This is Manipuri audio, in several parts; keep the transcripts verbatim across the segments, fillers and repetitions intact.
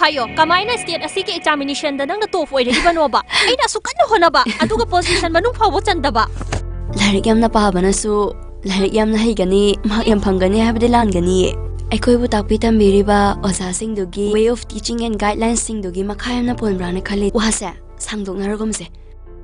ꯍꯥꯏꯌꯣ, ꯀꯃꯥꯏꯅ ꯁ꯭ꯇꯦꯠ ꯑꯁꯤꯒꯤ ꯑꯦꯛꯖꯥꯃꯤꯅꯦꯁꯟꯗ ꯅꯪꯅ ꯇꯣꯞ ꯑꯣꯏꯔꯛꯏꯕꯅꯣꯕ? ꯑꯩꯅ ꯑꯁꯨꯛ ꯀꯟꯅ ꯍꯣꯠꯅꯕ, ꯑꯗꯨꯒ ꯄꯣꯖꯤꯁꯟ ꯃꯅꯨꯡ ꯐꯥꯎꯕ ꯆꯟꯗꯕ꯫ ꯂꯥꯏꯔꯤꯛ ꯌꯥꯝꯅ ꯄꯥꯕꯅꯁꯨ ꯂꯥꯏꯔꯤꯛ ꯌꯥꯝꯅ ꯍꯩꯒꯅꯤ, ꯃꯍꯥꯛ ꯌꯥꯝ ꯐꯪꯒꯅꯤ ꯍꯥꯏꯕꯗꯤ ꯂꯥꯟꯒꯅꯤꯌꯦ꯫ ꯑꯩꯈꯣꯏꯕꯨ ꯇꯥꯛꯄꯤ ꯇꯝꯕꯤꯔꯤꯕ ꯑꯣꯖꯥꯁꯤꯡꯗꯨꯒꯤ way of teaching and guidelinesꯁꯤꯡꯗꯨꯒꯤ ꯃꯈꯥ ꯌꯥꯝꯅ ꯄꯣꯟꯕ꯭ꯔꯥꯅ ꯈꯜꯂꯤ꯫ ꯋꯥꯁꯦ ꯁꯥꯡꯗꯣꯛꯅꯔꯒꯨꯝꯁꯦ꯫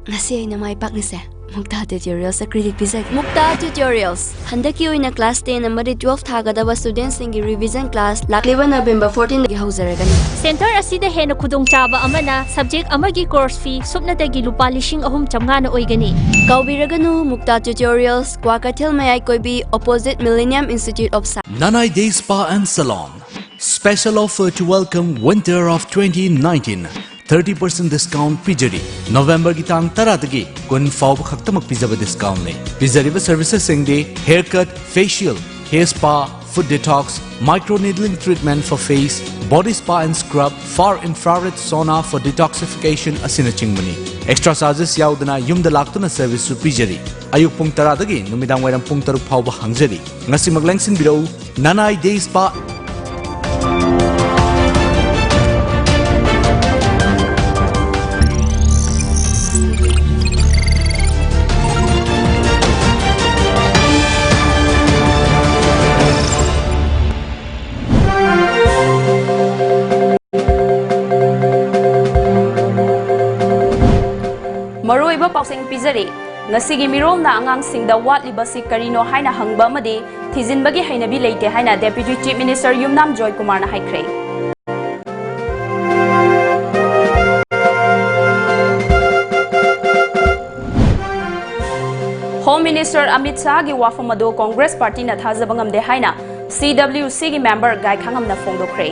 ꯉꯁꯤ ꯑꯩꯅ ꯃꯥꯏ ꯄꯥꯛꯂꯤꯁꯦ ꯃꯨꯛꯇꯥ Tutorialsꯇ credit ꯄꯤꯖꯒꯦ꯫ ꯃꯨꯛꯇꯥ Tutorials꯫ ꯍꯟꯗꯛꯀꯤ ꯑꯣꯏꯅ class ten ꯑꯃꯗꯤ twelve ꯊꯥꯒꯗꯕ studentꯁꯤꯡꯒꯤ revision class ꯂꯥꯛꯂꯤꯕ November fourteenꯗꯒꯤ ꯍꯧꯖꯔꯒꯅꯤ꯫ ꯁꯦꯟꯇꯔ ꯑꯁꯤꯗ ꯍꯦꯟꯅ ꯈꯨꯗꯣꯡꯆꯥꯕ ꯑꯃꯅ subject ꯑꯃꯒꯤ course fee ꯁꯨꯞꯅꯇꯒꯤ ꯂꯨꯄꯥ ꯂꯤꯁꯤꯡ ꯑꯍꯨꯝ ꯆꯥꯝꯃꯉꯥꯅ ꯑꯣꯏꯒꯅꯤ꯫ ꯀꯥꯎꯕꯤꯔꯒꯅꯨ, ꯃꯨꯛꯇꯥ Tutorials, ꯀ꯭ꯋꯥꯀꯩꯊꯦꯜ ꯃꯌꯥꯏ ꯀꯣꯏꯕꯤ, opposite Millennium Institute of Science. Nanai Day Spa and Salon. Special offer to welcome winter of twenty nineteen. Thirty percent discount ꯄꯤꯖꯔꯤ꯫ ꯅꯣꯕꯦꯝꯕꯔꯒꯤ ꯇꯥꯡ ꯇꯔꯥꯗꯒꯤ ꯀꯨꯟ ꯐꯥꯎꯕ ꯈꯛꯇꯃꯛ ꯄꯤꯖꯕ discountꯅꯤ꯫ ꯄꯤꯖꯔꯤꯕ servicesꯁꯤꯡꯗꯤ hair cut, facial, hair spa, foot detox, microneedling treatment for face, body spa and scrub, far infrared sauna for detoxification ꯑꯁꯤꯅꯆꯤꯡꯕꯅꯤ꯫ Extra charges ꯌꯥꯎꯗꯅ ꯌꯨꯝꯗ ꯂꯥꯛꯇꯨꯅ serviceꯁꯨ ꯄꯤꯖꯔꯤ꯫ ꯑꯌꯨꯛ ꯄꯨꯡ ꯇꯔꯥꯗꯒꯤ ꯅꯨꯃꯤꯗꯥꯡ ꯋꯥꯏꯔꯝ ꯄꯨꯡ ꯇꯔꯨꯛ ꯐꯥꯎꯕ ꯍꯥꯡꯖꯔꯤ꯫ ꯉꯁꯤꯃꯛ ꯂꯦꯡꯁꯤꯟꯕꯤꯔꯛꯎ, Nanai Day Spa꯫ ꯃꯔꯨꯑꯣꯏꯕ ꯄꯥꯎꯁꯤꯡ ꯄꯤꯖꯔꯤ꯫ ꯉꯁꯤꯒꯤ ꯃꯤꯔꯣꯜꯅ ꯑꯉꯥꯡꯁꯤꯡꯗ ꯋꯥꯠꯂꯤꯕꯁꯤ ꯀꯔꯤꯅꯣ ꯍꯥꯏꯅ ꯍꯪꯕ ꯑꯃꯗꯤ ꯊꯤꯖꯤꯟꯕꯒꯤ ꯍꯩꯅꯕꯤ ꯂꯩꯇꯦ ꯍꯥꯏꯅ Deputy Chief Minister ꯌꯨꯝꯅꯥꯝ ꯖꯣꯏꯀꯨꯃꯥꯔꯅ ꯍꯥꯏꯈ꯭ꯔꯦ꯫ Home Minister ꯑꯃꯤꯠ ꯁꯥꯍꯒꯤ ꯋꯥꯐꯝ ꯑꯗꯨ ꯀꯣꯡꯒ꯭ꯔꯦꯁ ꯄꯥꯔꯇꯤꯅ ꯊꯥꯖꯕ ꯉꯝꯗꯦ ꯍꯥꯏꯅ CWCꯒꯤ member ꯒꯥꯏꯈꯥꯉꯝꯅ ꯐꯣꯡꯗꯣꯛꯈ꯭ꯔꯦ꯫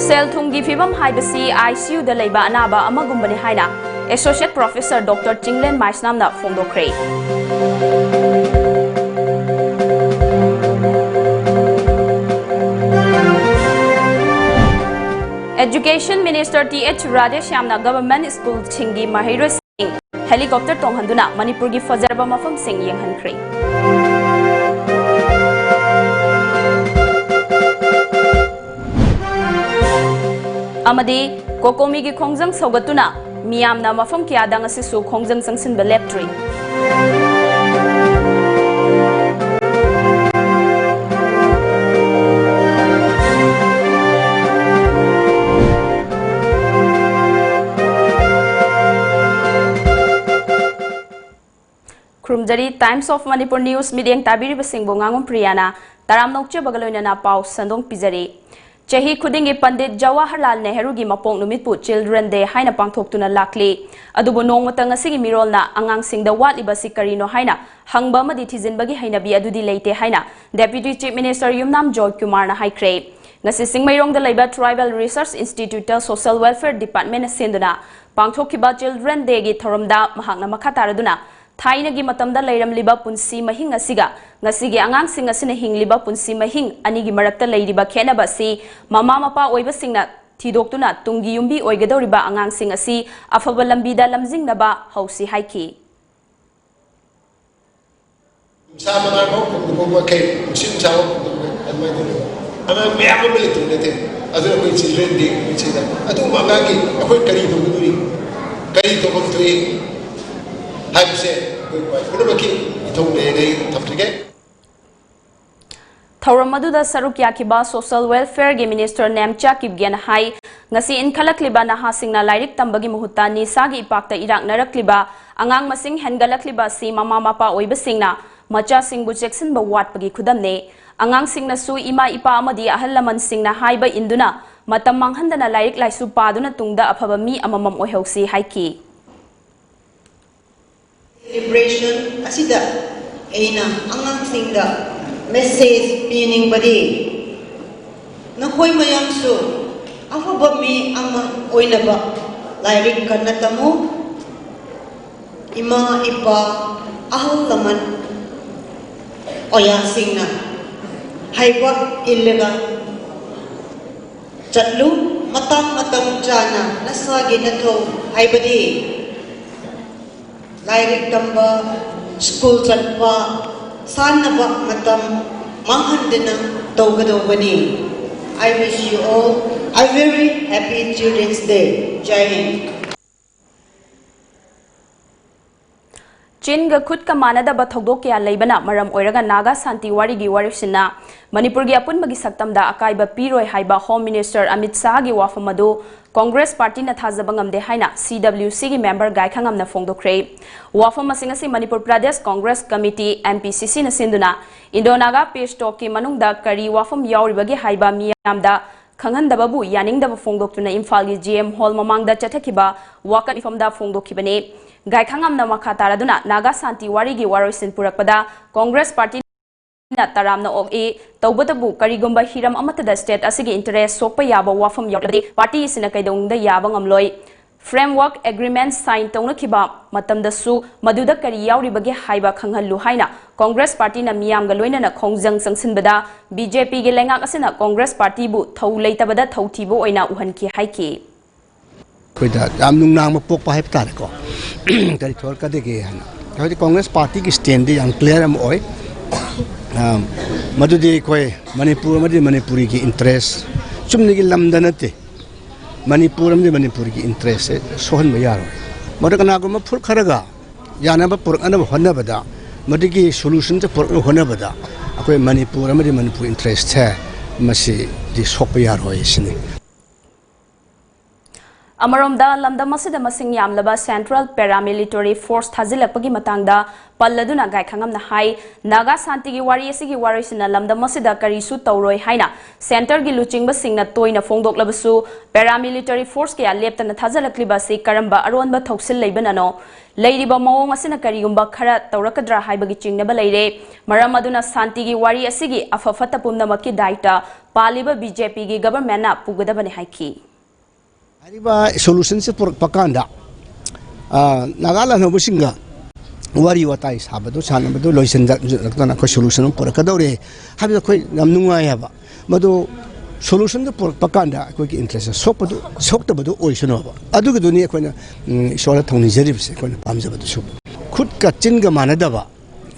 ꯁꯦꯜ ꯊꯨꯝꯒꯤ ꯐꯤꯕꯝ ꯍꯥꯏꯕꯁꯤ ICUꯗ ꯂꯩꯕ ꯑꯅꯥꯕ ꯑꯃꯒꯨꯝꯕꯅꯤ ꯍꯥꯏꯅ Associate Professor Doctor ꯆꯤꯡꯂꯦꯟ ꯃꯥꯏꯁꯅꯥꯝꯅ ꯐꯣꯡꯗꯣꯛꯈ꯭ꯔꯦ꯫ Education Minister th ꯔꯥꯙꯦꯁ꯭ꯌꯥꯝꯅ government schoolꯁꯤꯡꯒꯤ ꯃꯍꯩꯔꯣꯏꯁꯤꯡ ꯍꯦꯂꯤꯀꯣꯞꯇꯔ ꯇꯣꯡꯍꯟꯗꯨꯅ ꯃꯅꯤꯄꯨꯔꯒꯤ ꯐꯖꯔꯕ ꯃꯐꯝꯁꯤꯡ ꯌꯦꯡꯍꯟꯈ꯭ꯔꯦ꯫ ꯑꯃꯗꯤ ꯀꯣꯀꯣꯃꯤꯒꯤ ꯈꯣꯡꯖꯪ ꯁꯧꯒꯠꯇꯨꯅ ꯃꯤꯌꯥꯝꯅ ꯃꯐꯝ ꯀꯌꯥꯗ ꯉꯁꯤꯁꯨ ꯈꯣꯡꯖꯪ ꯆꯪꯁꯤꯟꯕ ꯂꯦꯞꯇ꯭ꯔꯤ꯫ ꯈꯨꯔꯨꯝꯖꯔꯤ꯫ Times of Manipur News ꯃꯤꯠꯌꯦꯡ ꯇꯥꯕꯤꯔꯤꯕꯁꯤꯡꯕꯨ ꯉꯥꯉꯣꯝ ꯄ꯭ꯔꯤꯌꯥꯅ ꯇꯔꯥꯝꯅ ꯑꯣꯛꯆꯕꯒ ꯂꯣꯏꯅꯅ ꯄꯥꯎ ꯁꯟꯗꯣꯡ ꯄꯤꯖꯔꯤ꯫ ꯆꯍꯤ ꯈꯨꯗꯤꯡꯒꯤ ꯄꯟꯗꯤꯠ ꯖꯋꯥꯍꯔꯂꯥꯜ ꯅꯦꯍꯔꯨꯒꯤ ꯃꯄꯣꯛ ꯅꯨꯃꯤꯠꯄꯨ Children Day ꯍꯥꯏꯅ ꯄꯥꯡꯊꯣꯛꯇꯨꯅ ꯂꯥꯛꯂꯤ꯫ ꯑꯗꯨꯕꯨ ꯅꯣꯡꯃꯇ ꯉꯁꯤꯒꯤ ꯃꯤꯔꯣꯜꯅ ꯑꯉꯥꯡꯁꯤꯡꯗ ꯋꯥꯠꯂꯤꯕꯁꯤ ꯀꯔꯤꯅꯣ ꯍꯥꯏꯅ ꯍꯪꯕ ꯑꯃꯗꯤ ꯊꯤꯖꯤꯟꯕꯒꯤ ꯍꯩꯅꯕꯤ ꯑꯗꯨꯗꯤ ꯂꯩꯇꯦ ꯍꯥꯏꯅ Deputy Chief Minister ꯌꯨꯝꯅꯥꯝ ꯖꯣꯏ ꯀꯨꯃꯥꯔꯅ ꯍꯥꯏꯈ꯭ꯔꯦ꯫ ꯉꯁꯤ ꯆꯤꯡꯃꯩꯔꯣꯡꯗ ꯂꯩꯕ Tribal Research Instituteꯇ Social Welfare Departmentꯅ ꯁꯤꯟꯗꯨꯅ ꯄꯥꯡꯊꯣꯛꯈꯤꯕ Children Dayꯒꯤ ꯊꯧꯔꯝꯗ ꯃꯍꯥꯛꯅ ꯃꯈꯥ ꯇꯥꯔꯗꯨꯅ ꯊꯥꯏꯅꯒꯤ ꯃꯇꯝꯗ ꯂꯩꯔꯝꯂꯤꯕ ꯄꯨꯟꯁꯤ ꯃꯍꯤꯡ ꯑꯁꯤꯒ ꯉꯁꯤꯒꯤ ꯑꯉꯥꯡꯁꯤꯡ ꯑꯁꯤꯅ ꯍꯤꯡꯂꯤꯕ ꯄꯨꯟꯁꯤ ꯃꯍꯤꯡ ꯑꯅꯤꯒꯤ ꯃꯔꯛꯇ ꯂꯩꯔꯤꯕ ꯈꯦꯠꯅꯕ ꯑꯁꯤ ꯃꯃꯥ ꯃꯄꯥ ꯑꯣꯏꯕꯁꯤꯡꯅ ꯊꯤꯗꯣꯛꯇꯨꯅ ꯇꯨꯡꯒꯤ ꯌꯨꯝꯕꯤ ꯑꯣꯏꯒꯗꯧꯔꯤꯕ ꯑꯉꯥꯡꯁꯤꯡ ꯑꯁꯤ ꯑꯐꯕ ꯂꯝꯕꯤꯗ ꯂꯝꯖꯤꯡꯅꯕ ꯍꯧꯁꯤ ꯍꯥꯏꯈꯤ꯫ ꯀꯨꯟꯊ꯭ꯔꯥ ꯃꯉꯥ ꯐꯥꯎ ꯐꯪꯕ ꯃꯈꯩ ꯅꯨꯡꯁꯤꯠ ꯅꯨꯡꯁꯥ ꯐꯥꯎ ꯐꯪꯕ ꯑꯗꯨꯃꯥꯏꯅ ꯇꯧꯋꯦ꯫ ꯑꯉꯥꯡ ꯃꯌꯥꯝ ꯑꯃ ꯂꯩꯇꯕ ꯅꯠꯇꯦ꯫ ꯑꯗꯨꯅ ꯑꯩꯈꯣꯏ Children Day ꯅꯨꯃꯤꯠꯁꯤꯗ ꯑꯗꯨꯒꯨꯝꯕ ꯑꯉꯥꯡꯒꯤ ꯑꯩꯈꯣꯏ ꯀꯔꯤ ꯇꯧꯒꯗꯧꯔꯤ, ꯀꯔꯤ ꯇꯧꯐꯝ ꯊꯣꯛꯏ ꯍꯥꯏꯕꯁꯦ ꯑꯩꯈꯣꯏ ꯄꯨꯝꯅꯃꯛꯀꯤ ꯏꯊꯧꯅꯦꯅ ꯑꯩ ꯊꯝꯖꯒꯦ꯫ ꯊꯧꯔꯝ ꯑꯗꯨꯗ ꯁꯔꯨꯛ ꯌꯥꯈꯤꯕ Social Welfareꯒꯤ Minister ꯅꯦꯝꯆꯥ ꯀꯤꯞꯒꯦꯟ ꯍꯥꯏ, ꯉꯁꯤ ꯏꯟꯈꯠꯂꯛꯂꯤꯕ ꯅꯍꯥꯁꯤꯡꯅ ꯂꯥꯏꯔꯤꯛ ꯇꯝꯕꯒꯤ ꯃꯍꯨꯠꯇ ꯅꯤꯁꯥꯒꯤ ꯏꯄꯥꯛꯇ ꯏꯔꯥꯛꯅꯔꯛꯂꯤꯕ ꯑꯉꯥꯡ ꯃꯁꯤꯡ ꯍꯦꯟꯒꯠꯂꯛꯂꯤꯕ ꯑꯁꯤ ꯃꯃꯥ ꯃꯄꯥ ꯑꯣꯏꯕꯁꯤꯡꯅ ꯃꯆꯥꯁꯤꯡꯕꯨ ꯆꯦꯛꯁꯤꯟꯕ ꯋꯥꯠꯄꯒꯤ ꯈꯨꯗꯝꯅꯤ꯫ ꯑꯉꯥꯡꯁꯤꯡꯅꯁꯨ ꯏꯃꯥ ꯏꯄꯥ ꯑꯃꯗꯤ ꯑꯍꯜ ꯂꯃꯟꯁꯤꯡꯅ ꯍꯥꯏꯕ ꯏꯟꯗꯨꯅ ꯃꯇꯝ ꯃꯥꯡꯍꯟꯗꯅ ꯂꯥꯏꯔꯤꯛ ꯂꯥꯏꯁꯨ ꯄꯥꯗꯨꯅ ꯇꯨꯡꯗ ꯑꯐꯕ ꯃꯤ ꯑꯃꯃꯝ ꯑꯣꯏꯍꯧꯁꯤ ꯍꯥꯏꯈꯤ꯫ Celebration ꯑꯁꯤꯗ ꯑꯩꯅ ꯑꯉꯥꯡꯁꯤꯡꯗ message ꯄꯤꯅꯤꯡꯕꯗꯤ, ꯅꯈꯣꯏ ꯃꯌꯥꯝꯁꯨ ꯑꯐꯕ ꯃꯤ ꯑꯃ ꯑꯣꯏꯅꯕ ꯂꯥꯏꯔꯤꯛ ꯀꯟꯅ ꯇꯝꯃꯨ꯫ ꯏꯃꯥ, ꯏꯄꯥ, ꯑꯍꯜ ꯂꯃꯟ, ꯑꯣꯖꯥꯁꯤꯡꯅ ꯍꯥꯏꯕ ꯏꯜꯂꯒ ꯆꯠꯂꯨ꯫ ꯃꯇꯝ ꯃꯇꯝ ꯆꯥꯅ ꯅꯁꯥꯒꯤ ꯅꯊꯧ, ꯍꯥꯏꯕꯗꯤ ꯂꯥꯏꯔꯤꯛ ꯇꯝꯕ, ꯁ꯭ꯀꯨꯜ ꯆꯠꯄ, ꯁꯥꯟꯅꯕ ꯃꯇꯝ ꯃꯥꯡꯍꯟꯗꯅ ꯇꯧꯒꯗꯧꯕꯅꯤ꯫ I wish you all a very happy Children's Day. ꯖꯥꯏ ꯍꯤꯟꯗ꯫ ꯆꯤꯟꯒ ꯈꯨꯠꯀ ꯃꯥꯟꯅꯗꯕ ꯊꯧꯗꯣꯛ ꯀꯌꯥ ꯂꯩꯕꯅ ꯃꯔꯝ ꯑꯣꯏꯔꯒ ꯅꯥꯒꯥ ꯁꯥꯟꯇꯤ ꯋꯥꯔꯤꯒꯤ ꯋꯥꯔꯤꯁꯤꯅ ꯃꯅꯤꯄꯨꯔꯒꯤ ꯑꯄꯨꯟꯕꯒꯤ ꯁꯛꯇꯝꯗ ꯑꯀꯥꯏꯕ ꯄꯤꯔꯣꯏ ꯍꯥꯏꯕ ꯍꯣꯝ ꯃꯤꯅꯤꯁꯇꯔ ꯑꯃꯤꯠ ꯁꯥꯍꯒꯤ ꯋꯥꯐꯝ ꯑꯗꯨ ꯀꯣꯡꯒ꯭ꯔꯦꯁ ꯄꯥꯔꯇꯤꯅ ꯊꯥꯖꯕ ꯉꯝꯗꯦ ꯍꯥꯏꯅ ꯁꯤ ꯗꯕ꯭ꯂꯤꯎ ꯁꯤꯒꯤ ꯃꯦꯝꯕꯔ ꯒꯥꯏꯈꯉꯝꯅ ꯐꯣꯡꯗꯣꯛꯈ꯭ꯔꯦ꯫ ꯋꯥꯐꯝ ꯑꯁꯤꯡ ꯑꯁꯤ Manipur Pradesh Congress committee, M P ꯁꯤ ꯁꯤꯅ ꯁꯤꯟꯗꯨꯅ ꯏꯟꯗꯣ ꯅꯥꯒꯥ ꯄꯤꯁ ꯇꯣꯛꯀꯤ ꯃꯅꯨꯡꯗ ꯀꯔꯤ ꯋꯥꯐꯝ ꯌꯥꯎꯔꯤꯕꯒꯦ ꯍꯥꯏꯕ ꯃꯤꯌꯥꯝꯗ ꯈꯪꯍꯟꯗꯕꯕꯨ ꯌꯥꯅꯤꯡꯗꯕ ꯐꯣꯡꯗꯣꯛꯇꯨꯅ ꯏꯝꯐꯥꯜꯒꯤ ꯖꯤ ꯑꯦꯝ ꯍꯣꯜ ꯃꯃꯥꯡꯗ ꯆꯠꯊꯈꯤꯕ ꯋꯥꯀꯠ ꯃꯤꯐꯝꯗ ꯐꯣꯡꯗꯣꯛꯈꯤꯕꯅꯤ꯫ ꯒꯥꯏꯈꯉꯝꯅ ꯃꯈꯥ ꯇꯥꯔꯗꯨꯅ ꯅꯥꯒꯥ ꯁꯥꯟꯇꯤ ꯋꯥꯔꯤꯒꯤ ꯋꯥꯔꯣꯏꯁꯤꯟ ꯄꯨꯔꯛꯄꯗ ꯀꯣꯡꯒ꯭ꯔꯦꯁ ꯄꯥꯔꯇꯤꯅ ꯇꯔꯥꯝꯅ ꯑꯣꯛꯏ꯫ ꯇꯧꯕꯇꯕꯨ ꯀꯔꯤꯒꯨꯝꯕ ꯍꯤꯔꯝ ꯑꯃꯠꯇꯗ ꯁ꯭ꯇꯦꯠ ꯑꯁꯤꯒꯤ ꯏꯟꯇꯔꯦꯁ ꯁꯣꯛꯄ ꯌꯥꯕ ꯋꯥꯐꯝ ꯌꯥꯎꯔꯕꯗꯤ ꯄꯥꯔꯇꯤ ꯑꯁꯤꯅ ꯀꯩꯗꯧꯅꯨꯡꯗ ꯌꯥꯕ ꯉꯝꯂꯣꯏ꯫ ꯐ꯭ꯔꯦꯝꯋꯥꯔꯛ ꯑꯦꯒ꯭ꯔꯤꯃꯦꯟ ꯁꯥꯏꯟ ꯇꯧꯅꯈꯤꯕ ꯃꯇꯝꯗꯁꯨ ꯃꯗꯨꯗ ꯀꯔꯤ ꯌꯥꯎꯔꯤꯕꯒꯦ ꯍꯥꯏꯕ ꯈꯪꯍꯜꯂꯨ ꯍꯥꯏꯅ ꯀꯣꯡꯒ꯭ꯔꯦꯁ ꯄꯥꯔꯇꯤꯅ ꯃꯤꯌꯥꯝꯒ ꯂꯣꯏꯅꯅ ꯈꯣꯡꯖꯪ ꯆꯪꯁꯤꯟꯕꯗ ꯕꯤ ꯖꯦ ꯄꯤꯒꯤ ꯂꯩꯉꯥꯛ ꯑꯁꯤꯅ ꯀꯣꯡꯒ꯭ꯔꯦꯁ ꯄꯥꯔꯇꯤꯕꯨ ꯊꯧ ꯂꯩꯇꯕꯗ ꯊꯧ ꯊꯤꯕ ꯑꯣꯏꯅ ꯎꯍꯟꯈꯤ ꯍꯥꯏꯈꯤ꯫ ꯑꯩꯈꯣꯏꯗ ꯌꯥꯝ ꯅꯨꯡꯅꯥꯡꯕ ꯄꯣꯛꯄ ꯍꯥꯏꯕ ꯇꯥꯔꯦꯀꯣ꯫ ꯀꯔꯤ ꯊꯣꯛꯂꯛꯀꯗꯒꯦ ꯍꯥꯏꯅ꯫ ꯍꯥꯏꯕꯗꯤ ꯀꯣꯡꯒ꯭ꯔꯦꯁ ꯄꯥꯔꯇꯤꯒꯤ ꯁ꯭ꯇꯦꯟꯗꯤ ꯌꯥꯝ ꯀ꯭ꯂꯤꯌꯥꯔ ꯑꯃ ꯑꯣꯏ꯫ ꯑꯝ, ꯃꯗꯨꯗꯤ ꯑꯩꯈꯣꯏ ꯃꯅꯤꯄꯨꯔ ꯑꯃꯗꯤ ꯃꯅꯤꯄꯨꯔꯤꯒꯤ ꯏꯟꯇꯔꯦꯁ, ꯆꯨꯝꯅꯒꯤ ꯂꯝꯗ ꯅꯠꯇꯦ, ꯃꯅꯤꯄꯨꯔ ꯑꯃꯗꯤ ꯃꯅꯤꯄꯨꯔꯒꯤ ꯏꯟꯇꯔꯦꯁꯁꯦ ꯁꯣꯛꯍꯟꯕ ꯌꯥꯔꯣꯏ꯫ ꯃꯗꯨ ꯀꯅꯥꯒꯨꯝꯕ ꯐꯨꯔꯨꯞ ꯈꯔꯒ ꯌꯥꯅꯕ ꯄꯨꯔꯛꯅꯕ ꯍꯣꯠꯅꯕꯗ, ꯃꯗꯨꯒꯤ ꯁꯣꯂꯨꯁꯟꯁꯦ ꯄꯨꯔꯛꯅꯕ ꯍꯣꯠꯅꯕꯗ ꯑꯩꯈꯣꯏ ꯃꯅꯤꯄꯨꯔ ꯑꯃꯗꯤ ꯃꯅꯤꯄꯨꯔ ꯏꯟꯇꯔꯦꯁꯁꯦ ꯃꯁꯤꯗꯤ ꯁꯣꯛꯄ ꯌꯥꯔꯣꯏ ꯁꯤꯅꯤ꯫ ꯑꯃꯔꯣꯝꯗ, ꯂꯝꯗꯝ ꯑꯁꯤꯗ ꯃꯁꯤꯡ ꯌꯥꯝꯂꯕ ꯁꯦꯟꯇ꯭ꯔꯦꯜ ꯄꯦꯔꯥꯃꯤꯂꯤꯇꯔꯤ ꯐꯣꯔꯁ ꯊꯥꯖꯤꯜꯂꯛꯄꯒꯤ ꯃꯇꯥꯡꯗ ꯄꯜꯂꯗꯨꯅ ꯒꯥꯏꯈꯉꯝꯅ ꯍꯥꯏ, ꯅꯥꯒꯥ ꯁꯥꯟꯇꯤꯒꯤ ꯋꯥꯔꯤ ꯑꯁꯤꯒꯤ ꯋꯥꯔꯣꯏꯁꯤꯟꯅ ꯂꯝꯗꯝ ꯑꯁꯤꯗ ꯀꯔꯤꯁꯨ ꯇꯧꯔꯣꯏ ꯍꯥꯏꯅ ꯁꯦꯟꯇꯔꯒꯤ ꯂꯨꯆꯤꯡꯕꯁꯤꯡꯅ ꯇꯣꯏꯅ ꯐꯣꯡꯗꯣꯛꯂꯕꯁꯨ, ꯄꯦꯔꯥꯃꯤꯂꯤꯇꯔꯤ ꯐꯣꯔꯁ ꯀꯌꯥ ꯂꯦꯞꯇꯅ ꯊꯥꯖꯤꯜꯂꯛꯂꯤꯕ ꯑꯁꯤ ꯀꯔꯝꯕ ꯑꯔꯣꯟꯕ ꯊꯧꯁꯤꯜ ꯂꯩꯕꯅꯅꯣ? ꯂꯩꯔꯤꯕ ꯃꯑꯣꯡ ꯑꯁꯤꯅ ꯀꯔꯤꯒꯨꯝꯕ ꯈꯔ ꯇꯧꯔꯛꯀꯗ꯭ꯔꯥ ꯍꯥꯏꯕꯒꯤ ꯆꯤꯡꯅꯕ ꯂꯩꯔꯦ꯫ ꯃꯔꯝ ꯑꯗꯨꯅ ꯁꯥꯟꯇꯤꯒꯤ ꯋꯥꯔꯤ ꯑꯁꯤꯒꯤ ꯑꯐ ꯐꯠꯇ ꯄꯨꯝꯅꯃꯛꯀꯤ ꯗꯥꯏꯇ ꯄꯥꯜꯂꯤꯕ ꯕꯤ ꯖꯦ ꯄꯤꯒꯤ ꯒꯕꯔꯃꯦꯟꯅ ꯄꯨꯒꯗꯕꯅꯤ ꯍꯥꯏꯈꯤ꯫ ꯍꯥꯏꯔꯤꯕ ꯁꯣꯂꯨꯁꯟꯁꯦ ꯄꯨꯔꯛꯄ ꯀꯥꯟꯗ, ꯑ, ꯅꯥꯒꯥ ꯂꯥꯟꯍꯧꯕꯁꯤꯡꯒ ꯋꯥꯔꯤ ꯋꯥꯇꯥꯏ ꯁꯥꯕꯗꯨ, ꯁꯥꯟꯅꯕꯗꯨ ꯂꯣꯏꯁꯤꯟꯖꯔꯛꯇꯅ ꯑꯩꯈꯣꯏ ꯁꯣꯂꯨꯁꯟ ꯑꯃ ꯄꯨꯔꯛꯀꯗꯧꯔꯦ ꯍꯥꯏꯕꯗ ꯑꯩꯈꯣꯏ ꯌꯥꯝ ꯅꯨꯡꯉꯥꯏ ꯍꯥꯏꯕ꯫ ꯃꯗꯨ ꯁꯣꯂꯨꯁꯟꯗꯨ ꯄꯨꯔꯛꯄ ꯀꯥꯟꯗ ꯑꯩꯈꯣꯏꯒꯤ ꯏꯟꯇꯔꯦꯁꯇ ꯁꯣꯛꯄꯗꯨ ꯁꯣꯛꯇꯕꯗꯨ ꯑꯣꯏꯁꯅꯨꯕ, ꯑꯗꯨꯒꯤꯗꯨꯅꯤ ꯑꯩꯈꯣꯏꯅ, ꯎꯝ, ꯏꯁꯣꯔꯗ ꯊꯧꯅꯤꯖꯔꯤꯕꯁꯦ꯫ ꯑꯩꯈꯣꯏꯅ ꯄꯥꯝꯖꯕꯗꯨꯁꯨ ꯈꯨꯠꯀ ꯆꯤꯟꯒ ꯃꯥꯟꯅꯗꯕ,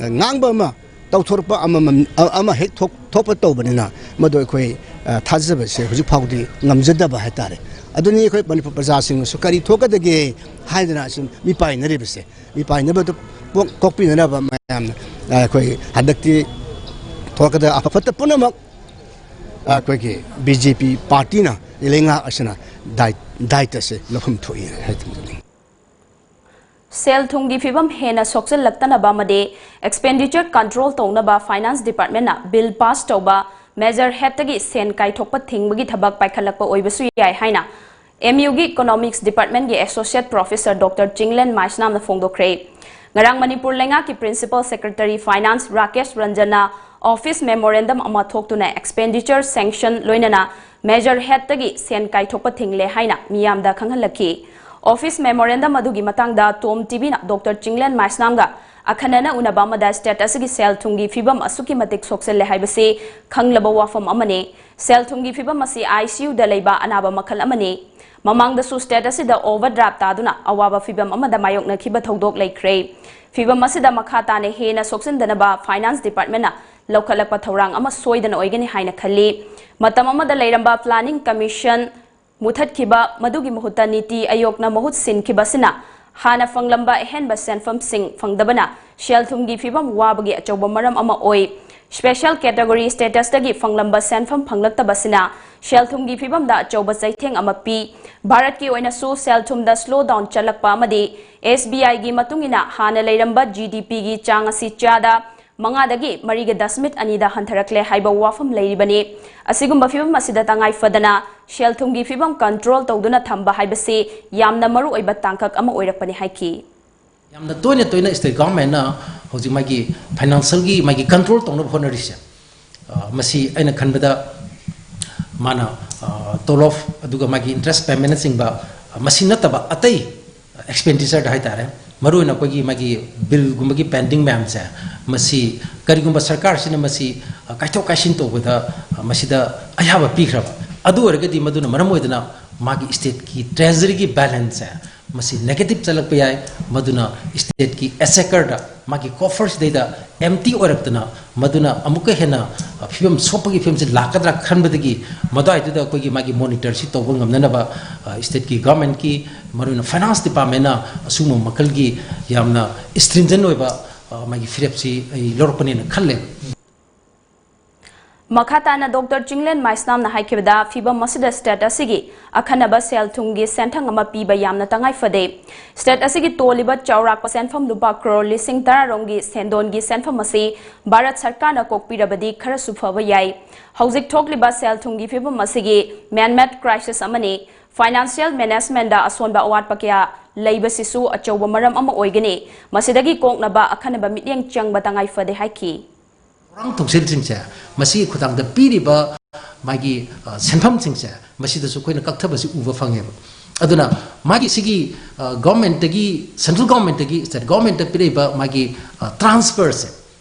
ꯉꯥꯡꯕ ꯑꯃ ꯇꯧꯊꯣꯔꯛꯄ ꯑꯃꯃꯝ, ꯑ-, ꯑꯃ ꯍꯦꯛ ꯊꯣꯛ-, ꯊꯣꯛꯄ ꯇꯧꯕꯅꯤꯅ ꯃꯗꯨ ꯑꯩꯈꯣꯏ, ꯑ, ꯊꯥꯖꯕꯁꯦ ꯍꯧꯖꯤꯛ ꯐꯥꯎꯗꯤ ꯉꯝꯖꯗꯕ ꯍꯥꯏꯇꯥꯔꯦ꯫ ꯑꯗꯨꯅꯤ ꯑꯩꯈꯣꯏ ꯃꯅꯤꯄꯨꯔ ꯄ꯭ꯔꯖꯥꯁꯤꯡꯅꯁꯨ ꯀꯔꯤ ꯊꯣꯛꯀꯗꯒꯦ ꯍꯥꯏꯗꯅ ꯁꯨꯝ ꯃꯤꯄꯥꯏꯅꯔꯤꯕꯁꯦ꯫ ꯃꯤꯄꯥꯏꯅꯕꯗꯨ ꯄꯣꯛ-, ꯀꯣꯛꯄꯤꯅꯅꯕ ꯃꯌꯥꯝꯅ, ꯑ, ꯑꯩꯈꯣꯏ ꯍꯟꯗꯛꯇꯤ ꯊꯣꯛꯂꯛꯀꯗꯕ ꯑꯐ ꯐꯠꯇ ꯄꯨꯝꯅꯃꯛ ꯑꯩꯈꯣꯏꯒꯤ ꯕꯤ ꯖꯦ ꯄꯤ ꯄꯥꯔꯇꯤꯅ, ꯂꯩꯉꯥꯛ ꯑꯁꯤꯅ ꯗꯥꯏ-, ꯗꯥꯏꯇ ꯑꯁꯦ ꯂꯧꯐꯝ ꯊꯣꯛꯏ ꯍꯥꯏ ꯊꯝꯖꯅꯤꯡꯏ꯫ ꯁꯦꯜ ꯊꯨꯝꯒꯤ ꯐꯤꯕꯝ ꯍꯦꯟꯅ ꯁꯣꯛꯆꯤꯜꯂꯛꯇꯅꯕ ꯑꯃꯗꯤ expenditure control ꯇꯧꯅꯕ finance department ꯅ bill pass ꯇꯧꯕ measure head ꯇꯒꯤ ꯁꯦꯟ ꯀꯥꯏꯊꯣꯛꯄ ꯊꯤꯡꯕꯒꯤ ꯊꯕꯛ ꯄꯥꯏꯈꯠꯂꯛꯄ ꯑꯣꯏꯕꯁꯨ ꯌꯥꯏ ꯍꯥꯏꯅ M U ꯒꯤ economics department ꯀꯤ associate professor Doctor ꯆꯤꯡꯂꯦꯟ ꯃꯥꯏꯁꯅꯥꯝꯅ ꯐꯣꯡꯗꯣꯛꯈ꯭ꯔꯦ꯫ ꯉꯔꯥꯡ ꯃꯅꯤꯄꯨꯔ ꯂꯩꯉꯥꯛꯀꯤ principal secretary finance Rakesh ꯔꯟꯖꯟꯅ office memorandum ꯑꯃ ꯊꯣꯛꯇꯨꯅ expenditure sanction ꯂꯣꯏꯅꯅ measure head ꯇꯒꯤ ꯁꯦꯟ ꯀꯥꯏꯊꯣꯛꯄ ꯊꯤꯡꯂꯦ ꯍꯥꯏꯅ ꯃꯤꯌꯥꯝꯗ ꯈꯪꯍꯜꯂꯛꯈꯤ꯫ Office memorandum ꯑꯗꯨꯒꯤ ꯃꯇꯥꯡꯗ ꯇꯣꯝ ꯇꯤ ꯚꯤ ꯅ Doctor ꯆꯤꯡꯂꯦꯟ ꯃꯥꯏꯁꯅꯥꯝꯒ ꯑꯈꯟꯅꯅ ꯎꯅꯕ ꯑꯃꯗ state ꯑꯁꯤꯒꯤ ꯁꯦꯜ ꯊꯨꯝꯒꯤ ꯐꯤꯕꯝ ꯑꯁꯨꯛꯀꯤ ꯃꯇꯤꯛ ꯁꯣꯛꯆꯜꯂꯦ ꯍꯥꯏꯕꯁꯤ ꯈꯪꯂꯕ ꯋꯥꯐꯝ ꯑꯃꯅꯤ꯫ ꯁꯦꯜ ꯊꯨꯝꯒꯤ ꯐꯤꯕꯝ ꯑꯁꯤ I C U ꯗ ꯂꯩꯕ ꯑꯅꯥꯕ ꯃꯈꯜ ꯑꯃꯅꯤ꯫ ꯃꯃꯥꯡꯗꯁꯨ state ꯑꯁꯤꯗ overdraft ꯇꯥꯗꯨꯅ ꯑꯋꯥꯕ ꯐꯤꯕꯝ ꯑꯃꯗ ꯃꯥꯌꯣꯛꯅꯈꯤꯕ ꯊꯧꯗꯣꯛ ꯂꯩꯈ꯭ꯔꯦ꯫ ꯐꯤꯕꯝ ꯑꯁꯤꯗ ꯃꯈꯥ ꯇꯥꯅ ꯍꯦꯟꯅ ꯁꯣꯛꯆꯤꯟꯗꯅꯕ finance department ꯅ ꯂꯧꯈꯠꯂꯛꯄ ꯊꯧꯔꯥꯡ ꯑꯃ ꯁꯣꯏꯗꯅ ꯑꯣꯏꯒꯅꯤ ꯍꯥꯏꯅ ꯈꯜꯂꯤ꯫ ꯃꯇꯝ ꯑꯃꯗ ꯂꯩꯔꯝꯕ planning commission ꯃꯨꯊꯠꯈꯤꯕ, ꯃꯗꯨꯒꯤ ꯃꯍꯨꯠꯇ ꯅꯤꯇꯤ ꯑꯌꯣꯒꯅ ꯃꯍꯨꯠ ꯁꯤꯟꯈꯤꯕ ꯑꯁꯤꯅ ꯍꯥꯟꯅ ꯐꯪꯂꯝꯕ ꯑꯍꯦꯟꯕ ꯁꯦꯟꯐꯝꯁꯤꯡ ꯐꯪꯗꯕꯅ ꯁꯦꯜ ꯊꯨꯝꯒꯤ ꯐꯤꯕꯝ ꯋꯥꯕꯒꯤ ꯑꯆꯧꯕ ꯃꯔꯝ ꯑꯃ ꯑꯣꯏ꯫ Special category status ꯇꯒꯤ ꯐꯪꯂꯝꯕ ꯁꯦꯟꯐꯝ ꯐꯪꯂꯛꯇꯕ ꯑꯁꯤꯅ ꯁꯦꯜ ꯊꯨꯝꯒꯤ ꯐꯤꯕꯝꯗ ꯑꯆꯧꯕ ꯆꯩꯊꯦꯡ ꯑꯃ ꯄꯤ꯫ ꯚꯥꯔꯠꯀꯤ ꯑꯣꯏꯅꯁꯨ ꯁꯦꯜ ꯊꯨꯝꯗ slow down ꯆꯠꯂꯛꯄ ꯑꯃꯗꯤ S B I ꯒꯤ ꯃꯇꯨꯡ ꯏꯟꯅ ꯍꯥꯟꯅ ꯂꯩꯔꯝꯕ G D P ꯒꯤ ꯆꯥꯡ ꯑꯁꯤ ꯆꯥꯗ ꯃꯉꯥꯗꯒꯤ ꯃꯔꯤꯒ ꯗꯁꯃꯤꯛ ꯑꯅꯤꯗ ꯍꯟꯊꯔꯛꯂꯦ ꯍꯥꯏꯕ ꯋꯥꯐꯝ ꯂꯩꯔꯤꯕꯅꯤ꯫ ꯑꯁꯤꯒꯨꯝꯕ ꯐꯤꯕꯝ ꯑꯁꯤꯗ ꯇꯉꯥꯏ ꯐꯗꯅ ꯁꯦꯜ ꯊꯨꯝꯒꯤ ꯐꯤꯕꯝ control ꯇꯧꯗꯨꯅ ꯊꯝꯕ ꯍꯥꯏꯕꯁꯤ ꯌꯥꯝꯅ ꯃꯔꯨ ꯑꯣꯏꯕ ꯇꯥꯡꯀꯛ ꯑꯃ ꯑꯣꯏꯔꯛꯄꯅꯤ ꯍꯥꯏꯈꯤ꯫ ꯌꯥꯝꯅ ꯇꯣꯏꯅ ꯇꯣꯏꯅ state government ꯅ ꯍꯧꯖꯤꯛ ꯃꯥꯒꯤ financial ꯒꯤ ꯃꯥꯒꯤ control ꯇꯧꯅꯕ ꯍꯣꯠꯅꯔꯤꯁꯦ, ꯑ, ꯃꯁꯤ ꯑꯩꯅ ꯈꯟꯕꯗ ꯃꯥꯅ, ꯑ, ꯇꯣꯂꯣꯞ ꯑꯗꯨꯒ ꯃꯥꯒꯤ interest payment ꯅꯆꯤꯡꯕ, ꯑ, ꯃꯁꯤ ꯅꯠꯇꯕ ꯑꯇꯩ expenditure ꯗ ꯍꯥꯏꯇꯥꯔꯦ, ꯃꯔꯨꯑꯣꯏꯅ ꯑꯩꯈꯣꯏꯒꯤ ꯃꯥꯒꯤ ꯕꯤꯜꯒꯨꯝꯕꯒꯤ ꯄꯦꯟꯗꯤꯡ ꯃꯌꯥꯝꯁꯦ, ꯃꯁꯤ ꯀꯔꯤꯒꯨꯝꯕ ꯁꯔꯀꯥꯔꯁꯤꯅ ꯃꯁꯤ, ꯑ, ꯀꯥꯏꯊꯣꯛ ꯀꯥꯏꯁꯤꯟ ꯇꯧꯕꯗ, ꯑ, ꯃꯁꯤꯗ ꯑꯌꯥꯕ ꯄꯤꯈ꯭ꯔꯕ, ꯑꯗꯨ ꯑꯣꯏꯔꯒꯗꯤ ꯃꯗꯨꯅ ꯃꯔꯝ ꯑꯣꯏꯗꯅ ꯃꯥꯒꯤ ꯁ꯭ꯇꯦꯠꯀꯤ ꯇ꯭ꯔꯦꯖꯔꯤꯒꯤ ꯕꯦꯂꯦꯟꯁꯁꯦ ꯃꯁꯤ ꯅꯦꯒꯦꯇꯤꯚ ꯆꯠꯂꯛꯄ ꯌꯥꯏ꯫ ꯃꯗꯨꯅ ꯁ꯭ꯇꯦꯠꯀꯤ ꯑꯦꯁꯦꯀꯔꯗ ꯃꯥꯒꯤ ꯀꯣꯐꯔꯁꯤꯗꯩꯗ ꯑꯦꯝꯇꯤ ꯑꯣꯏꯔꯛꯇꯅ ꯃꯗꯨꯅ ꯑꯃꯨꯛꯀ ꯍꯦꯟꯅ, ꯑ, ꯐꯤꯕꯝ ꯁꯣꯛꯄꯒꯤ ꯐꯤꯕꯝꯁꯤ ꯂꯥꯛꯀꯗ꯭ꯔꯥ ꯈꯟꯕꯗꯒꯤ ꯃꯗꯨꯋꯥꯏꯗꯨꯗ ꯑꯩꯈꯣꯏꯒꯤ ꯃꯥꯒꯤ ꯃꯣꯅꯤꯇꯔꯁꯤ ꯇꯧꯕ ꯉꯝꯅꯅꯕ, ꯑ, ꯁ꯭ꯇꯦꯠꯀꯤ ꯒꯚꯔꯟꯃꯦꯟꯠꯀꯤ, ꯃꯔꯨꯑꯣꯏꯅ ꯐꯥꯏꯅꯥꯟꯁ ꯗꯤꯄꯥꯔꯠꯃꯦꯟꯠꯅ ꯑꯁꯤꯒꯨꯝꯕ ꯃꯈꯜꯒꯤ ꯌꯥꯝꯅ ꯁ꯭ꯇ꯭ꯔꯤꯟꯖꯦꯟ ꯑꯣꯏꯕ, ꯑ, ꯃꯥꯒꯤ ꯐꯤꯔꯦꯞꯁꯤ ꯑꯩ ꯂꯧꯔꯛꯄꯅꯦꯅ ꯈꯜꯂꯦ꯫ ꯃꯈꯥ ꯇꯥꯅ ꯗꯣꯛꯇꯔ ꯆꯤꯡꯂꯦꯟ ꯃꯥꯏꯁꯅꯥꯝꯅ ꯍꯥꯏꯈꯤꯕꯗ, ꯐꯤꯕꯝ ꯑꯁꯤꯗ ꯁ꯭ꯇꯦꯠ ꯑꯁꯤꯒꯤ ꯑꯈꯟꯅꯕ ꯁꯦꯜ ꯊꯨꯝꯒꯤ ꯁꯦꯟꯊꯪ ꯑꯃ ꯄꯤꯕ ꯌꯥꯝꯅ ꯇꯉꯥꯏ ꯐꯗꯦ꯫ ꯁ꯭ꯇꯦꯠ ꯑꯁꯤꯒꯤ ꯇꯣꯜꯂꯤꯕ ꯆꯥꯎꯔꯥꯛꯄ ꯁꯦꯟꯐꯝ ꯂꯨꯄꯥ ꯀ꯭ꯔꯣꯔ ꯂꯤꯁꯤꯡ ꯇꯔꯥ ꯔꯣꯝꯒꯤ ꯁꯦꯟꯗꯣꯟꯒꯤ ꯁꯦꯟꯐꯝ ꯑꯁꯤ ꯚꯥꯔꯠ ꯁꯔꯀꯥꯔꯅ ꯀꯣꯛꯄꯤꯔꯕꯗꯤ ꯈꯔꯁꯨ ꯐꯕ ꯌꯥꯏ꯫ ꯍꯧꯖꯤꯛ ꯊꯣꯛꯂꯤꯕ ꯁꯦꯜ ꯊꯨꯝꯒꯤ ꯐꯤꯕꯝ ꯑꯁꯤꯒꯤ ꯃꯦꯟꯃꯦꯠ ꯀ꯭ꯔꯥꯏꯁꯤꯁ ꯑꯃꯅꯤ꯫ ꯐꯥꯏꯅꯥꯟꯁꯤꯌꯦꯜ ꯃꯦꯅꯦꯖꯃꯦꯟꯗ ꯑꯁꯣꯟꯕ ꯑꯋꯥꯠꯄ ꯀꯌꯥ ꯂꯩꯕꯁꯤꯁꯨ ꯑꯆꯧꯕ ꯃꯔꯝ ꯑꯃ ꯑꯣꯏꯒꯅꯤ꯫ ꯃꯁꯤꯗꯒꯤ ꯀꯣꯛꯅꯕ ꯑꯈꯟꯅꯕ ꯃꯤꯠꯌꯦꯡ ꯆꯪꯕ ꯇꯉꯥꯏ ꯐꯗꯦ ꯍꯥꯏꯈꯤ꯫ ꯊꯧꯔꯥꯡ ꯊꯧꯁꯤꯜꯁꯤꯡꯁꯦ, ꯃꯁꯤꯒꯤ ꯈꯨꯠꯊꯥꯡꯗ ꯄꯤꯔꯤꯕ ꯃꯥꯒꯤ, ꯑ, ꯁꯦꯟꯐꯝꯁꯤꯡꯁꯦ, ꯃꯁꯤꯗꯁꯨ ꯑꯩꯈꯣꯏꯅ ꯀꯛꯊꯕꯁꯤ ꯎꯕ ꯐꯪꯉꯦꯕ꯫ ꯑꯗꯨꯅ ꯃꯥꯒꯤ ꯁꯤꯒꯤ, ꯑ, ꯒꯚꯔꯟꯃꯦꯟꯠꯇꯒꯤ, ꯁꯦꯟꯇ꯭ꯔꯦꯜ ꯒꯚꯔꯟꯃꯦꯟꯠꯇꯒꯤ ꯁ꯭ꯇꯦꯠ ꯒꯚꯔꯟꯃꯦꯟꯠꯇ ꯄꯤꯔꯛꯏꯕ ꯃꯥꯒꯤ, ꯑ, ꯇ꯭ꯔꯥꯟꯁꯐꯔꯁꯦ,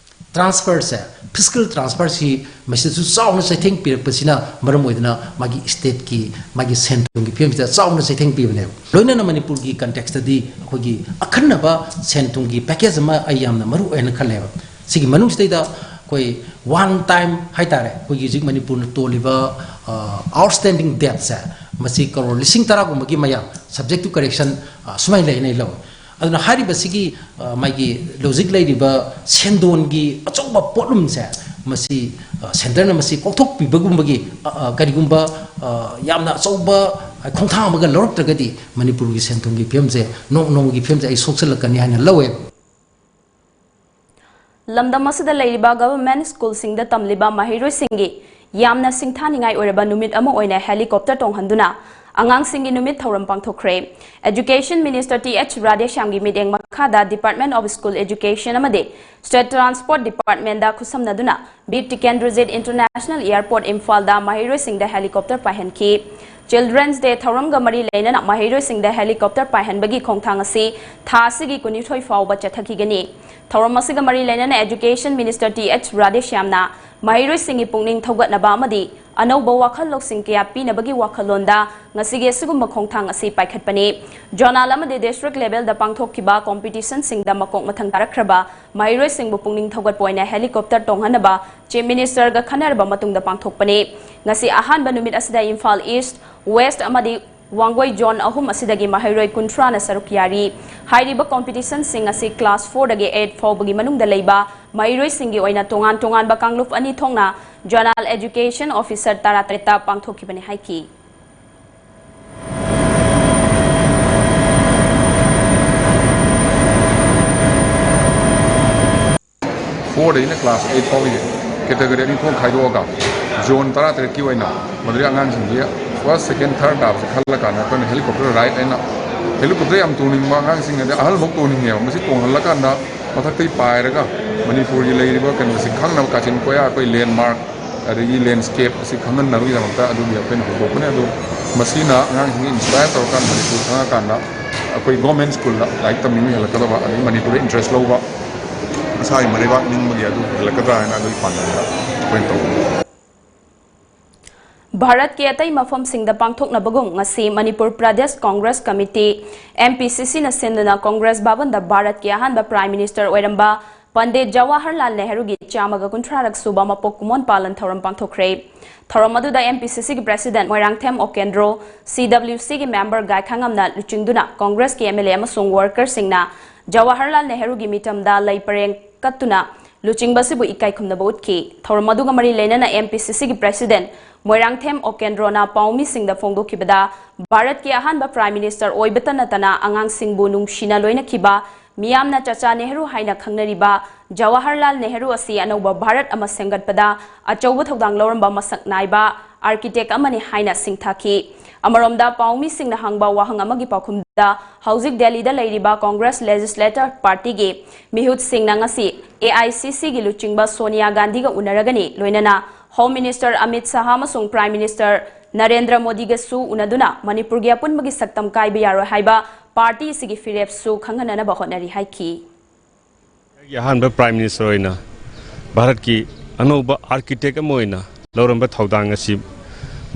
ꯇ꯭ꯔꯥꯟꯁꯐꯔꯁꯦ, ꯐꯤꯁꯀꯦꯜ ꯇ꯭ꯔꯥꯟꯁꯐꯔꯁꯤ ꯃꯁꯤꯗꯁꯨ ꯆꯥꯎꯅ ꯆꯩꯊꯦꯡ ꯄꯤꯔꯛꯄꯁꯤꯅ ꯃꯔꯝ ꯑꯣꯏꯗꯨꯅ ꯃꯥꯒꯤ ꯁ꯭ꯇꯦꯠꯀꯤ ꯃꯥꯒꯤ ꯁꯦꯟ ꯊꯨꯝꯒꯤ ꯐꯤꯕꯝꯁꯤꯗ ꯆꯥꯎꯅ ꯆꯩꯊꯦꯡ ꯄꯤꯕꯅꯦꯕ꯫ ꯂꯣꯏꯅꯅ ꯃꯅꯤꯄꯨꯔꯒꯤ ꯀꯟꯇꯦꯛꯁꯇꯗꯤ ꯑꯩꯈꯣꯏꯒꯤ ꯑꯈꯟꯅꯕ ꯁꯦꯟ ꯊꯨꯝꯒꯤ ꯄꯦꯀꯦꯖ ꯑꯃ ꯑꯩ ꯌꯥꯝꯅ ꯃꯔꯨ ꯑꯣꯏꯅ ꯈꯜꯂꯦꯕ꯫ ꯁꯤꯒꯤ ꯃꯅꯨꯡꯁꯤꯗꯩꯗ ꯑꯩꯈꯣꯏ ꯋꯥꯟ ꯇꯥꯏꯝ ꯍꯥꯏꯇꯥꯔꯦ, ꯑꯩꯈꯣꯏꯒꯤ ꯍꯧꯖꯤꯛ ꯃꯅꯤꯄꯨꯔꯅ ꯇꯣꯜꯂꯤꯕ, ꯑ, ꯑꯥꯎꯠꯁ꯭ꯇꯦꯟꯗꯤꯡ ꯗꯦꯠꯁꯦ, ꯃꯁꯤ ꯀꯔꯣꯔ ꯂꯤꯁꯤꯡ ꯇꯔꯥꯒꯨꯝꯕꯒꯤ ꯃꯌꯥ, subject to correction, ꯑ, ꯁꯨꯃꯥꯏꯅ ꯂꯩ ꯍꯥꯏꯅ ꯑꯩ ꯂꯧꯋꯦ꯫ ꯑꯗꯨꯅ ꯍꯥꯏꯔꯤꯕꯁꯤꯒꯤ, ꯑ, ꯃꯥꯒꯤ ꯍꯧꯖꯤꯛ ꯂꯩꯔꯤꯕ ꯁꯦꯟꯗꯣꯟꯒꯤ ꯑꯆꯧꯕ ꯄꯣꯠꯂꯨꯝꯁꯦ, ꯃꯁꯤ, ꯑ, ꯁꯦꯟꯇꯔꯅ ꯃꯁꯤ ꯀꯣꯛꯊꯣꯛꯄꯤꯕꯒꯨꯝꯕꯒꯤ, ꯑ, ꯑ, ꯀꯔꯤꯒꯨꯝꯕ, ꯑ, ꯌꯥꯝꯅ ꯑꯆꯧꯕ ꯈꯣꯡꯊꯥꯡ ꯑꯃꯒ ꯂꯧꯔꯛꯇ꯭ꯔꯒꯗꯤ ꯃꯅꯤꯄꯨꯔꯒꯤ ꯁꯦꯟ ꯊꯨꯝꯒꯤ ꯐꯤꯕꯝꯁꯦ, ꯅꯣꯡ ꯅꯣꯡꯃꯒꯤ ꯐꯤꯕꯝꯁꯦ ꯑꯩ ꯁꯣꯛꯆꯜꯂꯛꯀꯅꯤ ꯍꯥꯏꯅ ꯂꯧꯋꯦ꯫ ꯂꯝꯗꯝ ꯑꯁꯤꯗ ꯂꯩꯔꯤꯕ ꯒꯚꯔꯟꯃꯦꯟꯠ ꯁ꯭ꯀꯨꯜꯁꯤꯡꯗ ꯇꯝꯂꯤꯕ ꯃꯍꯩꯔꯣꯏꯁꯤꯡꯒꯤ ꯌꯥꯝꯅ ꯁꯤꯡꯊꯥꯅꯤꯡꯉꯥꯏ ꯑꯣꯏꯔꯕ ꯅꯨꯃꯤꯠ ꯑꯃ ꯑꯣꯏꯅ ꯍꯦꯂꯤꯀꯣꯞꯇꯔ ꯇꯣꯡꯍꯟꯗꯨꯅ ꯑꯉꯥꯡꯁꯤꯡꯒꯤ ꯅꯨꯃꯤꯠ ꯊꯧꯔꯝ ꯄꯥꯡꯊꯣꯛꯈ꯭ꯔꯦ꯫ ꯑꯦꯖꯨꯀꯦꯁꯟ ꯃꯤꯅꯤꯁꯇꯔ ꯇꯤ ꯑꯩꯆ ꯔꯥꯙꯦꯁ꯭ꯌꯥꯝꯒꯤ ꯃꯤꯠꯌꯦꯡ ꯃꯈꯥꯗ ꯗꯤꯄꯥꯔꯠꯃꯦꯟꯠ ꯑꯣꯐ ꯁ꯭ꯀꯨꯜ ꯑꯦꯖꯨꯀꯦꯁꯟ ꯑꯃꯗꯤ state transport ꯗꯤꯄꯥꯔꯠꯃꯦꯟꯠꯗ ꯈꯨꯠꯁꯝꯅꯗꯨꯅ Bir Tikendrajit international airport ꯏꯝꯐꯥꯜꯗ ꯃꯍꯩꯔꯣꯏꯁꯤꯡꯗ ꯍꯦꯂꯤꯀꯣꯞꯇꯔ ꯄꯥꯏꯍꯟꯈꯤ꯫ Children's Day ꯊꯧꯔꯝꯒ ꯃꯔꯤ ꯂꯩꯅꯅ ꯃꯍꯩꯔꯣꯏꯁꯤꯡꯗ helicopter ꯄꯥꯏꯍꯟꯕꯒꯤ ꯈꯣꯡꯊꯥꯡ ꯑꯁꯤ ꯊꯥ ꯑꯁꯤꯒꯤ ꯀꯨꯟꯅꯤꯊꯣꯏ ꯐꯥꯎꯕ ꯆꯠꯊꯈꯤꯒꯅꯤ꯫ ꯊꯧꯔꯝ ꯑꯁꯤꯒ ꯃꯔꯤ ꯂꯩꯅꯅ Education Minister Th ꯔꯥꯙꯦꯁ꯭ꯌꯥꯝꯅ ꯃꯍꯩꯔꯣꯏꯁꯤꯡꯒꯤ ꯄꯨꯛꯅꯤꯡ ꯊꯧꯒꯠꯅꯕ ꯑꯃꯗꯤ ꯑꯅꯧꯕ ꯋꯥꯈꯜ ꯂꯧꯁꯤꯡ ꯀꯌꯥ ꯄꯤꯅꯕꯒꯤ ꯋꯥꯈꯜꯂꯣꯟꯗ ꯉꯁꯤꯒꯤ ꯑꯁꯤꯒꯨꯝꯕ ꯈꯣꯡꯊꯥꯡ ꯑꯁꯤ ꯄꯥꯏꯈꯠꯄꯅꯤ꯫ Zonal ꯑꯃꯗꯤ district levelꯗ ꯄꯥꯡꯊꯣꯛꯈꯤꯕ competitionꯁꯤꯡꯗ ꯃꯀꯣꯛ ꯃꯊꯪ ꯇꯥꯔꯛꯈ꯭ꯔꯕ ꯃꯍꯩꯔꯣꯏꯁꯤꯡꯕꯨ ꯄꯨꯛꯅꯤꯡ ꯊꯧꯒꯠꯄ ꯑꯣꯏꯅ helicopter ꯇꯣꯡꯍꯟꯅꯕ Chief Ministerꯒ ꯈꯟꯅꯔꯕ ꯃꯇꯨꯡꯗ ꯄꯥꯡꯊꯣꯛꯄꯅꯤ꯫ ꯉꯁꯤ ꯑꯍꯥꯟꯕ ꯅꯨꯃꯤꯠ ꯑꯁꯤꯗ ꯏꯝꯐꯥꯜ East, West ꯑꯃꯗꯤ ꯋꯥꯡꯒꯣꯏ zone ꯑꯍꯨꯝ ꯑꯁꯤꯗꯒꯤ ꯃꯍꯩꯔꯣꯏ ꯀꯨꯟꯊ꯭ꯔꯥꯅ ꯁꯔꯨꯛ ꯌꯥꯔꯤ꯫ ꯍꯥꯏꯔꯤꯕ competitionꯁꯤꯡ ꯑꯁꯤ class fourꯗꯒꯤ eight ꯐꯥꯎꯕꯒꯤ ꯃꯅꯨꯡꯗ ꯂꯩꯕ ꯃꯍꯩꯔꯣꯏꯁꯤꯡꯒꯤ ꯑꯣꯏꯅ ꯇꯣꯉꯥꯟ ꯇꯣꯉꯥꯟꯕ ꯀꯥꯡꯂꯨꯞ ꯑꯅꯤ ꯊꯣꯛꯅ Zonal Education Officer ꯇꯔꯥꯇꯔꯦꯠꯇ ꯄꯥꯡꯊꯣꯛꯈꯤꯕꯅꯤ ꯍꯥꯏꯈꯤ꯫ Fourꯗꯩꯅ class eight ꯐꯥꯎꯒꯤ category ꯑꯅꯤ ꯊꯣꯛꯅ ꯈꯥꯏꯗꯣꯛꯑꯒ zone ꯇꯔꯥꯇꯔꯦꯠꯀꯤ ꯑꯣꯏꯅ ꯃꯗꯨꯗꯩ ꯑꯉꯥꯡꯁꯤꯡꯁꯤ first, second, third ꯇꯥꯕꯁꯦ ꯈꯜꯂꯀꯥꯟꯗ ꯑꯩꯈꯣꯏꯅ helicopter ride ꯍꯥꯏꯅ helicopter ꯌꯥꯝ ꯇꯣꯡꯅꯤꯡꯕ ꯑꯉꯥꯡꯁꯤꯡ ꯑꯗꯩ ꯑꯍꯜ ꯐꯥꯎ ꯇꯣꯡꯅꯤꯡꯉꯦꯕ꯫ ꯃꯁꯤ ꯇꯣꯡꯍꯜꯂꯀꯥꯟꯗ ꯃꯊꯛꯇꯩ ꯄꯥꯏꯔꯒ ꯃꯅꯤꯄꯨꯔꯒꯤ ꯂꯩꯔꯤꯕ ꯀꯩꯅꯣꯁꯤ ꯈꯪꯅꯕ, ꯀꯥꯆꯤꯟ ꯀꯣꯌꯥ ꯑꯩꯈꯣꯏ landmark ꯑꯗꯒꯤ landscape ꯑꯁꯤ ꯈꯪꯍꯟꯅꯕꯒꯤꯗꯃꯛꯇ ꯑꯗꯨꯒꯤ ꯑꯩꯈꯣꯏꯅ ꯍꯧꯗꯣꯛꯄꯅꯦ꯫ ꯑꯗꯣ ꯃꯁꯤꯅ ꯑꯉꯥꯡꯁꯤꯡ inspire ꯇꯧꯔꯀꯥꯟꯗ ꯃꯅꯤꯄꯨꯔ ꯈꯪꯉꯀꯥꯟꯗ ꯑꯩꯈꯣꯏ government schoolꯗ ꯂꯥꯏꯔꯤꯛ ꯇꯝꯅꯤꯡꯕ ꯍꯦꯜꯂꯛꯀꯗꯕ, ꯑꯗꯒꯤ ꯃꯅꯤꯄꯨꯔꯗ interest ꯂꯧꯕ, ꯃꯁꯥꯒꯤ ꯃꯔꯩꯕꯥꯛ ꯅꯤꯡꯕꯒꯤ ꯑꯗꯨ ꯍꯦꯜꯂꯛꯀꯗ꯭ꯔꯥ ꯍꯥꯏꯅ ꯑꯗꯨꯒꯤ ꯄꯥꯟꯗꯝꯗ ꯑꯩꯈꯣꯏꯅ ꯇꯧꯕꯅꯤ꯫ ꯚꯥꯔꯠꯀꯤ ꯑꯇꯩ ꯃꯐꯝꯁꯤꯡꯗ ꯄꯥꯡꯊꯣꯛꯅꯕꯒꯨꯝ ꯉꯁꯤ ꯃꯅꯤꯄꯨꯔ ꯄ꯭ꯔꯗꯦꯁ ꯀꯣꯡꯒ꯭ꯔꯦꯁ ꯀꯃꯤꯇꯤ, MPCCꯅ ꯁꯤꯟꯗꯨꯅ ꯀꯣꯡꯒ꯭ꯔꯦꯁ ꯚꯕꯟꯗ ꯚꯥꯔꯠꯀꯤ ꯑꯍꯥꯟꯕ Prime Minister ꯑꯣꯏꯔꯝꯕ ꯄꯟꯗꯤꯠ ꯖꯋꯥꯍꯔꯂꯥꯜ ꯅꯦꯍꯔꯨꯒꯤ ꯆꯥꯝꯃꯒ ꯀꯨꯟꯊ꯭ꯔꯥꯔꯛ ꯁꯨꯕ ꯃꯄꯣꯛ ꯀꯨꯝꯑꯣꯟ ꯄꯥꯂꯟ ꯊꯧꯔꯝ ꯄꯥꯡꯊꯣꯛꯈ꯭ꯔꯦ꯫ ꯊꯧꯔꯝ ꯑꯗꯨꯗ MPCCꯒꯤ President ꯃꯣꯏꯔꯥꯡꯊꯦꯝ ꯑꯣꯀꯦꯟꯗ꯭ꯔꯣ, CWCꯒꯤ member ꯒꯥꯏꯈꯥꯉꯝꯅ ꯂꯨꯆꯤꯡꯗꯨꯅ ꯀꯣꯡꯒ꯭ꯔꯦꯁꯀꯤ MLA ꯑꯃꯁꯨꯡ workerꯁꯤꯡꯅ ꯖꯋꯥꯍꯔꯂꯥꯜ ꯅꯦꯍꯔꯨꯒꯤ ꯃꯤꯇꯝꯗ ꯂꯩ ꯄꯔꯦꯡ ꯀꯠꯇꯨꯅ ꯂꯨꯆꯤꯡꯕꯁꯤꯕꯨ ꯏꯀꯥꯏ ꯈꯨꯝꯅꯕ ꯎꯠꯈꯤ꯫ ꯊꯧꯔꯝ ꯑꯗꯨꯒ ꯃꯔꯤ ꯂꯩꯅꯅ MPCCꯒꯤ President ꯃꯣꯏꯔꯥꯡꯊꯦꯝ ꯑꯣꯀꯦꯟꯗ꯭ꯔꯣꯅ ꯄꯥꯎꯃꯤꯁꯤꯡꯗ ꯐꯣꯡꯗꯣꯛꯈꯤꯕꯗ, ꯚꯥꯔꯠꯀꯤ ꯑꯍꯥꯟꯕ Prime Minister ꯑꯣꯏꯕꯇ ꯅꯠꯇꯅ ꯑꯉꯥꯡꯁꯤꯡꯕꯨ ꯅꯨꯡꯁꯤꯅ ꯂꯣꯏꯅꯈꯤꯕ, ꯃꯤꯌꯥꯝꯅ ꯆꯆꯥ ꯅꯦꯍꯔꯨ ꯍꯥꯏꯅ ꯈꯪꯅꯔꯤꯕ ꯖꯋꯥꯍꯔꯂꯥꯜ ꯅꯦꯍꯔꯨ ꯑꯁꯤ ꯑꯅꯧꯕ ꯚꯥꯔꯠ ꯑꯃ ꯁꯦꯝꯒꯠꯄꯗ ꯑꯆꯧꯕ ꯊꯧꯗꯥꯡ ꯂꯧꯔꯝꯕ ꯃꯁꯛ ꯅꯥꯏꯕ architect ꯑꯃꯅꯤ ꯍꯥꯏꯅ ꯁꯤꯡꯊꯥꯈꯤ꯫ ꯑꯃꯔꯣꯝꯗ ꯄꯥꯎꯃꯤꯁꯤꯡꯅ ꯍꯪꯕ ꯋꯥꯍꯪ ꯑꯃꯒꯤ ꯄꯥꯎꯈꯨꯝꯗ, ꯍꯧꯖꯤꯛ ꯗꯦꯜꯂꯤꯗ ꯂꯩꯔꯤꯕ ꯀꯣꯡꯒ꯭ꯔꯦꯁ Legislature Partyꯒꯤ ꯃꯤꯍꯨꯠꯁꯤꯡꯅ ꯉꯁꯤ AICCꯒꯤ ꯂꯨꯆꯤꯡꯕ ꯁꯣꯅꯤꯌꯥ ꯒꯥꯟꯙꯤꯒ ꯎꯅꯔꯒꯅꯤ, ꯂꯣꯏꯅꯅ Home Minister ꯑꯃꯤꯠ ꯁꯥꯍ ꯑꯃꯁꯨꯡ Prime Minister ꯅꯔꯦꯟꯗ꯭ꯔ ꯃꯣꯗꯤꯒꯁꯨ ꯎꯅꯗꯨꯅ ꯃꯅꯤꯄꯨꯔꯒꯤ ꯑꯄꯨꯟꯕꯒꯤ ꯁꯛꯇꯝ ꯀꯥꯏꯕ ꯌꯥꯔꯣꯏ ꯍꯥꯏꯕ ꯄꯥꯔꯇꯤ ꯑꯁꯤꯒꯤ ꯐꯤꯔꯦꯞꯁꯨ ꯈꯪꯍꯟꯅꯅꯕ ꯍꯣꯠꯅꯔꯤ ꯍꯥꯏꯈꯤ꯫ ꯑꯩꯒꯤ ꯑꯍꯥꯟꯕ Prime Minister ꯑꯣꯏꯅ ꯚꯥꯔꯠꯀꯤ ꯑꯅꯧꯕ architect ꯑꯃ ꯑꯣꯏꯅ ꯂꯧꯔꯝꯕ ꯊꯧꯗꯥꯡ ꯑꯁꯤ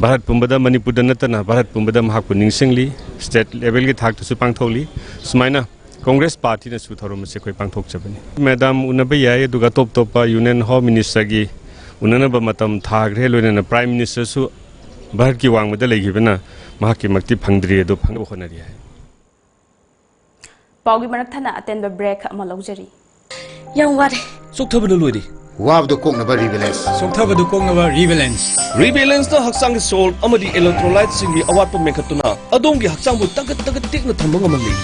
ꯚꯥꯔꯠ ꯄꯨꯝꯕꯗ, ꯃꯅꯤꯄꯨꯔꯗ ꯅꯠꯇꯅ ꯚꯥꯔꯠ ꯄꯨꯝꯕꯗ ꯃꯍꯥꯛꯄꯨ ꯅꯤꯡꯁꯤꯡꯂꯤ꯫ State levelꯒꯤ ꯊꯥꯛꯇꯁꯨ ꯄꯥꯡꯊꯣꯛꯂꯤ꯫ ꯁꯨꯃꯥꯏꯅ Congress Partyꯅꯁꯨ ꯊꯧꯔꯝ ꯑꯁꯤ ꯑꯩꯈꯣꯏ ꯄꯥꯡꯊꯣꯛꯆꯕꯅꯤ꯫ Madam ꯎꯅꯕ ꯌꯥꯏ, ꯑꯗꯨꯒ ꯑꯇꯣꯞ ꯑꯇꯣꯞꯄ Union Home Ministerꯒꯤ ꯎꯅꯅꯕ ꯃꯇꯝ ꯊꯥꯈ꯭ꯔꯦ꯫ ꯂꯣꯏꯅꯅ Prime Ministerꯁꯨ ꯚꯥꯔꯠꯀꯤ ꯋꯥꯡꯃꯗ ꯂꯩꯈꯤꯕꯅ ꯃꯍꯥꯛꯀꯤ ꯃꯛꯇꯤ ꯐꯪꯗ꯭ꯔꯤ, ꯑꯗꯨ ꯐꯪꯅꯕ ꯍꯣꯠꯅꯔꯤ ꯍꯥꯏ꯫ ꯄꯥꯎꯒꯤ ꯃꯔꯛ ꯊꯠꯅ ꯑꯇꯦꯟꯕ break ꯑꯃ ꯂꯧꯖꯔꯤ꯫ ꯌꯥꯝ ꯋꯥꯔꯦ꯫ ꯆꯣꯛꯊꯕꯅ ꯂꯣꯏꯔꯦ꯫ ꯋꯥꯕꯗꯨ ꯀꯣꯛꯅꯕ Rebalance꯫ ꯁꯣꯛꯊꯕꯗꯨ ꯀꯣꯛꯅꯕ Rebalance꯫ Rebalanceꯅ ꯍꯛꯆꯥꯡꯒꯤ salt ꯑꯃꯗꯤ electrolyteꯁꯤꯡꯒꯤ ꯑꯋꯥꯠꯄ ꯃꯦꯟꯈꯠꯇꯨꯅ ꯑꯗꯣꯝꯒꯤ ꯍꯛꯆꯥꯡꯕꯨ ꯇꯒꯠ ꯇꯒꯠ ꯇꯦꯛꯅ ꯊꯝꯕ ꯉꯝꯍꯜꯂꯤ꯫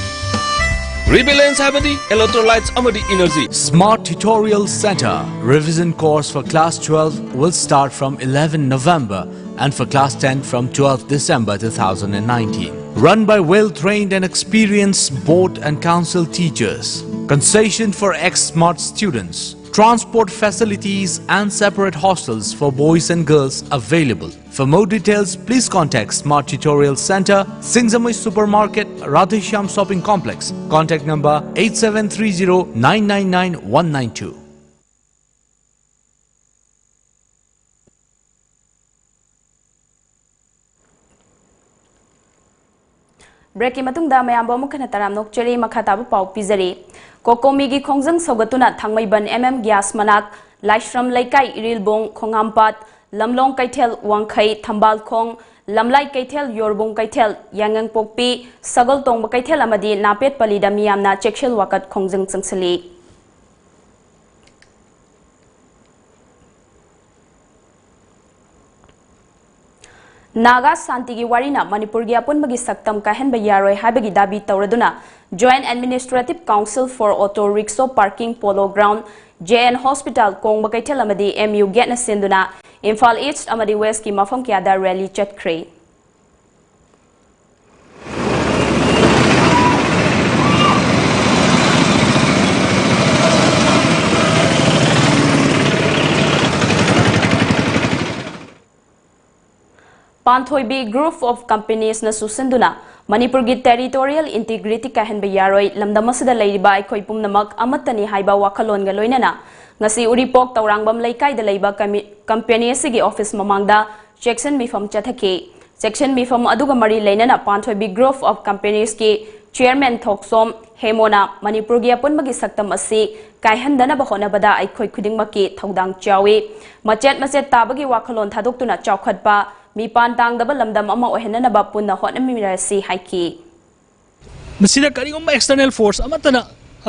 Rebalance ꯍꯥꯏꯕꯗꯤ electrolytes ꯑꯃꯗꯤ energy꯫ Smart Tutorial Center. Revision course for class twelve will start from eleven November and for class ten from twelfth December two thousand nineteen. Run by well-trained and experienced board and council teachers. Concession for ex-smart students. Transport facilities and separate hostels for boys and girls available. For more details, please contact Smart Tutorial Center, Singzamui Supermarket, Radheshyam Shopping Complex. Contact number eight seven three zero nine nine nine one nine two. Breakꯀꯤ ꯃꯇꯨꯡꯗ ꯃꯌꯥꯝꯕꯨ ꯑꯃꯨꯛ ꯍꯟꯅ ꯇꯔꯥꯝꯅ ꯑꯣꯛꯆꯔꯤ꯫ ꯃꯈꯥ ꯇꯥꯕ ꯄꯥꯎ ꯄꯤꯖꯔꯤ꯫ ꯀꯣꯀꯣꯃꯤꯒꯤ ꯈꯣꯡꯖꯪ ꯁꯧꯒꯠꯇꯨꯅ ꯊꯥꯡꯃꯩꯕꯟ M M gas ꯃꯅꯥꯛ, ꯂꯥꯏꯁ꯭ꯔꯝ ꯂꯩꯀꯥꯏ, ꯏꯔꯤꯜꯕꯣꯡ, ꯈꯣꯡꯍꯥꯝꯄꯥꯠ, ꯂꯝꯂꯣꯡ ꯀꯩꯊꯦꯜ, ꯋꯥꯡꯈꯩ, ꯊꯝꯕꯥꯜꯈꯣꯡ, ꯂꯝꯂꯥꯏ ꯀꯩꯊꯦꯜ, ꯌꯣꯔꯕꯨꯡ ꯀꯩꯊꯦꯜ, ꯌꯥꯏꯉꯪꯄꯣꯛꯄꯤ, ꯁꯒꯣꯜꯇꯣꯡꯕ ꯀꯩꯊꯦꯜ ꯑꯃꯗꯤ ꯅꯥꯄꯦꯠꯄꯂꯤꯗ ꯃꯤꯌꯥꯝꯅ ꯆꯦꯛꯁꯤꯜ ꯋꯥꯀꯠ ꯈꯣꯡꯖꯪ ꯆꯪꯁꯤꯜꯂꯤ꯫ ꯅꯥꯒꯥ ꯁꯥꯟꯇꯤꯒꯤ ꯋꯥꯔꯤꯅ ꯃꯅꯤꯄꯨꯔꯒꯤ ꯑꯄꯨꯟꯕꯒꯤ ꯁꯛꯇꯝ ꯀꯥꯏꯍꯟꯕ ꯌꯥꯔꯣꯏ ꯍꯥꯏꯕꯒꯤ Dhabi ꯇꯧꯔꯗꯨꯅ Joint Administrative Council for Auto Rickshaw Parking, Polo Ground, J N Hospital, ꯀꯣꯡꯕ ꯀꯩꯊꯦꯜ ꯑꯃꯗꯤ M U Gate ꯅ ꯁꯤꯟꯗꯨꯅ ꯏꯝꯐꯥꯜ East ꯑꯃꯗꯤ West ꯀꯤ ꯃꯐꯝ ꯀꯌꯥꯗ rally ꯆꯠꯈ꯭ꯔꯦ꯫ ꯄꯥꯟꯊꯣꯏꯕꯤ Group of Companiesꯅ ꯆꯨꯁꯤꯟꯗꯨꯅ ꯃꯅꯤꯄꯨꯔꯒꯤ territorial integrity ꯀꯥꯏꯍꯟꯕ ꯌꯥꯔꯣꯏ, ꯂꯝꯗꯝ ꯑꯁꯤꯗ ꯂꯩꯔꯤꯕ ꯑꯩꯈꯣꯏ ꯄꯨꯝꯅꯃꯛ ꯑꯃꯠꯇꯅꯤ ꯍꯥꯏꯕ ꯋꯥꯈꯜꯂꯣꯟꯒ ꯂꯣꯏꯅꯅ ꯉꯁꯤ ꯎꯔꯤꯄꯣꯛ ꯇꯧꯔꯥꯡꯕꯝ ꯂꯩꯀꯥꯏꯗ ꯂꯩꯕ ꯀꯃꯤ-, company ꯑꯁꯤꯒꯤ office ꯃꯃꯥꯡꯗ ꯆꯦꯛꯁꯤꯟ ꯃꯤꯐꯝ ꯆꯠꯊꯈꯤ꯫ ꯆꯦꯛꯁꯤꯟ ꯃꯤꯐꯝ ꯑꯗꯨꯒ ꯃꯔꯤ ꯂꯩꯅꯅ ꯄꯥꯟꯊꯣꯏꯕꯤ Group of Companiesꯀꯤ chairman ꯊꯣꯛꯁꯣꯝ ꯍꯦꯃꯣꯅ ꯃꯅꯤꯄꯨꯔꯒꯤ ꯑꯄꯨꯟꯕꯒꯤ ꯁꯛꯇꯝ ꯑꯁꯤ ꯀꯥꯏꯍꯟꯗꯅꯕ ꯍꯣꯠꯅꯕꯗ ꯑꯩꯈꯣꯏ ꯈꯨꯗꯤꯡꯃꯛꯀꯤ ꯊꯧꯗꯥꯡ ꯆꯥꯎꯏ꯫ ꯃꯆꯦꯠ ꯃꯆꯦꯠ ꯇꯥꯕꯒꯤ ꯋꯥꯈꯜꯂꯣꯟ ꯊꯥꯗꯣꯛꯇꯨꯅ ꯆꯥꯎꯈꯠꯄ, ꯃꯤꯄꯥꯟ ꯇꯥꯡꯗꯕ ꯂꯝꯗꯝ ꯑꯃ ꯑꯣꯏꯍꯟꯅꯅꯕ ꯄꯨꯟꯅ ꯍꯣꯠꯅꯃꯤꯟꯅꯔꯁꯤ ꯍꯥꯏꯈꯤ꯫ ꯃꯁꯤꯗ ꯀꯔꯤꯒꯨꯝꯕ external force ꯑꯃꯠꯇꯅ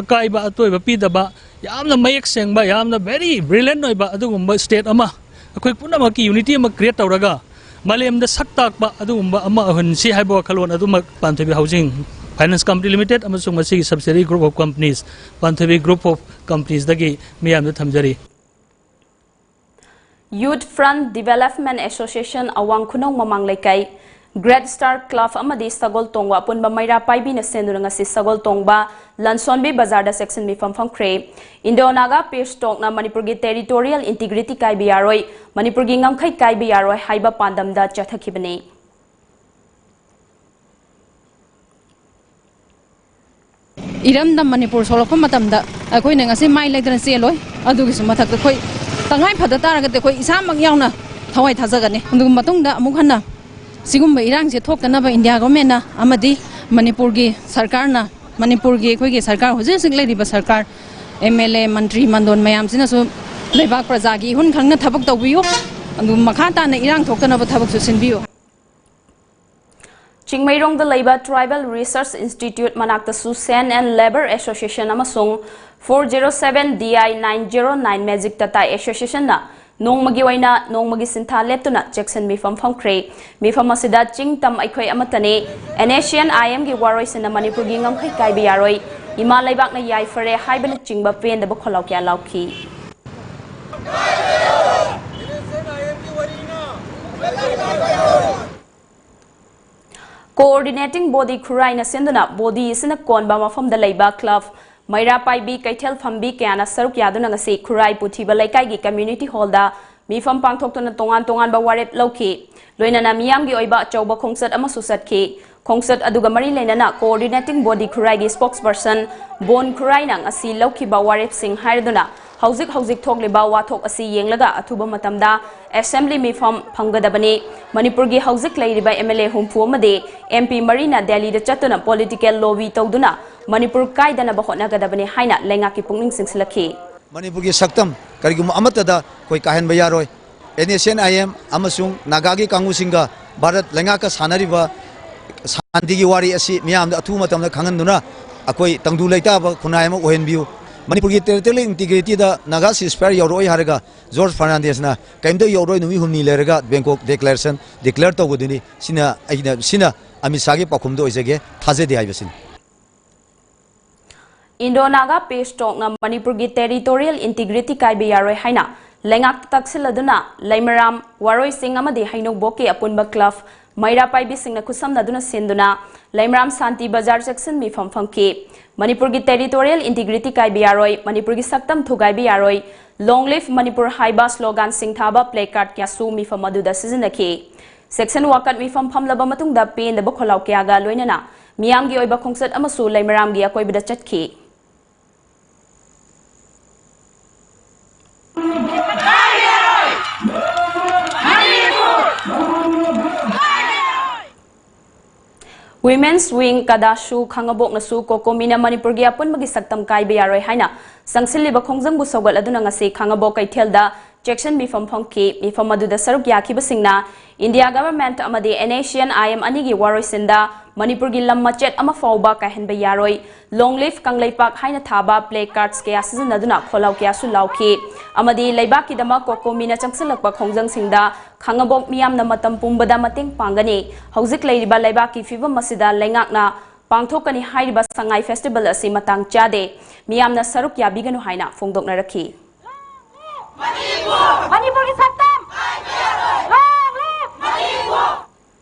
ꯑꯀꯥꯏꯕ ꯑꯇꯣꯏꯕ ꯄꯤꯗꯕ, ꯌꯥꯝꯅ ꯃꯌꯦꯛ ꯁꯦꯡꯕ, ꯌꯥꯝꯅ very brilliant ꯑꯣꯏꯕ ꯑꯗꯨꯒꯨꯝꯕ state ꯑꯃ, ꯑꯩꯈꯣꯏ ꯄꯨꯝꯅꯃꯛꯀꯤ unity ꯑꯃ create ꯇꯧꯔꯒ ꯃꯥꯂꯦꯝꯗ ꯁꯛ ꯇꯥꯛꯄ ꯑꯗꯨꯒꯨꯝꯕ ꯑꯃ ꯑꯣꯏꯍꯟꯁꯤ ꯍꯥꯏꯕ ꯋꯥꯈꯜꯂꯣꯟ ꯑꯗꯨꯃꯛ ꯄꯥꯟꯊꯣꯏꯕꯤ Housing Finance Company Limited ꯑꯃꯁꯨꯡ ꯃꯁꯤꯒꯤ subsidiary Group of Companies, Panthoibi Group of Companiesꯗꯒꯤ ꯃꯤꯌꯥꯝꯗ ꯊꯝꯖꯔꯤ꯫ Youth Front Development Association ꯑꯋꯥꯡ ꯈꯨꯅꯧ ꯃꯃꯥꯡ ꯂꯩꯀꯥꯏ, Great Star Club ꯑꯃꯗꯤ ꯁꯒꯣꯜ ꯇꯣꯡꯕ ꯑꯄꯨꯟꯕ ꯃꯩꯔꯥ ꯄꯥꯏꯕꯤꯅ ꯁꯦꯟꯗꯨꯅ ꯉꯁꯤ ꯁꯒꯣꯜ ꯇꯣꯡꯕ ꯂꯟꯁꯣꯟꯕꯤ ꯕꯖꯥꯔꯗ ꯆꯦꯛꯁꯤꯟ ꯃꯤꯐꯝ ꯐꯝꯈ꯭ꯔꯦ꯫ Indo Naga Peace Talkꯅ ꯃꯅꯤꯄꯨꯔꯒꯤ territorial integrity ꯀꯥꯏꯕ ꯌꯥꯔꯣꯏ, ꯃꯅꯤꯄꯨꯔꯒꯤ ꯉꯝꯈꯩ ꯀꯥꯏꯕ ꯌꯥꯔꯣꯏ ꯍꯥꯏꯕ ꯄꯥꯟꯗꯝꯗ ꯆꯠꯊꯈꯤꯕꯅꯤ꯫ ꯏꯔꯝꯗꯝ ꯃꯅꯤꯄꯨꯔ ꯁꯣꯛꯂꯛꯄ ꯃꯇꯝꯗ ꯑꯩꯈꯣꯏꯅ ꯉꯁꯤ ꯃꯥꯏ ꯂꯩꯗꯅ ꯆꯦꯜꯂꯣꯏ꯫ ꯑꯗꯨꯒꯤꯁꯨ ꯃꯊꯛꯇ ꯑꯩꯈꯣꯏ ꯇꯉꯥꯏ ꯐꯗ ꯇꯥꯔꯒꯗꯤ ꯑꯩꯈꯣꯏ ꯏꯁꯥꯃꯛ ꯌꯥꯎꯅ ꯊꯋꯥꯏ ꯊꯥꯖꯒꯅꯤ꯫ ꯑꯗꯨꯒ ꯃꯇꯨꯡꯗ ꯑꯃꯨꯛ ꯍꯟꯅ ꯁꯤꯒꯨꯝꯕ ꯏꯔꯥꯡꯁꯦ ꯊꯣꯛꯇꯅꯕ ꯏꯟꯗꯤꯌꯥ ꯒꯣꯔꯃꯦꯟꯅ ꯑꯃꯗꯤ ꯃꯅꯤꯄꯨꯔꯒꯤ ꯁꯔꯀꯥꯔꯅ, ꯃꯅꯤꯄꯨꯔꯒꯤ ꯑꯩꯈꯣꯏꯒꯤ ꯁꯔꯀꯥꯔ, ꯍꯧꯖꯤꯛ ꯍꯧꯖꯤꯛ ꯂꯩꯔꯤꯕ ꯁꯔꯀꯥꯔ, ꯑꯦꯝ ꯑꯦꯜ ꯑꯦ, ꯃꯟꯇ꯭ꯔꯤ ꯃꯟꯗꯣꯟ ꯃꯌꯥꯝꯁꯤꯅꯁꯨ ꯂꯩꯕꯥꯛ ꯄ꯭ꯔꯖꯥꯒꯤ ꯏꯍꯨꯟ ꯈꯪꯅ ꯊꯕꯛ ꯇꯧꯕꯤꯌꯨ꯫ ꯑꯗꯨꯒ ꯃꯈꯥ ꯇꯥꯅ ꯏꯔꯥꯡ ꯊꯣꯛꯇꯅꯕ ꯊꯕꯛꯁꯨ ꯁꯤꯟꯕꯤꯌꯨ꯫ ꯆꯤꯡꯃꯩꯔꯣꯡꯗ ꯂꯩꯕ Tribal Research Institute ꯃꯅꯥꯛꯇꯁꯨ Sand and Labour Association ꯑꯃꯁꯨꯡ four zero seven D I nine zero nine Magic Tata Associationꯅ ꯅꯣꯡꯃꯒꯤ ꯑꯣꯏꯅ ꯅꯣꯡꯃꯒꯤ ꯁꯤꯟꯊꯥ ꯂꯦꯞꯇꯨꯅ ꯆꯦꯛꯁꯤꯟ ꯃꯤꯐꯝ ꯐꯝꯈ꯭ꯔꯦ꯫ ꯃꯤꯐꯝ ꯑꯁꯤꯗ "ꯆꯤꯡ ꯇꯝ ꯑꯩꯈꯣꯏ ꯑꯃꯠꯇꯅꯤ", "NSCN IMꯒꯤ ꯋꯥꯔꯣꯏꯁꯤꯟꯅ ꯃꯅꯤꯄꯨꯔꯒꯤ ꯉꯝꯈꯩ ꯀꯥꯏꯕ ꯌꯥꯔꯣꯏ", "ꯏꯃꯥ ꯂꯩꯕꯥꯛꯅ ꯌꯥꯏꯐꯔꯦ" ꯍꯥꯏꯕꯅꯆꯤꯡꯕ ꯄꯦꯟꯗꯕ ꯈꯣꯜꯂꯥꯎ ꯀꯌꯥ ꯂꯥꯎꯈꯤ꯫ Coordinating Body ꯈꯨꯔꯥꯏꯅ ꯁꯤꯟꯗꯨꯅ body ꯑꯁꯤꯅ ꯀꯣꯟꯕ ꯃꯐꯝꯗ ꯂꯩꯕ club, ꯃꯩꯔꯥ ꯄꯥꯏꯕꯤ, ꯀꯩꯊꯦꯜ ꯐꯝꯕꯤ ꯀꯌꯥꯅ ꯁꯔꯨꯛ ꯌꯥꯗꯨꯅ ꯉꯁꯤ ꯈꯨꯔꯥꯏ ꯄꯨꯊꯤꯕ ꯂꯩꯀꯥꯏꯒꯤ community hallꯗ ꯃꯤꯐꯝ ꯄꯥꯡꯊꯣꯛꯇꯨꯅ ꯇꯣꯉꯥꯟ ꯇꯣꯉꯥꯟꯕ ꯋꯥꯔꯦꯞ ꯂꯧꯈꯤ꯫ ꯂꯣꯏꯅꯅ ꯃꯤꯌꯥꯝꯒꯤ ꯑꯣꯏꯕ ꯑꯆꯧꯕ ꯈꯣꯡꯆꯠ ꯑꯃꯁꯨ ꯆꯠꯈꯤ꯫ ꯈꯣꯡꯆꯠ ꯑꯗꯨꯒ ꯃꯔꯤ ꯂꯩꯅꯅ coordinating body ꯈꯨꯔꯥꯏꯒꯤ spokesperson ꯕꯣꯟ ꯈꯨꯔꯥꯏꯅ ꯉꯁꯤ ꯂꯧꯈꯤꯕ ꯋꯥꯔꯦꯞꯁꯤꯡ ꯍꯥꯏꯔꯗꯨꯅ, ꯍꯧꯖꯤꯛ ꯍꯧꯖꯤꯛ ꯊꯣꯛꯂꯤꯕ ꯋꯥꯊꯣꯛ ꯑꯁꯤ ꯌꯦꯡꯂꯒ ꯑꯊꯨꯕ ꯃꯇꯝꯗ assembly ꯃꯤꯐꯝ ꯐꯝꯒꯗꯕꯅꯤ꯫ ꯃꯅꯤꯄꯨꯔꯒꯤ ꯍꯧꯖꯤꯛ ꯂꯩꯔꯤꯕ MLA ꯍꯨꯝꯐꯨ ꯑꯃꯗꯤ MP ꯃꯔꯤꯅ ꯗꯦꯜꯂꯤꯗ ꯆꯠꯇꯨꯅ political lobby ꯇꯧꯗꯨꯅ ꯃꯅꯤꯄꯨꯔ ꯀꯥꯏꯗꯅꯕ ꯍꯣꯠꯅꯒꯗꯕꯅꯤ ꯍꯥꯏꯅ ꯂꯩꯉꯥꯛꯀꯤ ꯄꯨꯛꯅꯤꯡ ꯆꯤꯡꯁꯤꯜꯂꯛꯈꯤ꯫ ꯃꯅꯤꯄꯨꯔꯒꯤ ꯁꯛꯇꯝ ꯀꯔꯤꯒꯨꯝꯕ ꯑꯃꯠꯇꯗ ꯑꯩꯈꯣꯏ ꯀꯥꯏꯍꯟꯕ ꯌꯥꯔꯣꯏ꯫ NSCN-IM ꯑꯃꯁꯨꯡ ꯅꯥꯒꯥꯒꯤ ꯀꯥꯡꯕꯨꯁꯤꯡꯒ ꯚꯥꯔꯠ ꯂꯩꯉꯥꯛꯀ ꯁꯥꯟꯅꯔꯤꯕ ꯁꯥꯟꯇꯤꯒꯤ ꯋꯥꯔꯤ ꯑꯁꯤ ꯃꯤꯌꯥꯝꯗ ꯑꯊꯨꯕ ꯃꯇꯝꯗ ꯈꯪꯍꯟꯗꯨꯅ ꯑꯩꯈꯣꯏ ꯇꯪꯗꯨ ꯂꯩꯇꯥꯕ ꯈꯨꯟꯅꯥꯏ ꯑꯃ ꯑꯣꯏꯍꯟꯕꯤꯌꯨ꯫ ꯃꯅꯤꯄꯨꯔꯒꯤ territorial integrityꯗ ꯅꯥꯒꯥ ceasefire ꯌꯧꯔꯛꯑꯣꯏ ꯍꯥꯏꯔꯒ ꯖꯣꯔꯖ ꯐꯔꯅꯥꯟꯗꯦꯁꯅ ꯀꯔꯤꯝꯇ ꯌꯧꯔꯣꯏ, ꯅꯨꯃꯤꯠ ꯍꯨꯝꯅꯤ ꯂꯩꯔꯒ ꯕꯦꯡꯀꯣꯛ declaration declare ꯇꯧꯒꯗꯣꯏꯅꯤ꯫ ꯁꯤꯅ ꯑꯩꯅ, ꯁꯤꯅ ꯑꯃꯤꯠ ꯁꯥꯍꯒꯤ ꯄꯥꯎꯈꯨꯝꯗ ꯑꯣꯏꯖꯒꯦ, ꯊꯥꯖꯗꯦ ꯍꯥꯏꯕꯁꯤꯅꯤ꯫ Indo-Naga Peace Talkꯅ ꯃꯅꯤꯄꯨꯔꯒꯤ territorial integrity ꯀꯥꯏꯕ ꯌꯥꯔꯣꯏ ꯍꯥꯏꯅ ꯂꯩꯉꯥꯛꯇ ꯇꯛꯁꯤꯜꯂꯗꯨꯅ ꯂꯩꯃꯔꯥꯝ, ꯋꯥꯔꯣꯏ ꯆꯤꯡ ꯑꯃꯗꯤ ꯍꯩꯅꯧꯕꯣꯛꯀꯤ ꯑꯄꯨꯟꯕ club ꯃꯩꯔꯥ ꯄꯥꯏꯕꯤꯁꯤꯡꯅ ꯈꯨꯠꯁꯝꯅꯗꯨꯅ ꯁꯤꯟꯗꯨꯅ ꯂꯩꯃꯔꯥꯝ ꯁꯥꯟꯇꯤ ꯕꯖꯥꯔ ꯆꯦꯛꯁꯤꯟ ꯃꯤꯐꯝ ꯐꯝꯈꯤ꯫ ꯃꯅꯤꯄꯨꯔꯒꯤ territorial integrity ꯀꯥꯏꯕ ꯌꯥꯔꯣꯏ, ꯃꯅꯤꯄꯨꯔꯒꯤ ꯁꯛꯇꯝ ꯊꯨꯒꯥꯏꯕ ꯌꯥꯔꯣꯏ, Long Live Manipur ꯍꯥꯏꯕ slogan ꯁꯤꯡꯊꯥꯕ placard ꯀꯌꯥꯁꯨ ꯃꯤꯐꯝ ꯑꯗꯨꯗ ꯁꯤꯖꯤꯟꯅꯈꯤ꯫ Section ꯋꯥꯀꯠ ꯃꯤꯐꯝ ꯐꯝꯂꯕ ꯃꯇꯨꯡꯗ ꯄꯦꯟꯗꯕ ꯈꯣꯜꯂꯥꯎ ꯀꯌꯥꯒ ꯂꯣꯏꯅꯅ ꯃꯤꯌꯥꯝꯒꯤ ꯑꯣꯏꯕ ꯈꯣꯡꯆꯠ ꯑꯃꯁꯨ ꯂꯩꯃꯔꯥꯝꯒꯤ ꯑꯀꯣꯏꯕꯗ ꯆꯠꯈꯤ꯫ Women's Wing ꯀꯗꯥꯁꯨ ꯈꯥꯉꯕꯣꯛꯅꯁꯨ ꯀꯣꯀꯣꯃꯤꯅ ꯃꯅꯤꯄꯨꯔꯒꯤ ꯑꯄꯨꯟꯕꯒꯤ ꯁꯛꯇꯝ ꯀꯥꯏꯕ ꯌꯥꯔꯣꯏ ꯍꯥꯏꯅ ꯆꯪꯁꯤꯜꯂꯤꯕ ꯈꯣꯡꯖꯪꯕꯨ ꯁꯧꯒꯠꯂꯗꯨꯅ ꯉꯁꯤ ꯈꯥꯉꯕꯣꯛ ꯀꯩꯊꯦꯜꯗ ꯆꯦꯛꯁꯤꯟ ꯃꯤꯐꯝ ꯐꯝꯈꯤ꯫ ꯃꯤꯐꯝ ꯑꯗꯨꯗ ꯁꯔꯨꯛ ꯌꯥꯈꯤꯕꯁꯤꯡꯅ India Government ꯑꯃꯗꯤ NSCN-IM ꯑꯅꯤꯒꯤ ꯋꯥꯔꯣꯏꯁꯤꯟꯗ ꯃꯅꯤꯄꯨꯔꯒꯤ ꯂꯝ ꯃꯆꯦꯠ ꯑꯃ ꯐꯥꯎꯕ ꯀꯥꯏꯍꯟꯕ ꯌꯥꯔꯣꯏ, Long Live ꯀꯪꯂꯩꯄꯥꯛ ꯍꯥꯏꯅ ꯊꯥꯕ placards ꯀꯌꯥ ꯁꯤꯖꯤꯟꯅꯗꯨꯅ ꯈꯣꯜꯂꯥꯎ ꯀꯌꯥꯁꯨ ꯂꯥꯎꯈꯤ ꯑꯃꯗꯤ ꯂꯩꯕꯥꯛꯀꯤꯗꯃꯛ ꯀꯣꯀꯣꯃꯤꯅ ꯆꯪꯁꯤꯜꯂꯛꯄ ꯈꯣꯡꯖꯪꯁꯤꯡꯗ ꯈꯥꯉꯕꯣꯛ ꯃꯤꯌꯥꯝꯅ ꯃꯇꯝ ꯄꯨꯝꯕꯗ ꯃꯇꯦꯡ ꯄꯥꯡꯒꯅꯤ꯫ ꯍꯧꯖꯤꯛ ꯂꯩꯔꯤꯕ ꯂꯩꯕꯥꯛꯀꯤ ꯐꯤꯕꯝ ꯑꯁꯤꯗ ꯂꯩꯉꯥꯛꯅ ꯄꯥꯡꯊꯣꯛꯀꯅꯤ ꯍꯥꯏꯔꯤꯕ ꯁꯉꯥꯏ festival ꯑꯁꯤ ꯃꯇꯥꯡ ꯆꯥꯗꯦ꯫ ꯃꯤꯌꯥꯝꯅ ꯁꯔꯨꯛ ꯌꯥꯕꯤꯒꯅꯨ ꯍꯥꯏꯅ ꯐꯣꯡꯗꯣꯛꯅꯔꯛꯈꯤ꯫ ꯃꯅꯤꯄꯨꯔꯒꯤ ꯁꯛꯇꯝ! Long live!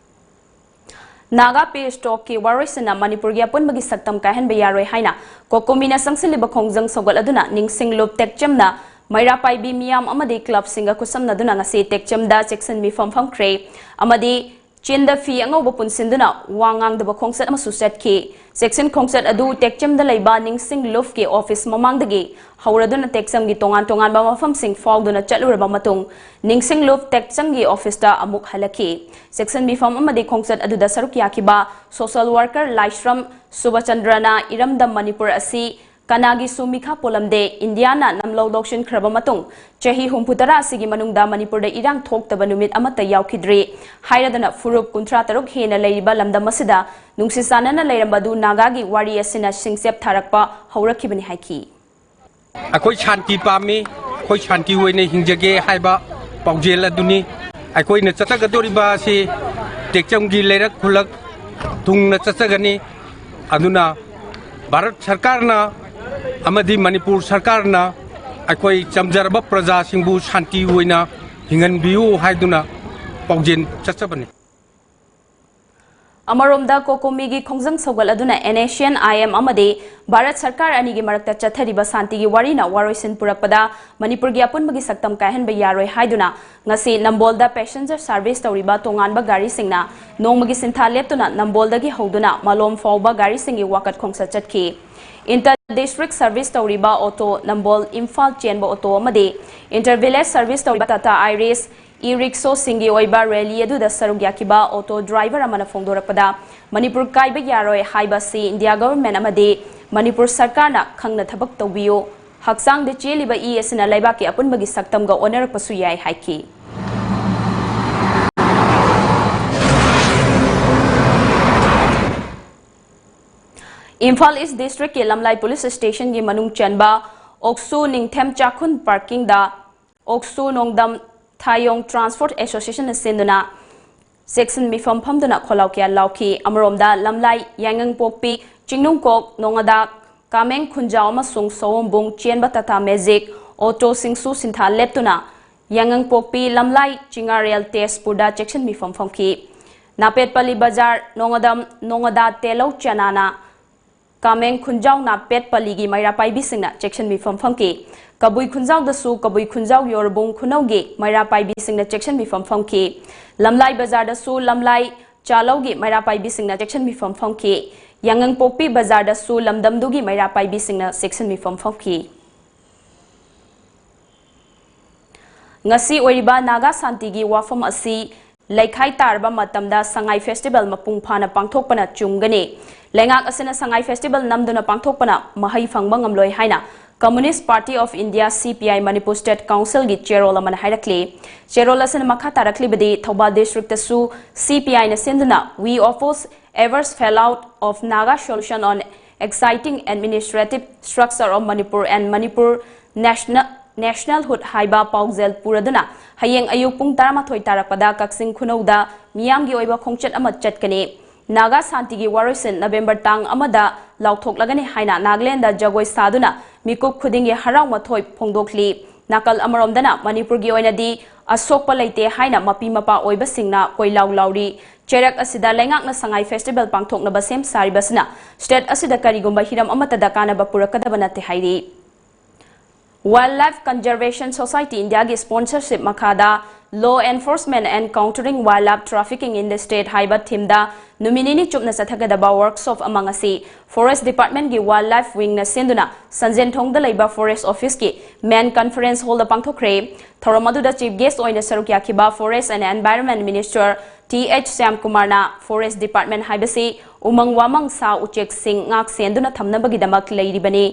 Naga Peace Talkꯀꯤ ꯋꯥꯔꯣꯏꯁꯤꯟꯅ ꯃꯅꯤꯄꯨꯔꯒꯤ ꯑꯄꯨꯟꯕꯒꯤ ꯁꯛꯇꯝ ꯀꯥꯏꯍꯟꯕ ꯌꯥꯔꯣꯏ ꯍꯥꯏꯅ ꯀꯣꯀꯣꯃꯤꯅ ꯆꯪꯁꯤꯜꯂꯤꯕ ꯈꯣꯡꯖꯪ ꯁꯧꯒꯠꯂꯗꯨꯅ ꯅꯤꯡꯁꯤꯡꯂꯨꯞ ꯇꯦꯛꯆꯝꯅ ꯃꯩꯔꯥ ꯄꯥꯏꯕꯤ ꯃꯤꯌꯥꯝ ꯑꯃꯗꯤ ꯀ꯭ꯂꯕꯁꯤꯡꯒ ꯈꯨꯠꯁꯝꯅꯗꯨꯅ ꯉꯁꯤ ꯇꯦꯛꯆꯝꯗ ꯆꯦꯛꯁꯤꯟ ꯃꯤꯐꯝ ꯐꯝꯈ꯭ꯔꯦ ꯑꯃꯗꯤ ꯆꯤꯟꯗ ꯐꯤ ꯑꯉꯧꯕ ꯄꯨꯟꯁꯤꯟꯗꯨꯅ ꯋꯥ ꯉꯥꯡꯗꯕ ꯈꯣꯡꯆꯠ ꯑꯃꯁꯨ ꯆꯠꯈꯤ꯫ ꯆꯦꯛꯁꯤꯟ ꯈꯣꯡꯆꯠ ꯑꯗꯨ ꯇꯦꯛꯆꯝꯗ ꯂꯩꯕ ꯅꯤꯡꯁꯤꯡ ꯂꯨꯞꯀꯤ ꯑꯣꯐꯤꯁ ꯃꯃꯥꯡꯗꯒꯤ ꯍꯧꯔꯗꯨꯅ ꯇꯦꯛꯆꯝꯒꯤ ꯇꯣꯉꯥꯟ ꯇꯣꯉꯥꯟꯕ ꯃꯐꯝꯁꯤꯡ ꯐꯥꯎꯗꯨꯅ ꯆꯠꯂꯨꯔꯕ ꯃꯇꯨꯡ ꯅꯤꯡꯁꯤꯡ ꯂꯨꯞ ꯇꯦꯛꯆꯝꯒꯤ ꯑꯣꯐꯤꯁꯇ ꯑꯃꯨꯛ ꯍꯜꯂꯛꯈꯤ꯫ ꯆꯦꯛꯁꯤꯟ ꯃꯤꯐꯝ ꯑꯃꯗꯤ ꯈꯣꯡꯆꯠ ꯑꯗꯨꯗ ꯁꯔꯨꯛ ꯌꯥꯈꯤꯕ ꯁꯣꯁꯦꯜ ꯋꯥꯔꯀꯔ ꯂꯥꯏꯁ꯭ꯔꯝ ꯁꯨꯕꯆꯟꯗ꯭ꯔꯅ ꯏꯔꯝꯗꯝ ꯃꯅꯤꯄꯨꯔ ꯑꯁꯤ ꯀꯅꯥꯒꯤꯁꯨ ꯃꯤꯈꯥ ꯄꯣꯜꯂꯝꯗꯦ, ꯏꯟꯗꯤꯌꯥꯅ ꯅꯝꯂꯧ ꯂꯧꯁꯤꯟꯈ꯭ꯔꯕ ꯃꯇꯨꯡ ꯆꯍꯤ ꯍꯨꯝꯐꯨ ꯇꯔꯥ ꯑꯁꯤꯒꯤ ꯃꯅꯨꯡꯗ ꯃꯅꯤꯄꯨꯔꯗ ꯏꯔꯥꯡ ꯊꯣꯛꯇꯕ ꯅꯨꯃꯤꯠ ꯑꯃꯠꯇ ꯌꯥꯎꯈꯤꯗ꯭ꯔꯤ ꯍꯥꯏꯔꯗꯅ ꯐꯨꯔꯨꯞ ꯀꯨꯟꯊ꯭ꯔꯥ ꯇꯔꯨꯛ ꯍꯦꯟꯅ ꯂꯩꯔꯤꯕ ꯂꯝꯗꯝ ꯑꯁꯤꯗ ꯅꯨꯡꯁꯤ ꯆꯥꯟꯅꯅ ꯂꯩꯔꯝꯕ ꯑꯗꯨ ꯅꯥꯒꯥꯒꯤ ꯋꯥꯔꯤ ꯑꯁꯤꯅ ꯁꯤꯡꯆꯦꯞ ꯊꯥꯔꯛꯄ ꯍꯧꯔꯛꯈꯤꯕꯅꯤ ꯍꯥꯏꯈꯤ꯫ ꯑꯩꯈꯣꯏ ꯁꯥꯟꯇꯤ ꯄꯥꯝꯃꯤ, ꯑꯩꯈꯣꯏ ꯁꯥꯟꯇꯤ ꯑꯣꯏꯅ ꯍꯤꯡꯖꯒꯦ ꯍꯥꯏꯕ ꯄꯥꯎꯖꯦꯜ ꯑꯗꯨꯅꯤ꯫ ꯑꯩꯈꯣꯏꯅ ꯆꯠꯆꯒꯗꯧꯔꯤꯕ ꯑꯁꯤ ꯇꯦꯛꯆꯝꯒꯤ ꯂꯩꯔꯛ ꯈꯨꯜꯂꯛ ꯊꯨꯡꯅ ꯆꯠꯆꯒꯅꯤ꯫ ꯑꯗꯨꯅ ꯚꯥꯔꯠ ꯁꯔꯀꯥꯔꯅ ꯑꯃꯗꯤ ꯃꯅꯤꯄꯨꯔ ꯁꯔꯀꯥꯔꯅ ꯑꯩꯈꯣꯏ ꯆꯝꯖꯔꯕ ꯄ꯭ꯔꯖꯥꯁꯤꯡꯕꯨ ꯁꯥꯟꯇꯤ ꯑꯣꯏꯅ ꯍꯤꯡꯍꯟꯕꯤꯌꯨ ꯍꯥꯏꯗꯨꯅ ꯄꯥꯎꯖꯦꯜ ꯆꯠꯆꯕꯅꯤ꯫ ꯑꯃꯔꯣꯝꯗ ꯀꯣꯀꯣꯃꯤꯒꯤ ꯈꯣꯡꯖꯪ ꯁꯧꯒꯠꯂꯗꯨꯅ NSCN-IM ꯑꯃꯗꯤ ꯚꯥꯔꯠ ꯁꯔꯀꯥꯔ ꯑꯅꯤꯒꯤ ꯃꯔꯛꯇ ꯆꯠꯊꯔꯤꯕ ꯁꯥꯟꯇꯤꯒꯤ ꯋꯥꯔꯤꯅ ꯋꯥꯔꯣꯏꯁꯤꯟ ꯄꯨꯔꯛꯄꯗ ꯃꯅꯤꯄꯨꯔꯒꯤ ꯑꯄꯨꯟꯕꯒꯤ ꯁꯛꯇꯝ ꯀꯥꯏꯍꯟꯕ ꯌꯥꯔꯣꯏ ꯍꯥꯏꯗꯨꯅ ꯉꯁꯤ ꯅꯝꯕꯣꯜꯗ ꯄꯦꯁꯦꯟꯖꯔ ꯁꯥꯔꯚꯤꯁ ꯇꯧꯔꯤꯕ ꯇꯣꯉꯥꯟꯕ ꯒꯥꯔꯤꯁꯤꯡꯅ ꯅꯣꯡꯃꯒꯤ ꯁꯤꯟꯊꯥ ꯂꯦꯞꯇꯨꯅ ꯅꯝꯕꯣꯜꯗꯒꯤ ꯍꯧꯗꯨꯅ ꯃꯂꯣꯝ ꯐꯥꯎꯕ ꯒꯥꯔꯤꯁꯤꯡꯒꯤ ꯋꯥꯀꯠ ꯈꯣꯡꯆꯠ ꯆꯠꯈꯤ꯫ ꯏꯟꯇꯔ ꯗꯤꯁꯇ꯭ꯔꯤꯛ ꯁꯥꯔꯚꯤꯁ ꯇꯧꯔꯤꯕ ꯑꯣꯇꯣ ꯅꯝꯕꯣꯜ ꯏꯝꯐꯥꯜ ꯆꯦꯟꯕ ꯑꯣꯇꯣ ꯑꯃꯗꯤ ꯏꯟꯇꯔ ꯚꯤꯂꯦꯖ ꯁꯥꯔꯚꯤꯁ ꯇꯧꯔꯤꯕ ꯇꯥꯇꯥ ꯑꯥꯏꯔꯤꯁ ꯏ ꯔꯤꯛꯁꯣꯁꯤꯡꯒꯤ ꯑꯣꯏꯕ ꯔꯦꯂꯤ ꯑꯗꯨꯗ ꯁꯔꯨꯛ ꯌꯥꯈꯤꯕ ꯑꯣꯇꯣ ꯗ꯭ꯔꯥꯏꯚꯔ ꯑꯃꯅ ꯐꯣꯡꯗꯣꯔꯛꯄꯗ, ꯃꯅꯤꯄꯨꯔ ꯀꯥꯏꯕ ꯌꯥꯔꯣꯏ ꯍꯥꯏꯕ ꯑꯁꯤ ꯏꯟꯗꯤꯌꯥ ꯒꯚꯔꯟꯃꯦꯟꯠ ꯑꯃꯗꯤ ꯃꯅꯤꯄꯨꯔ ꯁꯔꯀꯥꯔꯅ ꯈꯪꯅ ꯊꯕꯛ ꯇꯧꯕꯤꯌꯨ, ꯍꯛꯆꯥꯡꯗ ꯆꯦꯜꯂꯤꯕ ꯏ ꯑꯁꯤꯅ ꯂꯩꯕꯥꯛꯀꯤ ꯑꯄꯨꯟꯕꯒꯤ ꯁꯛꯇꯝꯒ ꯑꯣꯟꯅꯔꯛꯄꯁꯨ ꯌꯥꯏ ꯍꯥꯏꯈꯤ꯫ ꯏꯝꯐꯥꯜ ꯏꯁ ꯗꯤꯁꯇ꯭ꯔꯤꯛꯀꯤ ꯂꯝꯂꯥꯏ ꯄꯨꯂꯤꯁ ꯁ꯭ꯇꯦꯁꯟꯒꯤ ꯃꯅꯨꯡ ꯆꯟꯕ ꯑꯣꯛꯁꯨ ꯅꯤꯡꯊꯦꯝ ꯆꯥꯛꯈꯨꯟ ꯄꯥꯔꯀꯤꯡꯗ ꯑꯣꯛꯁꯨ ꯅꯣꯡꯗꯝ ꯊꯥꯌꯣꯡ ꯇ꯭ꯔꯥꯟꯁꯄꯣꯔꯠ ꯑꯦꯁꯣꯁꯤꯌꯦꯁꯟꯅ ꯁꯤꯟꯗꯨꯅ ꯆꯦꯛꯁꯤꯟ ꯃꯤꯐꯝ ꯐꯝꯗꯨꯅ ꯈꯣꯜꯂꯥꯎ ꯀꯌꯥ ꯂꯥꯎꯈꯤ꯫ ꯑꯃꯔꯣꯝꯗ ꯂꯝꯂꯥꯏ ꯌꯥꯏꯉꯪꯄꯣꯛꯄꯤ ꯆꯤꯡꯅꯨꯡꯀꯣꯛ ꯅꯣꯡꯉꯥꯗꯥ ꯀꯥꯃꯦꯡ ꯈꯨꯟꯖꯥꯎ ꯑꯃꯁꯨꯡ ꯁꯑꯣꯝꯕꯨꯡ ꯆꯦꯟꯕ ꯇꯥꯇꯥ ꯃꯦꯖꯤꯛ ꯑꯣꯇꯣꯁꯤꯡꯁꯨ ꯁꯤꯟꯊꯥ ꯂꯦꯞꯇꯨꯅ ꯌꯥꯏꯉꯪꯄꯣꯛꯄꯤ ꯂꯝꯂꯥꯏ ꯆꯤꯉꯥꯔꯦꯜ ꯇꯦꯖꯄꯨꯔꯗ ꯆꯦꯛꯁꯤꯟ ꯃꯤꯐꯝ ꯐꯝꯈꯤ꯫ ꯅꯥꯄꯦꯠꯄꯜꯂꯤ ꯕꯖꯥꯔ ꯅꯣꯡꯉꯥꯗꯝ ꯅꯣꯡꯉꯥꯗꯥ ꯇꯦꯂꯧ ꯆꯅꯥꯅ ꯀꯥꯃꯦꯡ ꯈꯨꯟꯖꯥꯎ ꯅꯥꯄꯦꯠ ꯄꯜꯂꯤꯒꯤ ꯃꯩꯔꯥ ꯄꯥꯏꯕꯤꯁꯤꯡꯅ ꯆꯦꯛꯁꯤꯟ ꯃꯤꯐꯝ ꯐꯝꯈꯤ꯫ ꯀꯕꯨꯏ ꯈꯨꯟꯖꯥꯎꯗꯁꯨ ꯀꯕꯨꯏ ꯈꯨꯟꯖꯥꯎ ꯌꯣꯔꯕꯨꯡ ꯈꯨꯅꯧꯒꯤ ꯃꯩꯔꯥ ꯄꯥꯏꯕꯤꯁꯤꯡꯅ ꯆꯦꯛꯁꯤꯟ ꯃꯤꯐꯝ ꯐꯝꯈꯤ꯫ ꯂꯝꯂꯥꯏ ꯕꯖꯥꯔꯗꯁꯨ ꯂꯝꯂꯥꯏ ꯆꯥꯂꯧꯒꯤ ꯃꯩꯔꯥ ꯄꯥꯏꯕꯤꯁꯤꯡꯅ ꯆꯦꯛꯁꯤꯟ ꯃꯤꯐꯝ ꯐꯝꯈꯤ꯫ ꯌꯥꯉꯪꯄꯣꯛꯄꯤ ꯕꯖꯥꯔꯗꯁꯨ ꯂꯝꯗꯝꯗꯨꯒꯤ ꯃꯩꯔꯥ ꯄꯥꯏꯕꯤꯁꯤꯡꯅ ꯆꯦꯛꯁꯤꯟ ꯃꯤꯐꯝ ꯐꯝꯈꯤ꯫ ꯉꯁꯤ ꯑꯣꯏꯔꯤꯕ ꯅꯥꯒꯥ ꯁꯥꯟꯇꯤꯒꯤ ꯋꯥꯐꯝ ꯑꯁꯤ ꯂꯩꯈꯥꯏ ꯇꯥꯔꯕ ꯃꯇꯝꯗ ꯁꯉꯥꯏ ꯐꯦꯁꯇꯤꯚꯦꯜ ꯃꯄꯨꯡ ꯐꯥꯅ ꯄꯥꯡꯊꯣꯛꯄꯅ ꯆꯨꯝꯒꯅꯤ꯫ ꯂꯩꯉꯥꯛ ꯑꯁꯤꯅ ꯁꯉꯥꯏ ꯐꯦꯁꯇꯤꯚꯦꯜ ꯅꯝꯗꯨꯅ ꯄꯥꯡꯊꯣꯛꯄꯅ ꯃꯍꯩ ꯐꯪꯕ ꯉꯝꯂꯣꯏ ꯍꯥꯏꯅ Communist Party of India, C P I, Manipur state ꯀꯥꯎꯟꯁꯤꯜꯒꯤ ꯆꯦꯔꯣꯜ ꯑꯃꯅ ꯍꯥꯏꯔꯛꯂꯤ꯫ ꯆꯦꯔꯣꯜ ꯑꯁꯤꯅ ꯃꯈꯥ ꯇꯥꯔꯛꯂꯤꯕꯗꯤ, ꯊꯧꯕꯥꯜ ꯗꯤꯁꯇ꯭ꯔꯤꯛꯇꯁꯨ C P I ꯅ ꯁꯤꯟꯗꯨꯅ We oppose every fallout of Naga solution on existing administrative structure of Manipur and Manipur National, Nationalhood ꯍꯥꯏꯕ ꯄꯥꯎꯖꯦꯜ ꯄꯨꯔꯗꯨꯅ ꯍꯌꯦꯡ ꯑꯌꯨꯛ ꯄꯨꯡ ꯇꯔꯥꯃꯥꯊꯣꯏ ꯇꯥꯔꯛꯄꯗ ꯀꯛꯆꯤꯡ ꯈꯨꯅꯧꯗ ꯃꯤꯌꯥꯝꯒꯤ ꯑꯣꯏꯕ ꯈꯣꯡꯆꯠ ꯑꯃ ꯆꯠꯀꯅꯤ꯫ ꯅꯥꯒꯥ ꯁꯥꯟꯇꯤꯒꯤ ꯋꯥꯔꯣꯏꯁꯤꯟ ꯅꯕꯦꯝꯕꯔ ꯇꯥꯡ ꯑꯃꯗ ꯂꯥꯎꯊꯣꯛꯂꯒꯅꯤ ꯍꯥꯏꯅ ꯅꯥꯒꯥꯂꯦꯟꯗ ꯖꯒꯣꯏ ꯁꯥꯗꯨꯅ ꯃꯤꯀꯨꯞ ꯈꯨꯗꯤꯡꯒꯤ ꯍꯔꯥꯎ ꯃꯊꯣꯏ ꯐꯣꯡꯗꯣꯛꯂꯤ꯫ ꯅꯥꯀꯜ ꯑꯃꯔꯣꯝꯗꯅ ꯃꯅꯤꯄꯨꯔꯒꯤ ꯑꯣꯏꯅꯗꯤ ꯑꯁꯣꯛꯄ ꯂꯩꯇꯦ ꯍꯥꯏꯅ ꯃꯄꯤ ꯃꯄꯥ ꯑꯣꯏꯕꯁꯤꯡꯅ ꯀꯣꯏꯂꯥꯎ ꯂꯥꯎꯔꯤ꯫ ꯆꯩꯔꯛ ꯑꯁꯤꯗ ꯂꯩꯉꯥꯛꯅ ꯁꯉꯥꯏ ꯐꯦꯁꯇꯤꯚꯦꯜ ꯄꯥꯡꯊꯣꯛꯅꯕ ꯁꯦꯝ ꯁꯥꯔꯤꯕꯁꯤꯅ ꯁ꯭ꯇꯦꯠ ꯑꯁꯤꯗ ꯀꯔꯤꯒꯨꯝꯕ ꯍꯤꯔꯝ ꯑꯃꯠꯇꯗ ꯀꯥꯟꯅꯕ ꯄꯨꯔꯛꯀꯗꯕ ꯅꯠꯇꯦ ꯍꯥꯏꯔꯤ꯫ Wildlife Conservation Society Indiaꯒꯤ sponsorship ꯃꯈꯥꯗ Law Enforcement and Countering Wildlife Trafficking in the State ꯍꯥꯏꯕ themeꯗ ꯅꯨꯃꯤꯠ ꯅꯤꯅꯤ ꯆꯨꯞꯅ ꯆꯠꯊꯒꯗꯕ workshop ꯑꯃ ꯉꯁꯤ Forest Departmentꯀꯤ Wildlife Wingꯅ ꯁꯤꯟꯗꯨꯅ ꯁꯟꯖꯦꯟꯊꯣꯡꯗ ꯂꯩꯕ Forest Officeꯀꯤ Main Conference Hallꯗ ꯄꯥꯡꯊꯣꯛꯈ꯭ꯔꯦ꯫ ꯊꯧꯔꯝ ꯑꯗꯨꯗ Chief Guest ꯑꯣꯏꯅ ꯁꯔꯨꯛ ꯌꯥꯈꯤꯕ Forest and Environment Minister T H ꯁ꯭ꯌꯥꯝꯀꯨꯃꯥꯔꯅ Forest Department ꯍꯥꯏꯕꯁꯤ ꯎꯃꯪ ꯋꯥꯃꯪ ꯁꯥ ꯎꯆꯦꯛꯁꯤꯡ ꯉꯥꯛ ꯁꯦꯟꯗꯨꯅ ꯊꯝꯅꯕꯒꯤꯗꯃꯛ ꯂꯩꯔꯤꯕꯅꯤ꯫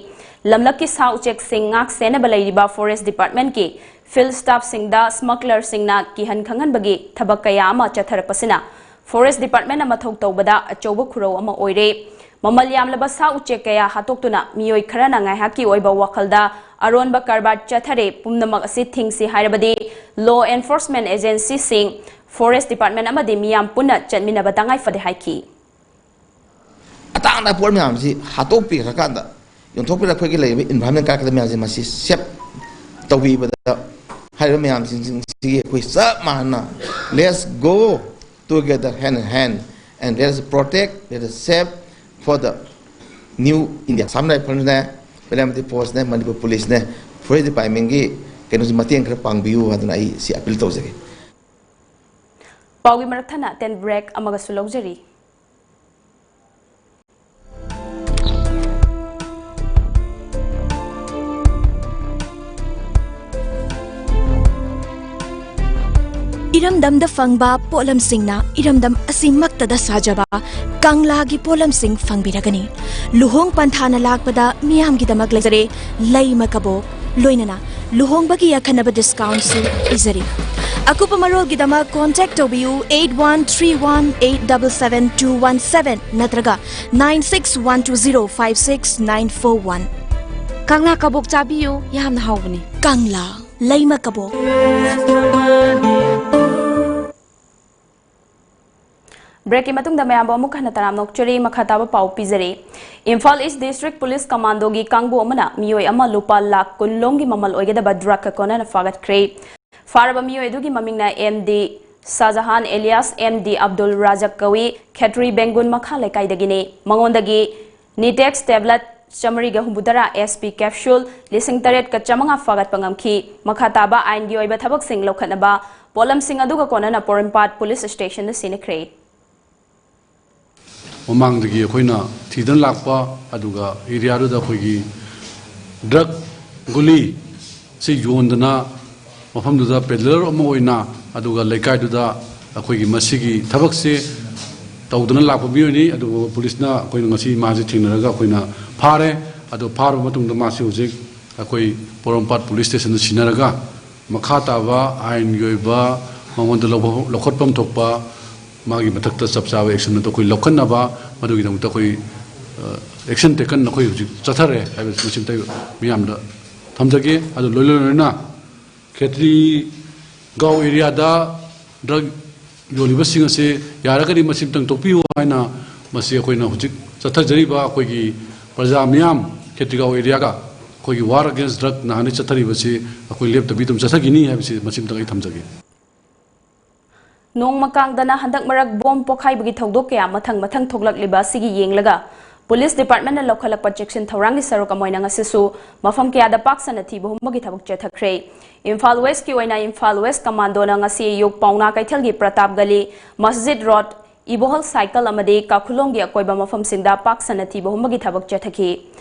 ꯂꯝꯂꯛꯀꯤ ꯁꯥ ꯎꯆꯦꯛꯁꯤꯡ ꯉꯥꯛ ꯁꯦꯟꯅꯕ ꯂꯩꯔꯤꯕ Forest Departmentꯀꯤ field staffꯁꯤꯡꯗ smugglerꯁꯤꯡꯅ ꯀꯤꯍꯟ ꯈꯪꯍꯟꯕꯒꯤ ꯊꯕꯛ ꯀꯌꯥ ꯑꯃ ꯆꯠꯊꯔꯛꯄꯁꯤꯅ Forest Departmentꯅ ꯃꯊꯧ ꯇꯧꯕꯗ ꯑꯆꯧꯕ ꯈꯨꯔꯧ ꯑꯃ ꯑꯣꯏꯔꯦ꯫ ꯃꯃꯜ ꯌꯥꯝꯂꯕ ꯁꯥ ꯎꯆꯦꯛ ꯀꯌꯥ ꯍꯥꯠꯇꯣꯛꯇꯨꯅ ꯃꯤꯑꯣꯏ ꯈꯔꯅ ꯉꯥꯏꯍꯥꯛꯀꯤ ꯑꯣꯏꯕ ꯋꯥꯈꯜꯗ ꯑꯔꯣꯟꯕ ꯀꯔꯕꯥꯔ ꯆꯠꯊꯔꯦ꯫ ꯄꯨꯝꯅꯃꯛ ꯑꯁꯤ ꯊꯤꯡꯁꯤ ꯍꯥꯏꯔꯕꯗꯤ law enforcement agencyꯁꯤꯡ, Forest Department ꯑꯃꯗꯤ ꯃꯤꯌꯥꯝ ꯄꯨꯟꯅ ꯆꯠꯃꯤꯟꯅꯕ ꯇꯉꯥꯏ ꯐꯗꯦ ꯍꯥꯏꯈꯤ꯫ ꯑꯇꯥꯡꯕ ꯄꯣꯠ ꯃꯌꯥꯝꯁꯤ ꯍꯥꯠꯇꯣꯛꯄꯤꯈ꯭ꯔꯀꯥꯟꯗ, ꯌꯣꯟꯊꯣꯛꯄꯤꯔꯒ ꯑꯩꯈꯣꯏꯒꯤ ꯂꯩꯔꯤꯕ environment ꯀꯥꯏꯔꯛꯀꯗꯕ ꯃꯌꯥꯝꯁꯦ ꯃꯁꯤ save ꯇꯧꯕꯤꯕꯗ, ꯍꯥꯏꯔꯤꯕ ꯃꯌꯥꯝꯁꯤꯡꯁꯤꯒꯤ ꯑꯩꯈꯣꯏ ꯆꯞ ꯃꯥꯟꯅꯅ let's go together hand in hand and let us protect, let us save for the New India Assam Riflesꯅꯦ, Paramilitary Forceꯅꯦ, Manipur Policeꯅꯦ, Forest Departmentꯀꯤ ꯀꯩꯅꯣꯁꯤ ꯃꯇꯦꯡ ꯈꯔ ꯄꯥꯡꯕꯤꯌꯨ ꯍꯥꯏꯗꯅ ꯑꯩ ꯁꯤ appeal ꯇꯧꯖꯒꯦ꯫ ꯄꯥꯎꯒꯤ ꯃꯔꯛ ꯊꯠꯅ ten break ꯑꯃꯒꯁꯨ ꯂꯧꯖꯔꯤ꯫ ꯏꯔꯝꯗꯝꯗ ꯐꯪꯕ ꯄꯣꯠꯂꯝꯁꯤꯡꯅ ꯏꯔꯝꯗꯝ ꯑꯁꯤꯃꯛꯇꯗ ꯁꯥꯖꯕ ꯀꯪꯂꯥꯒꯤ ꯄꯣꯠꯂꯝꯁꯤꯡ ꯐꯪꯕꯤꯔꯒꯅꯤ꯫ ꯂꯨꯍꯣꯡ ꯄꯟꯊꯥꯅ ꯂꯥꯛꯄꯗ ꯃꯤꯌꯥꯝꯒꯤꯗꯃꯛ ꯂꯩꯖꯔꯦ ꯂꯩꯃ ꯀꯕꯣꯛ, ꯂꯣꯏꯅꯅ ꯂꯨꯍꯣꯡꯕꯒꯤ ꯑꯈꯟꯅꯕ discountꯁꯨ ꯄꯤꯖꯔꯤ꯫ ꯑꯀꯨꯞꯄ ꯃꯔꯣꯜꯒꯤꯗꯃꯛ contact ꯇꯧꯕꯤꯌꯨ eight one three one eight double seven two one seven ꯅꯠꯇ꯭ꯔꯒ nine six one two zero five six nine four one꯫ ꯀꯪꯂꯥ ꯀꯕꯣꯛ ꯆꯥꯕꯤꯌꯨ, ꯌꯥꯝꯅ ꯍꯥꯎꯕꯅꯤ꯫ ꯀꯪꯂꯥ ꯂꯩꯃ ꯀꯕꯣꯛ꯫ Breakꯀꯤ ꯃꯇꯨꯡꯗ ꯃꯌꯥꯝꯕꯨ ꯑꯃꯨꯛ ꯍꯟꯅ ꯇꯔꯥꯝꯅ ꯑꯣꯛꯆꯔꯤ꯫ ꯃꯈꯥ ꯇꯥꯕ ꯄꯥꯎ ꯄꯤꯖꯔꯤ꯫ ꯏꯝꯐꯥꯜ East District Police Commandoꯒꯤ ꯀꯥꯡꯕꯨ ꯑꯃꯅ ꯃꯤꯑꯣꯏ ꯑꯃ ꯂꯨꯄꯥ ꯂꯥꯈ ꯀꯨꯟ ꯂꯣꯝꯒꯤ ꯃꯃꯜ ꯑꯣꯏꯒꯗꯕ drugꯀ ꯀꯣꯟꯅꯅ ꯐꯥꯒꯠꯈ꯭ꯔꯦ꯫ ꯐꯥꯔꯕ ꯃꯤꯑꯣꯏ ꯑꯗꯨꯒꯤ ꯃꯃꯤꯡꯅ M D Shahjahan alias M D Abdul Razak ꯀꯧꯏ, ꯈꯦꯇ꯭ꯔꯤ ꯕꯦꯡꯒꯨꯟ ꯃꯈꯥ ꯂꯩꯀꯥꯏꯗꯒꯤꯅꯤ꯫ ꯃꯉꯣꯟꯗꯒꯤ Nitex tablet ꯆꯥꯃꯔꯤꯒ ꯍꯨꯝꯐꯨꯇꯔꯥ, S P capsule ꯂꯤꯁꯤꯡ ꯇꯔꯦꯠꯀ ꯆꯥꯃꯉꯥ ꯐꯥꯒꯠꯄ ꯉꯝꯈꯤ꯫ ꯃꯈꯥ ꯇꯥꯕ ꯑꯥꯏꯟꯒꯤ ꯑꯣꯏꯕ ꯊꯕꯛꯁꯤꯡ ꯂꯧꯈꯠꯅꯕ ꯄꯣꯠꯂꯝꯁꯤꯡ ꯑꯗꯨꯒ ꯀꯣꯟꯅꯅ ꯄꯣꯔꯣꯝꯄꯥꯠ Police Stationꯗ ꯁꯤꯟꯅꯈ꯭ꯔꯦ꯫ ꯃꯃꯥꯡꯗꯒꯤ ꯑꯩꯈꯣꯏꯅ ꯊꯤꯗꯨꯅ ꯂꯥꯛꯄ, ꯑꯗꯨꯒ areaꯗꯨꯗ ꯑꯩꯈꯣꯏꯒꯤ drug ꯒꯨꯂꯤ ꯁꯤ ꯌꯣꯟꯗꯅ ꯃꯐꯝꯗꯨꯗ peddler ꯑꯃ ꯑꯣꯏꯅ, ꯑꯗꯨꯒ ꯂꯩꯀꯥꯏꯗꯨꯗ ꯑꯩꯈꯣꯏꯒꯤ ꯃꯁꯤꯒꯤ ꯊꯕꯛꯁꯦ ꯇꯧꯗꯨꯅ ꯂꯥꯛꯄ ꯃꯤꯑꯣꯏꯅꯤ꯫ ꯑꯗꯨꯕꯨ policeꯅ ꯑꯩꯈꯣꯏꯅ ꯉꯁꯤ ꯃꯥꯁꯦ ꯊꯦꯡꯅꯔꯒ ꯑꯩꯈꯣꯏꯅ ꯐꯥꯔꯦ꯫ ꯑꯗꯨ ꯐꯥꯔꯕ ꯃꯇꯨꯡꯗ ꯃꯥꯁꯤ ꯍꯧꯖꯤꯛ ꯑꯩꯈꯣꯏ ꯄꯣꯔꯣꯝꯄꯥꯠ Police Stationꯗ ꯁꯤꯟꯅꯔꯒ ꯃꯈꯥ ꯇꯥꯕ ꯑꯥꯏꯟꯒꯤ ꯑꯣꯏꯕ ꯃꯉꯣꯟꯗ ꯂꯧꯕ-, ꯂꯧꯈꯠꯐꯝ ꯊꯣꯛꯄ ꯃꯥꯒꯤ ꯃꯊꯛꯇ ꯆꯞ ꯆꯥꯕ action ꯑꯗꯨ ꯑꯩꯈꯣꯏ ꯂꯧꯈꯠꯅꯕ, ꯃꯗꯨꯒꯤꯗꯃꯛꯇ ꯑꯩꯈꯣꯏ, ꯑ, action taken ꯑꯩꯈꯣꯏ ꯍꯧꯖꯤꯛ ꯆꯠꯊꯔꯦ ꯍꯥꯏꯕꯁꯤ ꯃꯁꯤꯝꯇ ꯃꯤꯌꯥꯝꯗ ꯊꯝꯖꯒꯦ꯫ ꯑꯗꯨ ꯂꯣꯏ-, ꯂꯣꯏ-, ꯂꯣꯏꯅꯅ ꯈꯦꯇ꯭ꯔꯤꯒꯥꯎ areaꯗ drug ꯌꯣꯜꯂꯤꯕꯁꯤꯡ ꯑꯁꯤ ꯌꯥꯔꯒꯗꯤ ꯃꯁꯤ ꯑꯃꯇꯪ ꯇꯣꯛꯄꯤꯌꯨ ꯍꯥꯏꯅ ꯃꯁꯤ ꯑꯩꯈꯣꯏꯅ ꯍꯧꯖꯤꯛ ꯆꯠꯊꯖꯔꯤꯕ ꯑꯩꯈꯣꯏꯒꯤ ꯄ꯭ꯔꯖꯥ ꯃꯤꯌꯥꯝ ꯈꯦꯇ꯭ꯔꯤꯒꯥꯎ areaꯒ ꯑꯩꯈꯣꯏꯒꯤ war against drug ꯅꯍꯥꯟꯗꯩ ꯆꯠꯊꯔꯤꯕꯁꯤ ꯑꯩꯈꯣꯏ ꯂꯦꯞꯇꯕꯤ ꯑꯗꯨꯝ ꯆꯠꯊꯈꯤꯅꯤ ꯍꯥꯏꯕꯁꯤ ꯃꯁꯤ ꯑꯃꯇꯪ ꯑꯩ ꯊꯝꯖꯒꯦ꯫ ꯅꯣꯡꯃ ꯀꯥꯡꯗꯅ ꯍꯟꯗꯛ ꯃꯔꯛ bomb ꯄꯣꯈꯥꯏꯕꯒꯤ ꯊꯧꯗꯣꯛ ꯀꯌꯥ ꯃꯊꯪ ꯃꯊꯪ ꯊꯣꯛꯂꯛꯂꯤꯕ ꯑꯁꯤꯒꯤ ꯌꯦꯡꯂꯒ Police Department ꯅ ꯂꯧꯈꯠꯂꯛꯄ ꯆꯦꯛꯁꯤꯟ ꯊꯧꯔꯥꯡꯒꯤ ꯁꯔꯨꯛ ꯑꯃ ꯑꯣꯏꯅ ꯉꯁꯤꯁꯨ ꯃꯐꯝ ꯀꯌꯥꯗ ꯄꯥꯛ ꯁꯟꯅ ꯊꯤꯕ ꯍꯨꯝꯕꯒꯤ ꯊꯕꯛ ꯆꯠꯊꯈ꯭ꯔꯦ꯫ ꯏꯝꯐꯥꯜ West ꯀꯤ ꯑꯣꯏꯅ ꯏꯝꯐꯥꯜ West Commando ꯅ ꯉꯁꯤ ꯑꯌꯨꯛ ꯄꯥꯎꯅꯥ ꯀꯩꯊꯦꯜꯒꯤ ꯄ꯭ꯔꯇꯥꯞ ꯒꯂꯤ, ꯃꯁꯖꯤꯗ ꯔꯣꯗ, ꯏꯕꯣꯍꯜ ꯁꯥꯏꯀꯜ ꯑꯃꯗꯤ ꯀꯥꯈꯨꯂꯣꯡꯒꯤ ꯑꯀꯣꯏꯕ ꯃꯐꯝꯁꯤꯡꯗ ꯄꯥꯛ ꯁꯟꯅ ꯊꯤꯕ ꯍꯨꯝꯕꯒꯤ ꯊꯕꯛ ꯆꯠꯊꯈꯤ꯫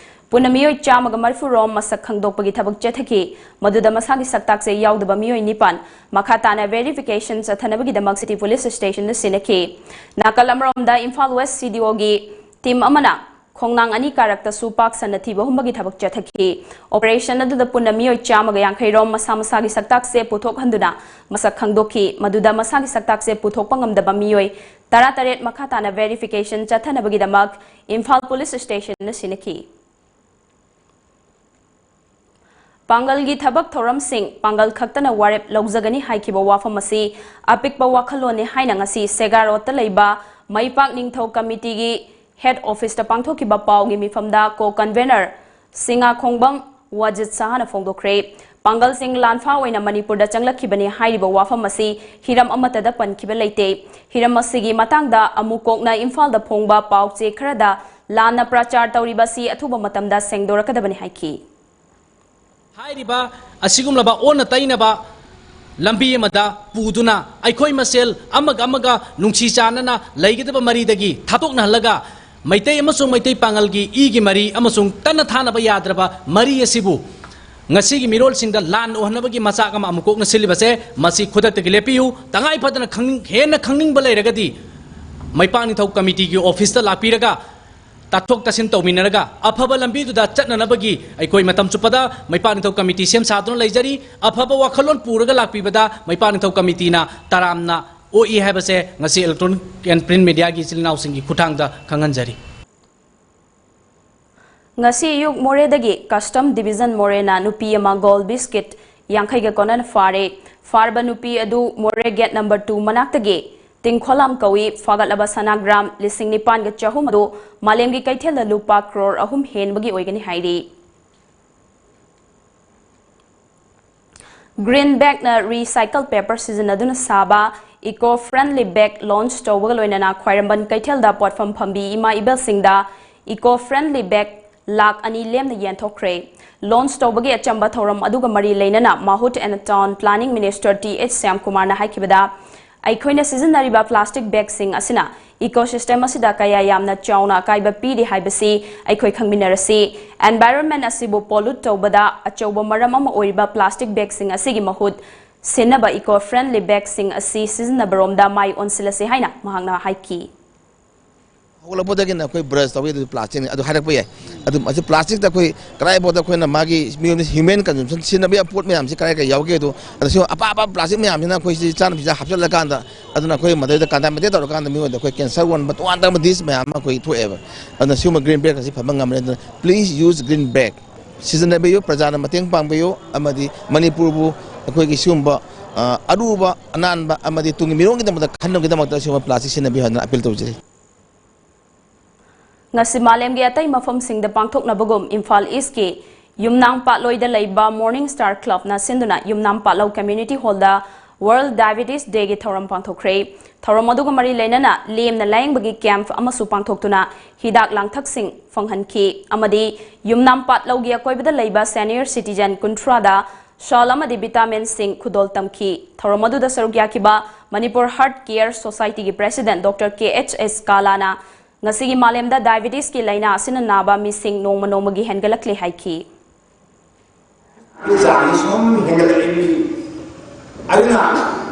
ꯄꯨꯟꯅ ꯃꯤꯑꯣꯏ ꯆꯥꯝꯃꯒ ꯃꯔꯤꯐꯨ ꯔꯣꯝ ꯃꯁꯛ ꯈꯪꯗꯣꯛꯄꯒꯤ ꯊꯕꯛ ꯆꯠꯊꯈꯤ꯫ ꯃꯗꯨꯗ ꯃꯁꯥꯒꯤ ꯁꯛꯇꯥꯛꯁꯦ ꯌꯥꯎꯗꯕ ꯃꯤꯑꯣꯏ ꯅꯤꯄꯥꯟ ꯃꯈꯥ ꯇꯥꯅ verification ꯆꯠꯊꯅꯕꯒꯤꯗꯃꯛ City Police Station ꯗ ꯁꯤꯟꯅꯈꯤ꯫ ꯅꯥꯀꯜ ꯑꯃꯔꯣꯝꯗ Imphal West C D O ꯒꯤ team ꯑꯃꯅ ꯈꯣꯡꯅꯥꯡ ꯑꯅꯤ ꯀꯥꯔꯛꯇꯁꯨ ꯄꯥꯛ ꯁꯟꯅ ꯊꯤꯕ ꯍꯨꯝꯕꯒꯤ ꯊꯕꯛ ꯆꯠꯊꯈꯤ꯫ Operation ꯑꯗꯨꯗ ꯄꯨꯟꯅ ꯃꯤꯑꯣꯏ ꯆꯥꯝꯃꯒ ꯌꯥꯡꯈꯩ ꯔꯣꯝ ꯃꯁꯥ ꯃꯁꯥꯒꯤ ꯁꯛꯇꯥꯛꯁꯦ ꯄꯨꯊꯣꯛꯍꯟꯗꯨꯅ ꯃꯁꯛ ꯈꯪꯗꯣꯛꯈꯤ꯫ ꯃꯗꯨꯗ ꯃꯁꯥꯒꯤ ꯁꯛꯇꯥꯛꯁꯦ ꯄꯨꯊꯣꯛꯄ ꯉꯝꯗꯕ ꯃꯤꯑꯣꯏ ꯇꯔꯥꯇꯔꯦꯠ ꯃꯈꯥ ꯇꯥꯅ verification ꯆꯠꯊꯅꯕꯒꯤꯗꯃꯛ ꯏꯝꯐꯥꯜ Police Station ꯅ ꯁꯤꯟꯅꯈꯤ꯫ ꯄꯥꯡꯒꯜꯒꯤ ꯊꯕꯛ ꯊꯧꯔꯝꯁꯤꯡ ꯄꯥꯡꯒꯜ ꯈꯛꯇꯅ ꯋꯥꯔꯦꯞ ꯂꯧꯖꯒꯅꯤ ꯍꯥꯏꯈꯤꯕ ꯋꯥꯐꯝ ꯑꯁꯤ ꯑꯄꯤꯛꯄ ꯋꯥꯈꯜꯂꯣꯟꯅꯤ ꯍꯥꯏꯅ ꯉꯁꯤ ꯁꯦꯒꯥ ꯔꯣꯗꯇ ꯂꯩꯕ ꯃꯩꯄꯥꯛ ꯅꯤꯡꯊꯧ ꯀꯃꯤꯇꯤꯒꯤ head office ꯇ ꯄꯥꯡꯊꯣꯛꯈꯤꯕ ꯄꯥꯎꯒꯤ ꯃꯤꯐꯝꯗ co-convener ꯁꯤꯡꯉꯥꯈꯣꯡꯕꯝ ꯋꯥꯖꯤꯠ ꯁꯍꯥꯅ ꯐꯣꯡꯗꯣꯛꯈ꯭ꯔꯦ꯫ ꯄꯥꯡꯒꯜꯁꯤꯡ ꯂꯥꯟꯐꯥ ꯑꯣꯏꯅ ꯃꯅꯤꯄꯨꯔꯗ ꯆꯪꯂꯛꯈꯤꯕꯅꯤ ꯍꯥꯏꯔꯤꯕ ꯋꯥꯐꯝ ꯑꯁꯤ ꯍꯤꯔꯝ ꯑꯃꯠꯇꯗ ꯄꯟꯈꯤꯕ ꯂꯩꯇꯦ꯫ ꯍꯤꯔꯝ ꯑꯁꯤꯒꯤ ꯃꯇꯥꯡꯗ ꯑꯃꯨꯛ ꯀꯣꯛꯅ ꯏꯝꯐꯥꯜꯗ ꯐꯣꯡꯕ ꯄꯥꯎ ꯆꯦ ꯈꯔꯗ ꯂꯥꯟꯅ ꯄ꯭ꯔꯆꯥꯔ ꯇꯧꯔꯤꯕ ꯑꯁꯤ ꯑꯊꯨꯕ ꯃꯇꯝꯗ ꯁꯦꯡꯗꯣꯔꯛꯀꯗꯕꯅꯤ ꯍꯥꯏꯈꯤ꯫ ꯍꯥꯏꯔꯤꯕ ꯑꯁꯤꯒꯨꯝꯂꯕ ꯑꯣꯟꯅ ꯇꯩꯅꯕ ꯂꯝꯕꯤ ꯑꯃꯗ ꯄꯨꯗꯨꯅ ꯑꯩꯈꯣꯏ ꯃꯁꯦꯜ ꯑꯃꯒ ꯑꯃꯒ ꯅꯨꯡꯁꯤ ꯆꯥꯟꯅꯅ ꯂꯩꯒꯗꯕ ꯃꯔꯤꯗꯒꯤ ꯊꯥꯗꯣꯛꯅꯍꯜꯂꯒ ꯃꯩꯇꯩ ꯑꯃꯁꯨꯡ ꯃꯩꯇꯩ ꯄꯥꯉꯜꯒꯤ ꯏꯒꯤ ꯃꯔꯤ ꯑꯃꯁꯨꯡ ꯇꯠꯅ ꯊꯥꯅꯕ ꯌꯥꯗ꯭ꯔꯕ ꯃꯔꯤ ꯑꯁꯤꯕꯨ ꯉꯁꯤꯒꯤ ꯃꯤꯔꯣꯜꯁꯤꯡꯗ ꯂꯥꯟ ꯎꯍꯟꯅꯕꯒꯤ ꯃꯆꯥꯛ ꯑꯃ ꯑꯃꯨꯛ ꯀꯣꯛꯅ ꯁꯤꯜꯂꯤꯕꯁꯦ, ꯃꯁꯤ ꯈꯨꯗꯛꯇꯒꯤ ꯂꯦꯞꯄꯤꯌꯨ꯫ ꯇꯉꯥꯏ ꯐꯗꯅ ꯈꯪꯅꯤꯡ-, ꯍꯦꯟꯅ ꯈꯪꯅꯤꯡꯕ ꯂꯩꯔꯒꯗꯤ ꯃꯩꯄꯥꯛ ꯅꯤꯡꯊꯧ ꯀꯃꯤꯇꯤꯒꯤ ꯑꯣꯐꯤꯁꯇ ꯂꯥꯛꯄꯤꯔꯒ ꯇꯥꯊꯣꯛ ꯇꯥꯁꯤꯟ ꯇꯧꯃꯤꯟꯅꯔꯒ ꯑꯐꯕ ꯂꯝꯕꯤꯗꯨꯗ ꯆꯠꯅꯅꯕꯒꯤ ꯑꯩꯈꯣꯏ ꯃꯇꯝ ꯆꯨꯞꯄꯗ ꯃꯩꯄꯥꯛ ꯅꯤꯡꯊꯧ ꯀꯃꯤꯇꯤ ꯁꯦꯝ ꯁꯥꯗꯨꯅ ꯂꯩꯖꯔꯤ꯫ ꯑꯐꯕ ꯋꯥꯈꯜꯂꯣꯟ ꯄꯨꯔꯒ ꯂꯥꯛꯄꯤꯕꯗ ꯃꯩꯄꯥꯛ ꯅꯤꯡꯊꯧ ꯀꯃꯤꯇꯤꯅ ꯇꯔꯥꯝꯅ ꯑꯣꯛꯏ ꯍꯥꯏꯕꯁꯦ ꯉꯁꯤ electronic and print media ꯒꯤ ꯏꯆꯤꯜ ꯏꯅꯥꯎꯁꯤꯡꯒꯤ ꯈꯨꯠꯊꯥꯡꯗ ꯈꯪꯍꯟꯖꯔꯤ꯫ ꯉꯁꯤ ꯑꯌꯨꯛ ꯃꯣꯔꯦꯗꯒꯤ Custom Division ꯃꯣꯔꯦꯅ ꯅꯨꯄꯤ ꯑꯃ gold biscuit ꯌꯥꯡꯈꯩꯒ ꯀꯣꯟꯅꯅ ꯐꯥꯔꯦ꯫ ꯐꯥꯔꯕ ꯅꯨꯄꯤ ꯑꯗꯨ ꯃꯣꯔꯦ gate number two ꯃꯅꯥꯛꯇꯒꯤ ꯇꯤꯡꯈꯣꯂꯥꯝ ꯀꯧꯏ꯫ ꯐꯥꯒꯠꯂꯕ ꯁꯅꯥ gram ꯂꯤꯁꯤꯡ ꯅꯤꯄꯥꯟꯒ ꯆꯍꯨꯝ ꯑꯗꯨ ꯃꯥꯂꯦꯝꯒꯤ ꯀꯩꯊꯦꯜꯗ ꯂꯨꯄꯥ ꯀ꯭ꯔꯣꯔ ꯑꯍꯨꯝ ꯍꯦꯟꯕꯒꯤ ꯑꯣꯏꯒꯅꯤ ꯍꯥꯏꯔꯤ꯫ Green Bag ꯅ recycle paper ꯁꯤꯖꯤꯟꯅꯗꯨꯅ ꯁꯥꯕ eco friendly bag launch ꯇꯧꯕꯒ ꯂꯣꯏꯅꯅ ꯈ꯭ꯋꯥꯏꯔꯝꯕꯟ ꯀꯩꯊꯦꯜꯗ ꯄꯣꯠꯐꯝ ꯐꯝꯕꯤ ꯏꯃꯥ ꯏꯕꯦꯜꯁꯤꯡꯗ Eco Friendly Bag ꯂꯥꯈ ꯑꯅꯤ ꯂꯦꯝꯅ ꯌꯦꯟꯊꯣꯛꯈ꯭ꯔꯦ꯫ Launch ꯇꯧꯕꯒꯤ ꯑꯆꯝꯕ ꯊꯧꯔꯝ ꯑꯗꯨꯒ ꯃꯔꯤ ꯂꯩꯅꯅ Mahut and Town Planning Minister T H Shyamkumar ꯅ ꯍꯥꯏꯈꯤꯕꯗ, ꯑꯩꯈꯣꯏꯅ ꯁꯤꯖꯤꯟꯅꯔꯤꯕ plastic bag ꯁꯤꯡ ꯑꯁꯤꯅ ecosystem ꯑꯁꯤꯗ ꯀꯌꯥ ꯌꯥꯝꯅ ꯆꯥꯎꯅ ꯑꯀꯥꯏꯕ ꯄꯤꯔꯤ ꯍꯥꯏꯕꯁꯤ ꯑꯩꯈꯣꯏ ꯈꯪꯃꯤꯟꯅꯔꯁꯤ꯫ Environment ꯑꯁꯤꯕꯨ pollute ꯇꯧꯕꯗ ꯑꯆꯧꯕ ꯃꯔꯝ ꯑꯃ ꯑꯣꯏꯔꯤꯕ plastic bag ꯁꯤꯡ ꯑꯁꯤꯒꯤ ꯃꯍꯨꯠ ꯁꯤꯟꯅꯕ eco friendly bag ꯁꯤꯡ ꯑꯁꯤ ꯁꯤꯖꯤꯟꯅꯕꯔꯣꯝꯗ ꯃꯥꯏ ꯑꯣꯟꯁꯤꯜꯂꯁꯤ ꯍꯥꯏꯅ ꯃꯍꯥꯛꯅ ꯍꯥꯏꯈꯤ꯫ ꯍꯧꯒꯠꯂꯛꯄꯗꯒꯤꯅ ꯑꯩꯈꯣꯏ brush ꯇꯧꯏ, ꯑꯗꯨ plastic ꯅꯤ, ꯑꯗꯨ ꯍꯥꯏꯔꯛꯄ ꯌꯥꯏ꯫ ꯑꯗꯨ ꯃꯁꯤ plastic ꯇ ꯑꯩꯈꯣꯏ ꯀꯗꯥꯏꯐꯥꯎꯗ ꯑꯩꯈꯣꯏꯅ ꯃꯥꯒꯤ ꯃꯤꯑꯣꯏꯕꯅ human consumption ꯁꯤꯖꯤꯟꯅꯕ ꯌꯥꯕ ꯄꯣꯠ ꯃꯌꯥꯝꯁꯤ ꯀꯗꯥꯏ ꯀꯗꯥꯏ ꯌꯥꯎꯒꯦ ꯑꯗꯣ, ꯑꯗ ꯁꯤ ꯑꯄꯥ ꯑꯄꯥꯕ plastic ꯃꯌꯥꯝꯁꯤꯅ ꯑꯩꯈꯣꯏ ꯁꯤ ꯆꯥꯅꯕ ꯆꯤꯟꯖꯥꯛ ꯍꯥꯞꯆꯤꯜꯂꯀꯥꯟꯗ, ꯑꯗꯨꯅ ꯑꯩꯈꯣꯏ ꯃꯗꯩꯗ contaminate ꯇꯧꯔꯀꯥꯟꯗ ꯃꯤꯑꯣꯏꯕꯗ ꯑꯩꯈꯣꯏ cancer ꯑꯣꯟꯕ ꯇꯣꯉꯥꯟ ꯇꯣꯉꯥꯟꯕ disease ꯃꯌꯥꯝ ꯑꯃ ꯑꯩꯈꯣꯏ ꯊꯣꯛꯑꯦꯕ꯫ ꯑꯗꯨꯅ ꯁꯤꯒꯨꯝꯕ green bag ꯑꯁꯤ ꯐꯕ ꯉꯝꯕꯅꯤ꯫ ꯑꯗꯨꯅ please use green bag, ꯁꯤꯖꯤꯟꯅꯕꯤꯌꯨ, ꯄ꯭ꯔꯖꯥꯅ ꯃꯇꯦꯡ ꯄꯥꯡꯕꯤꯌꯨ, ꯑꯃꯗꯤ ꯃꯅꯤꯄꯨꯔꯕꯨ ꯑꯩꯈꯣꯏꯒꯤ ꯁꯤꯒꯨꯝꯕ ꯑ, ꯑꯔꯨꯕ ꯑꯅꯥꯟꯕ ꯑꯃꯗꯤ ꯇꯨꯡꯒꯤ ꯃꯤꯔꯣꯜꯒꯤꯗꯃꯛꯇ ꯈꯟꯅꯕꯒꯤꯗꯃꯛꯇ ꯁꯤꯒꯨꯝꯕ plastic ꯁꯤꯖꯤꯟꯅꯕꯤꯌꯨ ꯍꯥꯏꯗꯅ appeal ꯇꯧꯖꯔꯤ꯫ ꯉꯁꯤ ꯃꯥꯂꯦꯝꯒꯤ ꯑꯇꯩ ꯃꯐꯝꯁꯤꯡꯗ ꯄꯥꯡꯊꯣꯛꯅꯕꯒꯨꯝ ꯏꯝꯐꯥꯜ ꯏꯁꯀꯤ ꯌꯨꯝꯅꯥꯝ ꯄꯥꯠꯂꯣꯏꯗ ꯂꯩꯕ Morning Star Club ꯅ ꯁꯤꯟꯗꯨꯅ ꯌꯨꯝꯅꯥꯝ ꯄꯥꯠꯂꯧ Community Hall ꯗ World Diabetes Day ꯒꯤ ꯊꯧꯔꯝ ꯄꯥꯡꯊꯣꯛꯈ꯭ꯔꯦ꯫ ꯊꯧꯔꯝ ꯑꯗꯨꯒ ꯃꯔꯤ ꯂꯩꯅꯅ ꯂꯦꯝꯅ ꯂꯥꯌꯦꯡꯕꯒꯤ camp ꯑꯃꯁꯨ ꯄꯥꯡꯊꯣꯛꯇꯨꯅ ꯍꯤꯗꯥꯛ ꯂꯥꯡꯊꯛꯁꯤꯡ ꯐꯪꯍꯟꯈꯤ ꯑꯃꯗꯤ ꯌꯨꯝꯅꯥꯝ ꯄꯥꯠꯂꯧꯒꯤ ꯑꯀꯣꯏꯕꯗ ꯂꯩꯕ senior citizen ꯀꯨꯟꯊ꯭ꯔꯥꯗ ꯁꯥꯜ ꯑꯃꯗꯤ vitamin ꯁꯤꯡ ꯈꯨꯗꯣꯜ ꯇꯝꯈꯤ꯫ ꯊꯧꯔꯝ ꯑꯗꯨꯗ ꯁꯔꯨꯛ ꯌꯥꯈꯤꯕ Manipur Heart Care Society ꯒꯤ President Doctor K H S ꯀꯥꯂꯥꯅ ꯉꯁꯤꯒꯤ ꯃꯥꯂꯦꯝꯗ diabetes ꯀꯤ ꯂꯥꯏꯅꯥ ꯑꯁꯤꯅ ꯅꯥꯕ ꯃꯤꯁꯤꯡ ꯅꯣꯡꯃ ꯅꯣꯡꯃꯒꯤ ꯍꯦꯟꯒꯠꯂꯛꯂꯦ ꯍꯥꯏꯈꯤ꯫ ꯆꯥꯡꯁꯤ ꯁꯨꯝ ꯍꯦꯟꯒꯠꯂꯛꯏ꯫ ꯑꯗꯨꯅ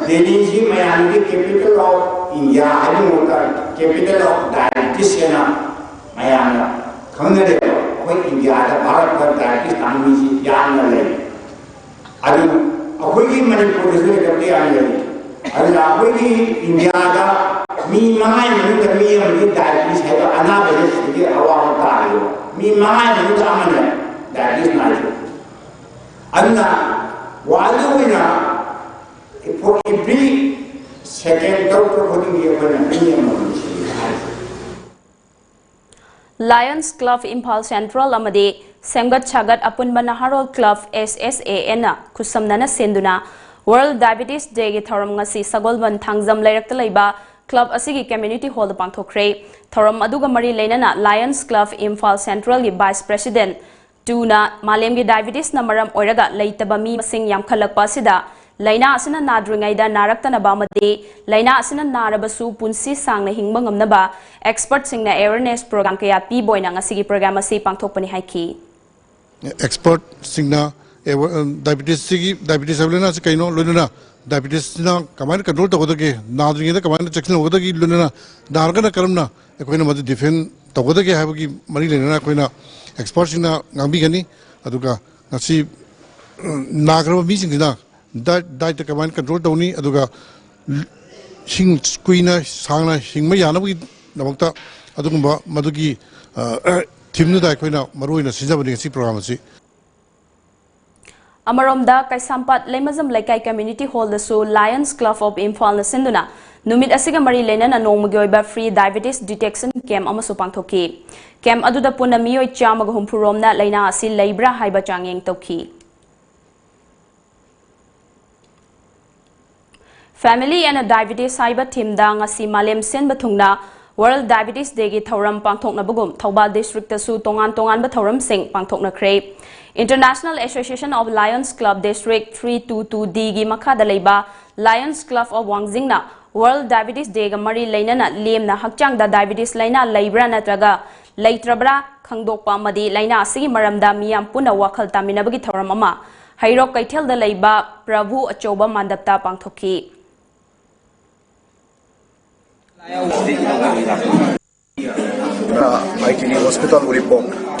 ꯗꯦꯜꯂꯤꯁꯤ ꯃꯌꯥꯝꯒꯤ capital of India ꯍꯥꯏꯕ ꯃꯍꯨꯠꯇ capital of diabetes ꯍꯥꯏꯅ ꯃꯌꯥꯝꯅ ꯈꯪꯅꯔꯦꯕ꯫ ꯑꯩꯈꯣꯏ ꯏꯟꯗꯤꯌꯥꯗ, ꯚꯥꯔꯠꯇ diabetes ꯅꯥꯕ ꯃꯤꯁꯤ ꯌꯥꯝꯅ ꯂꯩ꯫ ꯑꯗꯨ ꯑꯩꯈꯣꯏꯒꯤ ꯃꯅꯤꯄꯨꯔꯗꯁꯨ ꯂꯩꯇꯕꯗꯤ ꯌꯥꯝ ꯂꯩ꯫ ꯑꯗꯨꯅ ꯑꯩꯈꯣꯏꯒꯤ ꯏꯟꯗꯤꯌꯥꯗ ꯃꯤ ꯃꯉꯥꯒꯤ ꯃꯅꯨꯡꯗ ꯃꯤ ꯑꯃꯗꯤ diabetes ꯍꯥꯏꯕ ꯑꯅꯥꯕꯁꯦ ꯁꯤꯒꯤ ꯑꯋꯥꯕ ꯇꯥꯔꯤꯕ ꯃꯤ ꯃꯉꯥꯒꯤ ꯃꯅꯨꯡꯗ ꯑꯃꯅꯦ diabetes ꯅꯥꯔꯤꯁꯦ꯫ ꯑꯗꯨꯅ world ꯑꯣꯏꯅ for every second ꯇꯔꯨꯛ ꯈꯨꯗꯤꯡꯒꯤ ꯑꯩꯈꯣꯏꯅ ꯃꯤ ꯑꯃꯃꯝ ꯁꯤꯔꯦ ꯍꯥꯏꯔꯤꯁꯦ꯫ Lions Club ꯏꯝꯐꯥꯜ Central ꯑꯃꯗꯤ ꯁꯦꯝꯒꯠ ꯁꯥꯒꯠ ꯑꯄꯨꯟꯕ ꯅꯍꯥꯔꯣꯜ club S S A N ꯅ ꯈꯨꯠꯁꯝꯅꯅ ꯁꯤꯟꯗꯨꯅ World Diabetes Day ꯒꯤ ꯊꯧꯔꯝ ꯉꯁꯤ ꯁꯒꯣꯜꯕꯟ ꯊꯥꯡꯖꯝ ꯂꯩꯔꯛꯇ ꯂꯩꯕ ꯀ꯭ꯂꯕ ꯑꯁꯤꯒꯤ ꯀꯝꯃ꯭ꯌꯨꯅꯤꯇꯤ ꯍꯣꯜꯗ ꯄꯥꯡꯊꯣꯛꯈ꯭ꯔꯦ꯫ ꯊꯧꯔꯝ ꯑꯗꯨꯒ ꯃꯔꯤ ꯂꯩꯅꯅ ꯂꯥꯌꯟꯁ ꯀ꯭ꯂꯕ ꯏꯝꯐꯥꯜ ꯁꯦꯟꯇ꯭ꯔꯦꯜꯒꯤ ꯚꯥꯏꯁ ꯄ꯭ꯔꯦꯁꯤꯗꯦꯟꯠ ꯇꯨꯅ ꯃꯥꯂꯦꯝꯒꯤ ꯗꯥꯏꯕꯤꯇꯤꯁꯅ ꯃꯔꯝ ꯑꯣꯏꯔꯒ ꯂꯩꯇꯕ ꯃꯤ ꯃꯁꯤꯡ ꯌꯥꯝꯈꯠꯂꯛꯄ ꯑꯁꯤꯗ ꯂꯥꯏꯅꯥ ꯑꯁꯤꯅ ꯅꯥꯗ꯭ꯔꯤꯉꯩꯗ ꯅꯥꯔꯛꯇꯅꯕ ꯑꯃꯗꯤ ꯂꯥꯏꯅꯥ ꯑꯁꯤꯅ ꯅꯥꯔꯕꯁꯨ ꯄꯨꯟꯁꯤ ꯁꯥꯡꯅ ꯍꯤꯡꯕ ꯉꯝꯅꯕ ꯑꯦꯛꯁꯄꯔꯠꯁꯤꯡꯅ ꯑꯦꯋꯦꯔꯅꯦꯁ ꯄ꯭ꯔꯣꯒ꯭ꯔꯥꯝ ꯀꯌꯥ ꯄꯤꯕ ꯑꯣꯏꯅ ꯉꯁꯤꯒꯤ ꯄ꯭ꯔꯣꯒ꯭ꯔꯥꯝ ꯑꯁꯤ ꯄꯥꯡꯊꯣꯛꯄꯅꯤ ꯍꯥꯏꯈꯤ꯫ ꯑꯦꯛꯁꯄꯔꯠꯁꯤꯡꯅ ꯗꯥꯏꯕꯤꯇꯤꯁꯁꯤꯒꯤ ꯗꯥꯏꯕꯤꯇꯤꯁ ꯍꯥꯏꯕ ꯂꯥꯏꯅꯥꯁꯤ ꯀꯩꯅꯣ, ꯂꯣꯏꯅꯅ ꯗꯥꯏꯕꯤꯇꯤꯁꯁꯤꯅ ꯀꯃꯥꯏꯅ ꯀꯟꯇ꯭ꯔꯣꯜ ꯇꯧꯒꯗꯒꯦ, ꯅꯥꯗ꯭ꯔꯤꯉꯩꯗ ꯀꯃꯥꯏꯅ ꯆꯦꯛꯁꯤꯟꯍꯧꯒꯗꯒꯦ, ꯂꯣꯏꯅꯅ ꯅꯥꯔꯒꯅ ꯀꯔꯝꯅ ꯑꯩꯈꯣꯏꯅ ꯃꯗꯨ ꯗꯤꯐꯦꯟ ꯇꯧꯒꯗꯒꯦ ꯍꯥꯏꯕꯒꯤ ꯃꯔꯤ ꯂꯩꯅꯅ ꯑꯩꯈꯣꯏꯅ ꯑꯦꯛꯁꯄꯔꯠꯁꯤꯡꯅ ꯉꯥꯡꯕꯤꯒꯅꯤ꯫ ꯑꯗꯨꯒ ꯉꯁꯤ ꯅꯥꯈ꯭ꯔꯕ ꯃꯤꯁꯤꯡꯁꯤꯅ ꯗꯥꯏꯠ ꯗꯥꯏꯠꯇ ꯀꯃꯥꯏꯅ ꯀꯟꯇ꯭ꯔꯣꯜ ꯇꯧꯅꯤ, ꯑꯗꯨꯒ ꯍꯤꯡ ꯀꯨꯏꯅ ꯁꯥꯡꯅ ꯍꯤꯡꯕ ꯌꯥꯅꯕꯒꯤꯗꯃꯛꯇ ꯑꯗꯨꯒꯨꯝꯕ ꯃꯗꯨꯒꯤ ꯊꯤꯝꯗꯨꯗ ꯑꯩꯈꯣꯏꯅ ꯃꯔꯨꯑꯣꯏꯅ ꯁꯤꯟꯖꯕꯅꯤ ꯉꯁꯤ ꯄ꯭ꯔꯣꯒ꯭ꯔꯥꯝ ꯑꯁꯤ꯫ ꯑꯃꯔꯣꯝꯗ ꯀꯩꯁꯥꯝꯄꯥꯠ ꯂꯩꯃꯖꯝ ꯂꯩꯀꯥꯏ ꯀꯝꯃ꯭ꯌꯨꯅꯤꯇꯤ ꯍꯣꯜꯗꯁꯨ ꯂꯥꯌꯟꯁ ꯀ꯭ꯂꯕ ꯑꯣꯐ ꯏꯝꯐꯥꯜꯅ ꯁꯤꯟꯗꯨꯅ ꯅꯨꯃꯤꯠ ꯑꯁꯤꯒ ꯃꯔꯤ ꯂꯩꯅꯅ ꯅꯣꯡꯃꯒꯤ ꯑꯣꯏꯕ ꯐ꯭ꯔꯤ ꯗꯥꯏꯕꯤꯇꯤꯁ ꯗꯤꯇꯦꯛꯁꯟ ꯀꯦꯝꯞ ꯑꯃꯁꯨ ꯄꯥꯡꯊꯣꯛꯈꯤ꯫ ꯀꯦꯝꯞ ꯑꯗꯨꯗ ꯄꯨꯟꯅ ꯃꯤꯑꯣꯏ ꯆꯥꯝꯃꯒ ꯍꯨꯝꯐꯨ ꯔꯣꯝꯅ ꯂꯥꯏꯅꯥ ꯑꯁꯤ ꯂꯩꯕ꯭ꯔꯥ ꯍꯥꯏꯕ ꯆꯥꯡꯌꯦꯡ ꯇꯧꯈꯤ꯫ Family and Diabetes ꯍꯥꯏꯕ ꯊꯤꯝꯗ ꯉꯁꯤ ꯃꯥꯂꯦꯝ ꯁꯤꯟꯕ ꯊꯨꯡꯅ ꯋꯥꯔꯜꯗ ꯗꯥꯏꯕꯤꯇꯤꯁ ꯗꯦꯒꯤ ꯊꯧꯔꯝ ꯄꯥꯡꯊꯣꯛꯅꯕꯒꯨꯝ ꯊꯧꯕꯥꯜ ꯗꯤꯁꯇ꯭ꯔꯤꯛꯇꯁꯨ ꯇꯣꯉꯥꯟ ꯇꯣꯉꯥꯟꯕ ꯊꯧꯔꯝꯁꯤꯡ ꯄꯥꯡꯊꯣꯛꯅꯈ꯭ꯔꯦ꯫ International Association of Lions Club District three two two D ꯒꯤ ꯃꯈꯥꯗ ꯂꯩꯕ ꯂꯥꯌꯟꯁ ꯀ꯭ꯂꯕ ꯑꯣꯐ ꯋꯥꯡꯖꯤꯡꯅ ꯋꯥꯔꯜꯗ ꯗꯥꯏꯕꯤꯇꯤꯁ ꯗꯦꯒ ꯃꯔꯤ ꯂꯩꯅꯅ ꯂꯦꯝꯅ ꯍꯛꯆꯥꯡꯗ ꯗꯥꯏꯕꯤꯇꯤꯁ ꯂꯥꯏꯅꯥ ꯂꯩꯕ꯭ꯔꯥ ꯅꯠꯇ꯭ꯔꯒ ꯂꯩꯇ꯭ꯔꯕ꯭ꯔꯥ ꯈꯪꯗꯣꯛꯄ ꯑꯃꯗꯤ ꯂꯥꯏꯅꯥ ꯑꯁꯤꯒꯤ ꯃꯔꯝꯗ ꯃꯤꯌꯥꯝ ꯄꯨꯟꯅ ꯋꯥꯈꯜ ꯇꯥꯃꯤꯟꯅꯕꯒꯤ ꯊꯧꯔꯝ ꯑꯃ ꯍꯩꯔꯣꯛ ꯀꯩꯊꯦꯜꯗ ꯂꯩꯕ ꯄ꯭ꯔꯚꯨ ꯑꯆꯧꯕ ꯃꯥꯟꯗꯞꯇ ꯄꯥꯡꯊꯣꯛꯈꯤ꯫ ꯑꯥꯏ ꯇꯤ ꯗꯤ ꯍꯣꯁꯄꯤꯇꯥꯜ ꯎꯔꯤꯄꯣꯛ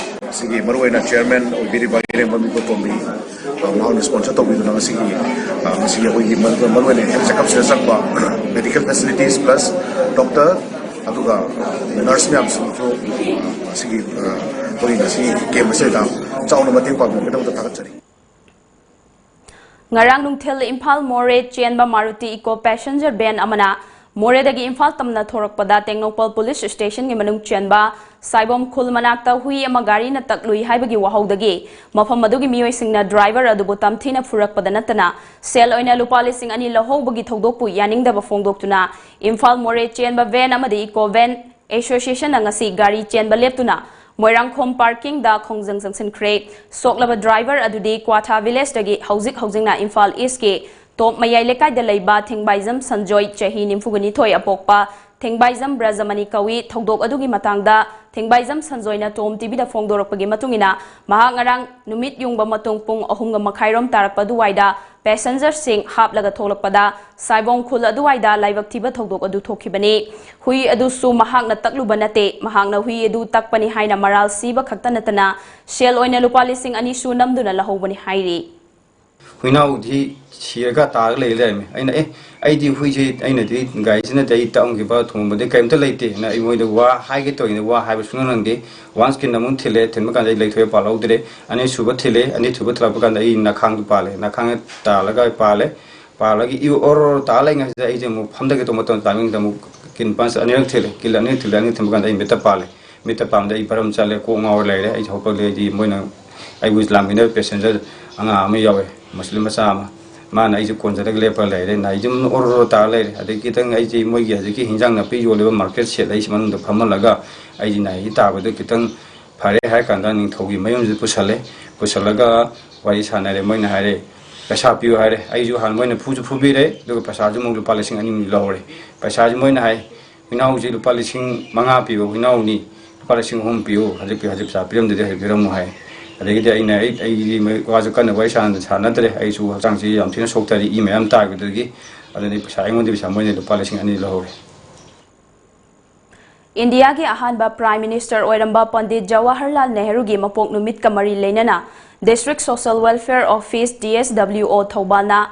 ꯁꯤꯒꯤ ꯃꯔꯨꯑꯣꯏꯅ ꯆꯤꯌꯔꯃꯦꯟ ꯑꯣꯏꯕꯤꯔꯤꯕ ꯏꯔꯦꯡꯕꯝ ꯏꯕꯣꯇꯣꯝꯕꯤ, ꯑ, ꯃꯍꯥꯛꯅ ꯁ꯭ꯄꯣꯟꯁꯔ ꯇꯧꯕꯤꯗꯨꯅ ꯉꯁꯤꯒꯤ, ꯑ, ꯉꯁꯤꯒꯤ ꯑꯩꯈꯣꯏꯒꯤ ꯃꯔꯨ-, ꯃꯔꯨꯑꯣꯏꯅ ꯍꯦꯜꯊ ꯆꯦꯀꯞꯁꯤꯗ ꯆꯪꯕ ꯃꯦꯗꯤꯀꯦꯜ ꯐꯦꯁꯤꯂꯤꯇꯤꯁ ꯄ꯭ꯂꯁ ꯗꯣꯛꯇꯔ ꯑꯗꯨꯒ ꯅꯔꯁ ꯃꯌꯥꯝꯁꯤꯡꯁꯨ, ꯑ, ꯉꯁꯤꯒꯤ, ꯑ, ꯑꯩꯈꯣꯏ ꯉꯁꯤ ꯀꯦꯝꯞ ꯑꯁꯤꯗ ꯆꯥꯎꯅ ꯃꯇꯦꯡ ꯄꯥꯡꯕꯤꯕꯒꯤꯗꯃꯛꯇ ꯊꯥꯒꯠꯆꯔꯤ꯫ ꯉꯔꯥꯡ ꯅꯨꯡꯊꯤꯜ ꯏꯝꯐꯥꯜ ꯃꯣꯔꯦ ꯆꯦꯟꯕ ꯃꯥꯔꯨꯇꯤ ꯏꯀꯣ ꯄꯦꯁꯦꯟꯖꯔ ꯚꯦꯟ ꯑꯃꯅ ꯃꯣꯔꯦꯗꯒꯤ ꯏꯝꯐꯥꯜ ꯇꯝꯅ ꯊꯣꯔꯛꯄꯗ ꯇꯦꯡꯅꯧꯄꯜ ꯄꯨꯂꯤꯁ ꯁ꯭ꯇꯦꯁꯟꯒꯤ ꯃꯅꯨꯡ ꯆꯦꯟꯕ ꯁꯥꯏꯕꯣꯝ ꯈꯨꯜ ꯃꯅꯥꯛꯇ ꯍꯨꯏ ꯑꯃ ꯒꯥꯔꯤꯅ ꯇꯛꯂꯨꯏ ꯍꯥꯏꯕꯒꯤ ꯋꯥꯍꯧꯗꯒꯤ ꯃꯐꯝ ꯑꯗꯨꯒꯤ ꯃꯤꯑꯣꯏꯁꯤꯡꯅ ꯗ꯭ꯔꯥꯏꯚꯔ ꯑꯗꯨꯕꯨ ꯇꯝꯊꯤꯅ ꯐꯨꯔꯛꯄꯗ ꯅꯠꯇꯅ ꯁꯦꯜ ꯑꯣꯏꯅ ꯂꯨꯄꯥ ꯂꯤꯁꯤꯡ ꯑꯅꯤ ꯂꯧꯍꯧꯕꯒꯤ ꯊꯧꯗꯣꯛꯄꯨ ꯌꯥꯅꯤꯡꯗꯕ ꯐꯣꯡꯗꯣꯛꯇꯨꯅ ꯏꯝꯐꯥꯜ ꯃꯣꯔꯦ ꯆꯦꯟꯕ ꯚꯦꯟ ꯑꯃꯗꯤ ꯏꯀꯣ ꯚꯦꯟ ꯑꯦꯁꯣꯁꯤꯌꯦꯁꯟꯅ ꯉꯁꯤ ꯒꯥꯔꯤ ꯆꯦꯟꯕ ꯂꯦꯞꯇꯨꯅ ꯃꯣꯏꯔꯥꯡꯈꯣꯝ ꯄꯥꯔꯀꯤꯡꯗ ꯈꯣꯡꯖꯪ ꯆꯪꯁꯤꯟꯈ꯭ꯔꯦ꯫ ꯁꯣꯛꯂꯕ ꯗ꯭ꯔꯥꯏꯚꯔ ꯑꯗꯨꯗꯤ ꯀ꯭ꯋꯥꯊꯥ ꯚꯤꯂꯦꯖꯇꯒꯤ ꯍꯧꯖꯤꯛ ꯍꯧꯖꯤꯛꯅ ꯏꯝꯐꯥꯜ ꯏꯁꯀꯤ ꯇꯣꯞ ꯃꯌꯥꯏ ꯂꯩꯀꯥꯏꯗ ꯂꯩꯕ ꯊꯦꯡꯕꯥꯏꯖꯝ ꯁꯟꯖꯣꯏ, ꯆꯍꯤ ꯅꯤꯐꯨꯒ ꯅꯤꯊꯣꯏ ꯑꯄꯣꯛꯄ ꯊꯦꯡꯕꯥꯏꯖꯝ ꯕ꯭ꯔꯖꯃꯅꯤ ꯀꯧꯏ꯫ ꯊꯧꯗꯣꯛ ꯑꯗꯨꯒꯤ ꯃꯇꯥꯡꯗ ꯊꯦꯡꯕꯥꯏꯖꯝ ꯁꯟꯖꯣꯏꯅ ꯇꯣꯝ ꯇꯤꯚꯤꯗ ꯐꯣꯡꯗꯣꯔꯛꯄꯒꯤ ꯃꯇꯨꯡ ꯏꯟꯅ, ꯃꯍꯥꯛ ꯉꯔꯥꯡ ꯅꯨꯃꯤꯠ ꯌꯨꯡꯕ ꯃꯇꯨꯡ ꯄꯨꯡ ꯑꯍꯨꯝꯒ ꯃꯈꯥꯏꯔꯣꯝ ꯇꯥꯔꯛꯄ ꯑꯗꯨꯋꯥꯏꯗ ꯄꯦꯁꯦꯟꯖꯔꯁꯤꯡ ꯍꯥꯞꯂꯒ ꯊꯣꯛꯂꯛꯄꯗ ꯁꯥꯏꯕꯣꯡ ꯈꯨꯜ ꯑꯗꯨꯋꯥꯏꯗ ꯂꯥꯏꯕꯛ ꯊꯤꯕ ꯊꯧꯗꯣꯛ ꯑꯗꯨ ꯊꯣꯛꯈꯤꯕꯅꯤ꯫ ꯍꯨꯏ ꯑꯗꯨꯁꯨ ꯃꯍꯥꯛꯅ ꯇꯛꯂꯨꯕ ꯅꯠꯇꯦ, ꯃꯍꯥꯛꯅ ꯍꯨꯏ ꯑꯗꯨ ꯇꯛꯄꯅꯤ ꯍꯥꯏꯅ ꯃꯔꯥꯜ ꯁꯤꯕ ꯈꯛꯇ ꯅꯠꯇꯅ ꯁꯦꯜ ꯑꯣꯏꯅ ꯂꯨꯄꯥ ꯂꯤꯁꯤꯡ ꯑꯅꯤꯁꯨ ꯅꯝꯗꯨꯅ ꯂꯧꯍꯧꯕꯅꯤ ꯍꯥꯏꯔꯤ꯫ ꯍꯨꯏꯅꯥꯎꯗꯤ ꯁꯤꯔꯒ ꯇꯥꯔꯒ ꯂꯩ ꯂꯩꯔꯝꯃꯦ꯫ ꯑꯩꯅ, "ꯑꯦ, ꯑꯩꯗꯤ ꯍꯨꯏꯁꯦ, ꯑꯩꯅꯗꯤ ꯒꯥꯔꯤꯁꯤꯅꯗꯤ ꯑꯩ ꯇꯛꯑꯝꯈꯤꯕ ꯊꯣꯡꯕꯗꯤ ꯀꯔꯤꯝꯇ ꯂꯩꯇꯦꯅ" ꯑꯩ ꯃꯣꯏꯗ ꯋꯥ ꯍꯥꯏꯒꯦ ꯇꯧꯔꯤꯅꯦ, ꯋꯥ ꯍꯥꯏꯕ ꯁꯨꯡꯅꯪ ꯅꯪꯗꯦ꯫ ꯋꯥꯟꯁ ꯀꯤꯟ ꯑꯃꯨꯛ ꯊꯤꯜꯂꯦ, ꯊꯤꯟꯕ ꯀꯥꯟꯗ ꯑꯩ ꯂꯩꯊꯣꯛꯑꯦ, ꯄꯥꯜꯍꯧꯗ꯭ꯔꯦ꯫ ꯑꯅꯤꯁꯨꯕ ꯊꯤꯜꯂꯦ, ꯑꯅꯤꯁꯨꯕ ꯊꯤꯜꯂꯛꯄ ꯀꯥꯟꯗ ꯑꯩ ꯅꯥꯈꯥꯡꯗ ꯄꯥꯜꯂꯦ, ꯅꯥꯈꯥꯡꯗ ꯇꯥꯜꯂꯒ ꯑꯩ ꯄꯥꯜꯂꯦ꯫ ꯄꯥꯜꯂꯒ ꯏ ꯑꯣꯔꯣ ꯑꯣꯔꯣ ꯇꯥ ꯂꯩꯉꯩꯁꯤꯗ ꯑꯩꯁꯦ ꯑꯃꯨꯛ ꯐꯝꯗꯒꯦ ꯇꯧꯕ ꯃꯇꯝꯗ ꯇꯥꯏꯃꯤꯡꯗ ꯑꯃꯨꯛ ꯀꯤꯟ ꯄꯥꯟꯁ ꯑꯅꯤꯔꯛ ꯊꯤꯜꯂꯦ, ꯀꯤꯟ ꯑꯅꯤꯔꯛ ꯊꯤꯜꯂꯦ, ꯑꯅꯤꯔꯛ ꯊꯤꯟꯕ ꯀꯥꯟꯗ ꯑꯩ ꯃꯤꯠꯇ ꯄꯥꯜꯂꯦ꯫ ꯃꯤꯠꯇ ꯄꯥꯟꯕꯗ ꯑꯩ ꯕꯔꯝ ꯆꯠꯂꯦ, ꯀꯣꯛ ꯉꯥꯎꯔ ꯂꯩꯔꯦ꯫ ꯑꯩꯁꯦ ꯍꯧꯒꯠꯂꯦ, ꯑꯩꯗꯤ ꯃꯣꯏꯅ ꯑꯩꯕꯨ ꯂꯥꯝꯃꯤꯟꯅꯕ ꯄꯦꯁꯦꯟꯖꯔ ꯑꯉꯥꯡ ꯑꯃ ꯌꯥꯎꯋꯦ, ꯃꯨꯁꯂꯤꯝ ꯃꯆꯥ ꯑꯃ, ꯃꯥꯅ ꯑꯩꯁꯦ ꯀꯣꯟꯖꯔꯒ ꯂꯦꯞꯄꯒ ꯂꯩꯔꯦ꯫ ꯅꯥꯏꯁꯦ ꯑꯗꯨꯝ ꯑꯣꯔꯣ ꯑꯣꯔꯣ ꯇꯥꯔ ꯂꯩꯔꯦ꯫ ꯑꯗꯩ ꯈꯤꯇꯪ ꯑꯩꯁꯦ ꯃꯣꯏꯒꯤ ꯍꯧꯖꯤꯛꯀꯤ ꯍꯤꯟꯖꯥꯡ ꯅꯥꯄꯤ ꯌꯣꯜꯂꯤꯕ ꯃꯥꯔꯀꯦꯠ ꯁꯦꯠ ꯑꯩꯁꯦ ꯃꯅꯨꯡꯗ ꯐꯝꯍꯜꯂꯒ ꯑꯩꯁꯦ ꯅꯥꯏꯁꯦ ꯇꯥꯕꯗꯣ ꯈꯤꯇꯪ ꯐꯔꯦ ꯍꯥꯏꯔ ꯀꯥꯟꯗ ꯅꯤꯡꯊꯧꯒꯤ ꯃꯌꯨꯝꯁꯤꯗ ꯄꯨꯁꯜꯂꯦ꯫ ꯄꯨꯁꯜꯂꯒ ꯋꯥꯔꯤ ꯁꯥꯟꯅꯔꯦ꯫ ꯃꯣꯏꯅ ꯍꯥꯏꯔꯦ, "ꯄꯩꯁꯥ ꯄꯤꯌꯨ" ꯍꯥꯏꯔꯦ꯫ ꯑꯩꯁꯨ ꯍꯥꯟꯅ ꯃꯣꯏꯅ ꯐꯨꯁꯨ ꯐꯨꯕꯤꯔꯦ, ꯑꯗꯨꯒ ꯄꯩꯁꯥꯁꯨ ꯑꯃꯨꯛ ꯂꯨꯄꯥ ꯂꯤꯁꯤꯡ ꯑꯅꯤ ꯂꯧꯍꯧꯔꯦ꯫ ꯄꯩꯁꯥꯁꯤ ꯃꯣꯏꯅ ꯍꯥꯏ, "ꯍꯨꯏꯅꯥꯎꯁꯤ ꯂꯨꯄꯥ ꯂꯤꯁꯤꯡ ꯃꯉꯥ ꯄꯤꯕ ꯍꯨꯏꯅꯥꯎꯅꯤ, ꯂꯨꯄꯥ ꯂꯤꯁꯤꯡ ꯑꯍꯨꯝ ꯄꯤꯌꯨ, ꯍꯧꯖꯤꯛ ꯄꯤ-, ꯍꯧꯖꯤꯛ ꯄꯩꯁꯥ ꯄꯤꯔꯝꯗꯗꯤ ꯍꯧꯖꯤꯛ ꯄꯤꯔꯝꯃꯨ" ꯍꯥꯏ꯫ ꯑꯗꯒꯤꯗꯤ ꯑꯩꯅ, "ꯑꯩ, ꯑꯩꯗꯤ ꯃꯣꯏ ꯋꯥꯁꯨ ꯀꯟꯅ ꯋꯥꯔꯤ ꯁꯥꯟꯅ-, ꯁꯥꯟꯅꯗ꯭ꯔꯦ, ꯑꯩꯁꯨ ꯍꯛꯆꯥꯡꯁꯤ ꯌꯥꯝ ꯊꯤꯅ ꯁꯣꯛꯊꯔꯤ, ꯏ ꯃꯌꯥꯝ ꯇꯥꯈꯤꯕꯗꯒꯤ", ꯑꯗꯨꯗꯤ ꯄꯩꯁꯥ, ꯑꯩꯉꯣꯟꯗ ꯄꯩꯁꯥ ꯃꯣꯏꯅ ꯂꯨꯄꯥ ꯂꯤꯁꯤꯡ ꯑꯅꯤ ꯂꯧꯍꯧꯔꯦ꯫ ꯏꯟꯗꯤꯌꯥꯒꯤ ꯑꯍꯥꯟꯕ ꯄ꯭ꯔꯥꯏꯝ ꯃꯤꯅꯤꯁꯇꯔ ꯑꯣꯏꯔꯝꯕ ꯄꯟꯗꯤꯠ ꯖꯋꯥꯍꯔꯂꯥꯜ ꯅꯦꯍꯔꯨꯒꯤ ꯃꯄꯣꯛ ꯅꯨꯃꯤꯠꯀ ꯃꯔꯤ ꯂꯩꯅꯅ District Social Welfare Office, D S W O, ꯊꯧꯕꯥꯜꯅ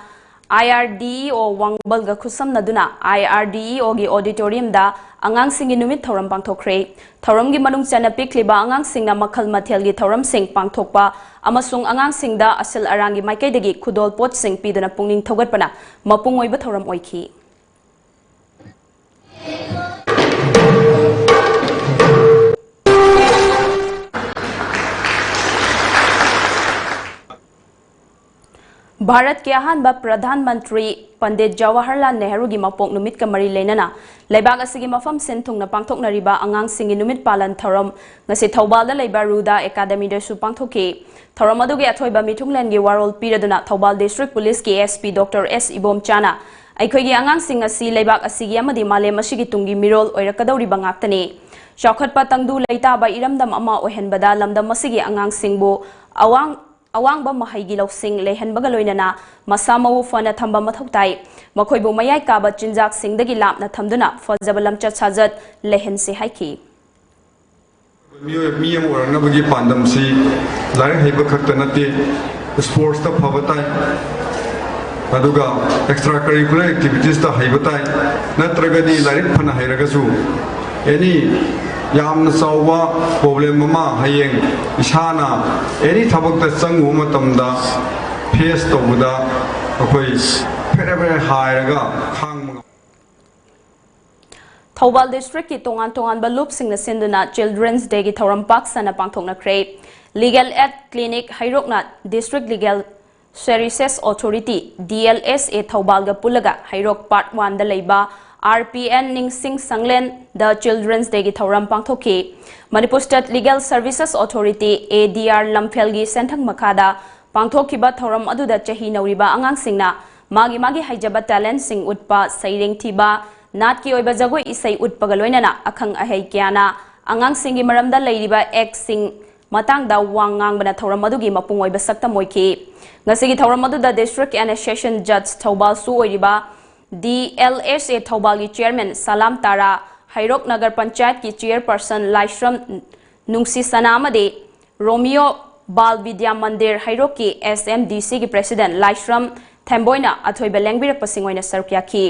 I R D E O ꯋꯥꯡꯕꯜꯒ ꯈꯨꯠꯁꯝꯅꯗꯨꯅ I R D E O ꯒꯤ auditorium ꯗ ꯑꯉꯥꯡꯁꯤꯡꯒꯤ ꯅꯨꯃꯤꯠ ꯊꯧꯔꯝ ꯄꯥꯡꯊꯣꯛꯈ꯭ꯔꯦ꯫ ꯊꯧꯔꯝꯒꯤ ꯃꯅꯨꯡ ꯆꯟꯅ ꯄꯤꯛꯂꯤꯕ ꯑꯉꯥꯡꯁꯤꯡꯅ ꯃꯈꯜ ꯃꯊꯦꯜꯒꯤ ꯊꯧꯔꯝꯁꯤꯡ ꯄꯥꯡꯊꯣꯛꯄ ꯑꯃꯁꯨꯡ ꯑꯉꯥꯡꯁꯤꯡꯗ ꯑꯁꯤꯜ ꯑꯔꯥꯡꯒꯤ ꯃꯥꯏꯀꯩꯗꯒꯤ ꯈꯨꯗꯣꯜ ꯄꯣꯠꯁꯤꯡ ꯄꯤꯗꯨꯅ ꯄꯨꯛꯅꯤꯡ ꯊꯧꯒꯠꯄꯅ ꯃꯄꯨꯡ ꯑꯣꯏꯕ ꯊꯧꯔꯝ ꯑꯣꯏꯈꯤ꯫ ꯚꯥꯔꯠꯀꯤ ꯑꯍꯥꯟꯕ ꯄ꯭ꯔꯙꯥꯟ ꯃꯟꯇ꯭ꯔꯤ ꯄꯟꯗꯤꯠ ꯖꯋꯥꯍꯔꯂꯥꯜ ꯅꯦꯍꯔꯨꯒꯤ ꯃꯄꯣꯛ ꯅꯨꯃꯤꯠꯀ ꯃꯔꯤ ꯂꯩꯅꯅ ꯂꯩꯕꯥꯛ ꯑꯁꯤꯒꯤ ꯃꯐꯝ ꯁꯤꯟ ꯊꯨꯡꯅ ꯄꯥꯡꯊꯣꯛꯅꯔꯤꯕ ꯑꯉꯥꯡꯁꯤꯡꯒꯤ ꯅꯨꯃꯤꯠ ꯄꯥꯂꯟ ꯊꯧꯔꯝ ꯉꯁꯤ ꯊꯧꯕꯥꯜꯗ ꯂꯩꯕ ꯔꯨꯗꯥ ꯑꯦꯀꯥꯗꯃꯤꯗꯁꯨ ꯄꯥꯡꯊꯣꯛꯈꯤ꯫ ꯊꯧꯔꯝ ꯑꯗꯨꯒꯤ ꯑꯊꯣꯏꯕ ꯃꯤꯊꯨꯡꯂꯦꯟꯒꯤ ꯋꯥꯔꯣꯜ ꯄꯤꯔꯗꯨꯅ ꯊꯧꯕꯥꯜ ꯗꯤꯁꯇ꯭ꯔꯤꯛ ꯄꯨꯂꯤꯁꯀꯤ S P Doctor S ꯏꯕꯣꯝꯆꯥꯅ ꯑꯩꯈꯣꯏꯒꯤ ꯑꯉꯥꯡꯁꯤꯡ ꯑꯁꯤ ꯂꯩꯕꯥꯛ ꯑꯁꯤꯒꯤ ꯑꯃꯗꯤ ꯃꯥꯂꯦꯝ ꯑꯁꯤꯒꯤ ꯇꯨꯡꯒꯤ ꯃꯤꯔꯣꯜ ꯑꯣꯏꯔꯛꯀꯗꯧꯔꯤꯕ ꯉꯥꯛꯇꯅꯤ꯫ ꯆꯥꯎꯈꯠꯄ ꯇꯪꯗꯨ ꯂꯩꯇꯥꯕ ꯏꯔꯝꯗꯝ ꯑꯃ ꯑꯣꯏꯍꯟꯕꯗ ꯂꯝꯗꯝ ꯑꯁꯤꯒꯤ ꯑꯉꯥꯡꯁꯤꯡꯕꯨ ꯑꯋꯥꯡ ꯑꯋꯥꯡꯕ ꯃꯍꯩꯒꯤ ꯂꯧꯁꯤꯡ ꯂꯩꯍꯟꯕꯒ ꯂꯣꯏꯅꯅ ꯃꯁꯥ ꯃꯎ ꯐꯅ ꯊꯝꯕ ꯃꯊꯧ ꯇꯥꯏ꯫ ꯃꯈꯣꯏꯕꯨ ꯃꯌꯥꯏ ꯀꯥꯕ ꯆꯤꯟꯖꯥꯛꯁꯤꯡꯗꯒꯤ ꯂꯥꯞꯅ ꯊꯝꯗꯨꯅ ꯐꯖꯕ ꯂꯝꯆꯠ ꯁꯥꯖꯠ ꯂꯩꯍꯟꯁꯤ ꯍꯥꯏꯈꯤ꯫ ꯃꯤꯑꯣꯏ ꯃꯤ ꯑꯃ ꯑꯣꯏꯔꯛꯅꯕꯒꯤ ꯄꯥꯟꯗꯝꯁꯤ ꯂꯥꯏꯔꯤꯛ ꯍꯩꯕ ꯈꯛꯇ ꯅꯠꯇꯦ, ꯁ꯭ꯄꯣꯔꯠꯁꯇ ꯐꯕ ꯇꯥꯏ, ꯑꯗꯨꯒ ꯑꯦꯛꯁꯇ꯭ꯔꯥ ꯀꯔꯤꯀꯨꯂꯔ ꯑꯦꯛꯇꯤꯚꯤꯇꯤꯁꯇ ꯍꯩꯕ ꯇꯥꯏ, ꯅꯠꯇ꯭ꯔꯒꯗꯤ ꯂꯥꯏꯔꯤꯛ ꯐꯅ ꯍꯩꯔꯒꯁꯨ ꯑꯦꯅꯤ ꯌꯥꯝꯅ ꯆꯥꯎꯕ ꯄ꯭ꯔꯣꯕ꯭ꯂꯦꯝ ꯑꯃ ꯍꯌꯦꯡ ꯏꯁꯥꯅ ꯑꯦꯅꯤ ꯊꯕꯛꯇ ꯆꯪꯉꯨꯕ ꯃꯇꯝꯗ ꯐꯦꯁ ꯇꯧꯕꯗ ꯑꯩꯈꯣꯏ ꯐꯦꯔꯦ ꯐꯦꯔꯦ ꯍꯥꯏꯔꯒ ꯈꯥꯡꯕ ꯉꯝ ꯊꯧꯕꯥꯜ ꯗꯤꯁꯇ꯭ꯔꯤꯛꯀꯤ ꯇꯣꯉꯥꯟ ꯇꯣꯉꯥꯟꯕ ꯂꯨꯞꯁꯤꯡꯅ ꯁꯤꯟꯗꯨꯅ ꯆꯤꯜꯗ꯭ꯔꯦꯟꯁ ꯗꯦꯒꯤ ꯊꯧꯔꯝ ꯄꯥꯛ ꯁꯟꯅ ꯄꯥꯡꯊꯣꯛꯅꯈ꯭ꯔꯦ꯫ ꯂꯤꯒꯦꯜ ꯑꯦꯗ ꯀ꯭ꯂꯤꯅꯤꯛ ꯍꯩꯔꯣꯛꯅ district legal services authority, D L S A, ꯊꯧꯕꯥꯜꯒ ꯄꯨꯜꯂꯒ ꯍꯩꯔꯣꯛ ꯄꯥꯔꯠ ꯋꯥꯟꯗ ꯂꯩꯕ R P N ꯅꯤꯡꯁꯤꯡ ꯁꯪꯂꯦꯟꯗ ꯆꯤꯜꯗ꯭ꯔꯦꯟꯁ ꯗꯦꯒꯤ ꯊꯧꯔꯝ ꯄꯥꯡꯊꯣꯛꯈꯤ꯫ Manipur state legal services authority, A D R, ꯂꯝꯐꯦꯜꯒꯤ ꯁꯦꯟꯊꯪ ꯃꯈꯥꯗ ꯄꯥꯡꯊꯣꯛꯈꯤꯕ ꯊꯧꯔꯝ ꯑꯗꯨꯗ ꯆꯍꯤ ꯅꯧꯔꯤꯕ ꯑꯉꯥꯡꯁꯤꯡꯅ ꯃꯥꯒꯤ ꯃꯥꯒꯤ ꯍꯩꯖꯕ ꯇꯦꯂꯦꯟꯠꯁꯤꯡ ꯎꯠꯄ, ꯁꯩꯔꯦꯡ ꯊꯤꯕ, ꯅꯥꯠꯀꯤ ꯑꯣꯏꯕ ꯖꯒꯣꯏ ꯏꯁꯩ ꯎꯠꯄꯒ ꯂꯣꯏꯅꯅ ꯑꯈꯪ ꯑꯍꯩ ꯀꯌꯥꯅ ꯑꯉꯥꯡꯁꯤꯡꯒꯤ ꯃꯔꯝꯗ ꯂꯩꯔꯤꯕ ꯑꯦꯛꯁꯤꯡ ꯃꯇꯥꯡꯗ ꯋꯥ ꯉꯥꯡꯕꯅ ꯊꯧꯔꯝ ꯑꯗꯨꯒꯤ ꯃꯄꯨꯡ ꯑꯣꯏꯕ ꯁꯛꯇꯝ ꯑꯣꯏꯈꯤ꯫ ꯉꯁꯤꯒꯤ ꯊꯧꯔꯝ ꯑꯗꯨꯗ District and Session Judge ꯊꯧꯕꯥꯜꯁꯨ ꯑꯣꯏꯔꯤꯕ D L S A ꯊꯧꯕꯥꯜꯒꯤ ꯆꯤꯌꯔꯃꯦꯟ ꯁꯂꯥꯝ ꯇꯥꯔꯥ, ꯍꯩꯔꯣꯛ ꯅꯒꯔ ꯄꯟꯆꯥꯌꯠꯀꯤ ꯆꯤꯌꯔꯄꯔꯁꯟ ꯂꯥꯏꯁ꯭ꯔꯝ ꯅꯨꯡꯁꯤꯁꯅꯥ ꯑꯃꯗꯤ ꯔꯣꯃꯤꯌꯣ ꯕꯥꯜ ꯕꯤꯗ꯭ꯌꯥ ꯃꯟꯗꯤꯔ ꯍꯩꯔꯣꯛꯀꯤ S M D C ꯒꯤ ꯄ꯭ꯔꯦꯁꯤꯗꯦꯟꯠ ꯂꯥꯏꯁ꯭ꯔꯝ ꯊꯦꯝꯕꯣꯏꯅ ꯑꯊꯣꯏꯕ ꯂꯦꯡꯕꯤꯔꯛꯄꯁꯤꯡ ꯑꯣꯏꯅ ꯁꯔꯨꯛ ꯌꯥꯈꯤ꯫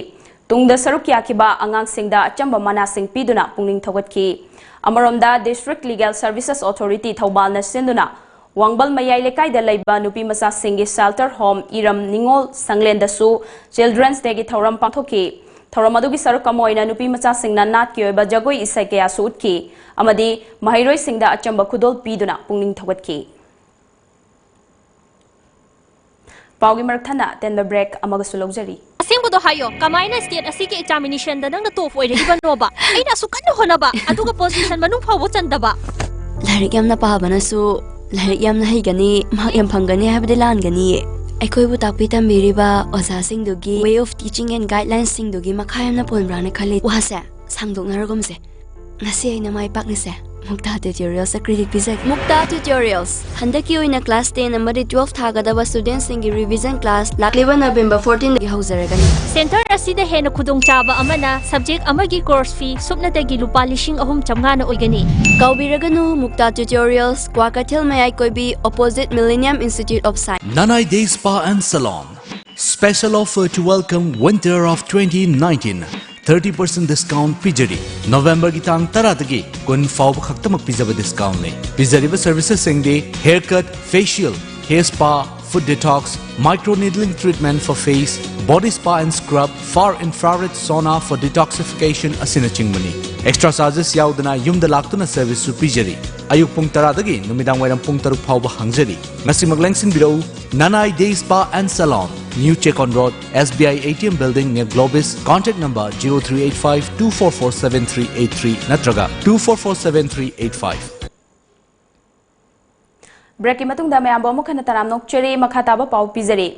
ꯇꯨꯡꯗ ꯁꯔꯨꯛ ꯌꯥꯈꯤꯕ ꯑꯉꯥꯡꯁꯤꯡꯗ ꯑꯆꯝꯕ ꯃꯅꯥꯁꯤꯡ ꯄꯤꯗꯨꯅ ꯄꯨꯛꯅꯤꯡ ꯊꯧꯒꯠꯈꯤ꯫ ꯑꯃꯔꯣꯝꯗ District Legal Services Authority ꯊꯧꯕꯥꯜꯅ ꯁꯤꯟꯗꯨꯅ ꯋꯥꯡꯕꯜ ꯃꯌꯥꯏ ꯂꯩꯀꯥꯏꯗ ꯂꯩꯕ ꯅꯨꯄꯤ ꯃꯆꯥꯁꯤꯡꯒꯤ shelter home ꯏꯔꯝ ꯅꯤꯉꯣꯜ ꯁꯪꯂꯦꯟꯗꯁꯨ Children's Day ꯒꯤ ꯊꯧꯔꯝ ꯄꯥꯡꯊꯣꯛꯈꯤ꯫ ꯊꯧꯔꯝ ꯑꯗꯨꯒꯤ ꯁꯔꯨꯛ ꯑꯃ ꯑꯣꯏꯅ ꯅꯨꯄꯤ ꯃꯆꯥꯁꯤꯡꯅ ꯅꯥꯠꯀꯤ ꯑꯣꯏꯕ ꯖꯒꯣꯏ ꯏꯁꯩ ꯀꯌꯥꯁꯨ ꯎꯠꯈꯤ ꯑꯃꯗꯤ ꯃꯍꯩꯔꯣꯏꯁꯤꯡꯗ ꯑꯆꯝꯕ ꯈꯨꯗꯣꯜ ꯄꯤꯗꯨꯅ ꯄꯨꯛꯅꯤꯡ ꯊꯧꯒꯠꯈꯤ꯫ ꯄꯥꯎꯒꯤ ꯃꯔꯛ ꯊꯠꯅ ꯑꯇꯦꯟꯕ ꯕ꯭ꯔꯦꯛ ꯑꯃꯒꯁꯨ ꯂꯧꯖꯔꯤ꯫ ꯑꯁꯦꯡꯕꯗꯣ ꯍꯥꯏꯌꯣ, ꯀꯃꯥꯏꯅ ꯁ꯭ꯇꯦꯠ ꯑꯁꯤꯒꯤ ꯑꯦꯛꯖꯥꯃꯤꯅꯦꯁꯟꯗ ꯅꯪꯅ ꯇꯣꯞ ꯑꯣꯏꯔꯛꯏꯕꯅꯣꯕ? ꯑꯩꯅ ꯑꯁꯨꯛ ꯀꯟꯅ ꯍꯣꯠꯅꯕ, ꯑꯗꯨꯒ ꯄꯣꯖꯤꯁꯟ ꯃꯅꯨꯡ ꯐꯥꯎꯕ ꯆꯟꯗꯕ꯫ ꯂꯥꯏꯔꯤꯛ ꯌꯥꯝꯅ ꯄꯥꯕꯅꯁꯨ ꯂꯥꯏꯔꯤꯛ ꯌꯥꯝꯅ ꯍꯩꯒꯅꯤ, ꯃꯍꯥꯛ ꯌꯥꯝ ꯐꯪꯒꯅꯤ ꯍꯥꯏꯕꯗꯤ ꯂꯥꯟꯒꯅꯤꯌꯦ꯫ ꯑꯩꯈꯣꯏꯕꯨ ꯇꯥꯛꯄꯤ ꯇꯝꯕꯤꯔꯤꯕ ꯑꯣꯖꯥꯁꯤꯡꯗꯨꯒꯤ way of teaching and guidelinesꯁꯤꯡꯗꯨꯒꯤ ꯃꯈꯥ ꯌꯥꯝꯅ ꯄꯣꯟꯕ꯭ꯔꯥꯅ ꯈꯜꯂꯤ꯫ ꯋꯥꯁꯦ ꯁꯥꯡꯗꯣꯛꯅꯔꯒꯨꯝꯁꯦ꯫ ꯉꯁꯤ ꯑꯩꯅ ꯃꯥꯏ ꯄꯥꯛꯂꯤꯁꯦ ꯃꯨꯛꯇꯥ Tutorialsꯇ credit ꯄꯤꯖꯒꯦ꯫ ꯃꯨꯛꯇꯥ Tutorials ꯍꯟꯗꯛꯀꯤ ꯑꯣꯏꯅ class ten ꯑꯃꯗꯤ twelve ꯊꯥꯒꯗꯕ studentꯁꯤꯡꯒꯤ revision class ꯂꯥꯛꯂꯤꯕ November fourteenꯗꯒꯤ ꯍꯧꯖꯔꯒꯅꯤ꯫ ꯁꯦꯟꯇꯔ ꯑꯁꯤꯗ ꯍꯦꯟꯅ ꯈꯨꯗꯣꯡꯆꯥꯕ ꯑꯃꯅ subject ꯑꯃꯒꯤ course fee ꯁꯨꯞꯅꯇꯒꯤ ꯂꯨꯄꯥ ꯂꯤꯁꯤꯡ ꯑꯍꯨꯝ ꯆꯥꯝꯃꯉꯥꯅ ꯑꯣꯏꯒꯅꯤ꯫ ꯀꯥꯎꯕꯤꯔꯒꯅꯨ, ꯃꯨꯛꯇꯥ Tutorials, ꯀ꯭ꯋꯥꯀꯩꯊꯦꯜ ꯃꯌꯥꯏ ꯀꯣꯏꯕꯤ, opposite Millennium Institute of Science꯫ Nanai Day Spa and Salon. Special offer to welcome winter of twenty nineteen. Thirty percent discount ꯄꯤꯖꯔꯤ꯫ Novemberꯒꯤ ꯇꯥꯡ ꯇꯔꯥꯗꯒꯤ ꯀꯨꯟ ꯐꯥꯎꯕ ꯈꯛꯇꯃꯛ ꯄꯤꯖꯕ discountꯅꯤ꯫ ꯄꯤꯖꯔꯤꯕ servicesꯁꯤꯡꯗꯤ haircut, facial, hair spa, foot detox, microneedling treatment for face, body spa and scrub, far infrared sauna for detoxification ꯑꯁꯤꯅꯆꯤꯡꯕꯅꯤ꯫ Extra charges ꯌꯥꯎꯗꯅ ꯌꯨꯝꯗ ꯂꯥꯛꯇꯨꯅ serviceꯁꯨ ꯄꯤꯖꯔꯤ꯫ ꯑꯌꯨꯛ ꯄꯨꯡ ꯇꯔꯥꯗꯒꯤ ꯅꯨꯃꯤꯗꯥꯡ ꯋꯥꯏꯔꯝ ꯄꯨꯡ ꯇꯔꯨꯛ ꯐꯥꯎꯕ ꯍꯥꯡꯖꯔꯤ꯫ ꯉꯁꯤꯃꯛ ꯂꯦꯡꯁꯤꯟꯕꯤꯔꯛꯎ, Nanai Day Spa and Salon, New Check on Road, S B I A T M Building near Globis, contact number zero three eight five two four four seven three eight three ꯅꯠꯇ꯭ꯔꯒ two four four seven three eight five꯫ ꯕ꯭ꯔꯦꯛꯀꯤ ꯃꯇꯨꯡꯗ ꯃꯌꯥꯝꯕꯨ ꯑꯃꯨꯛ ꯍꯟꯅ ꯇꯔꯥꯝꯅ ꯑꯣꯛꯆꯔꯤ꯫ ꯃꯈꯥ ꯇꯥꯕ ꯄꯥꯎ ꯄꯤꯖꯔꯤ꯫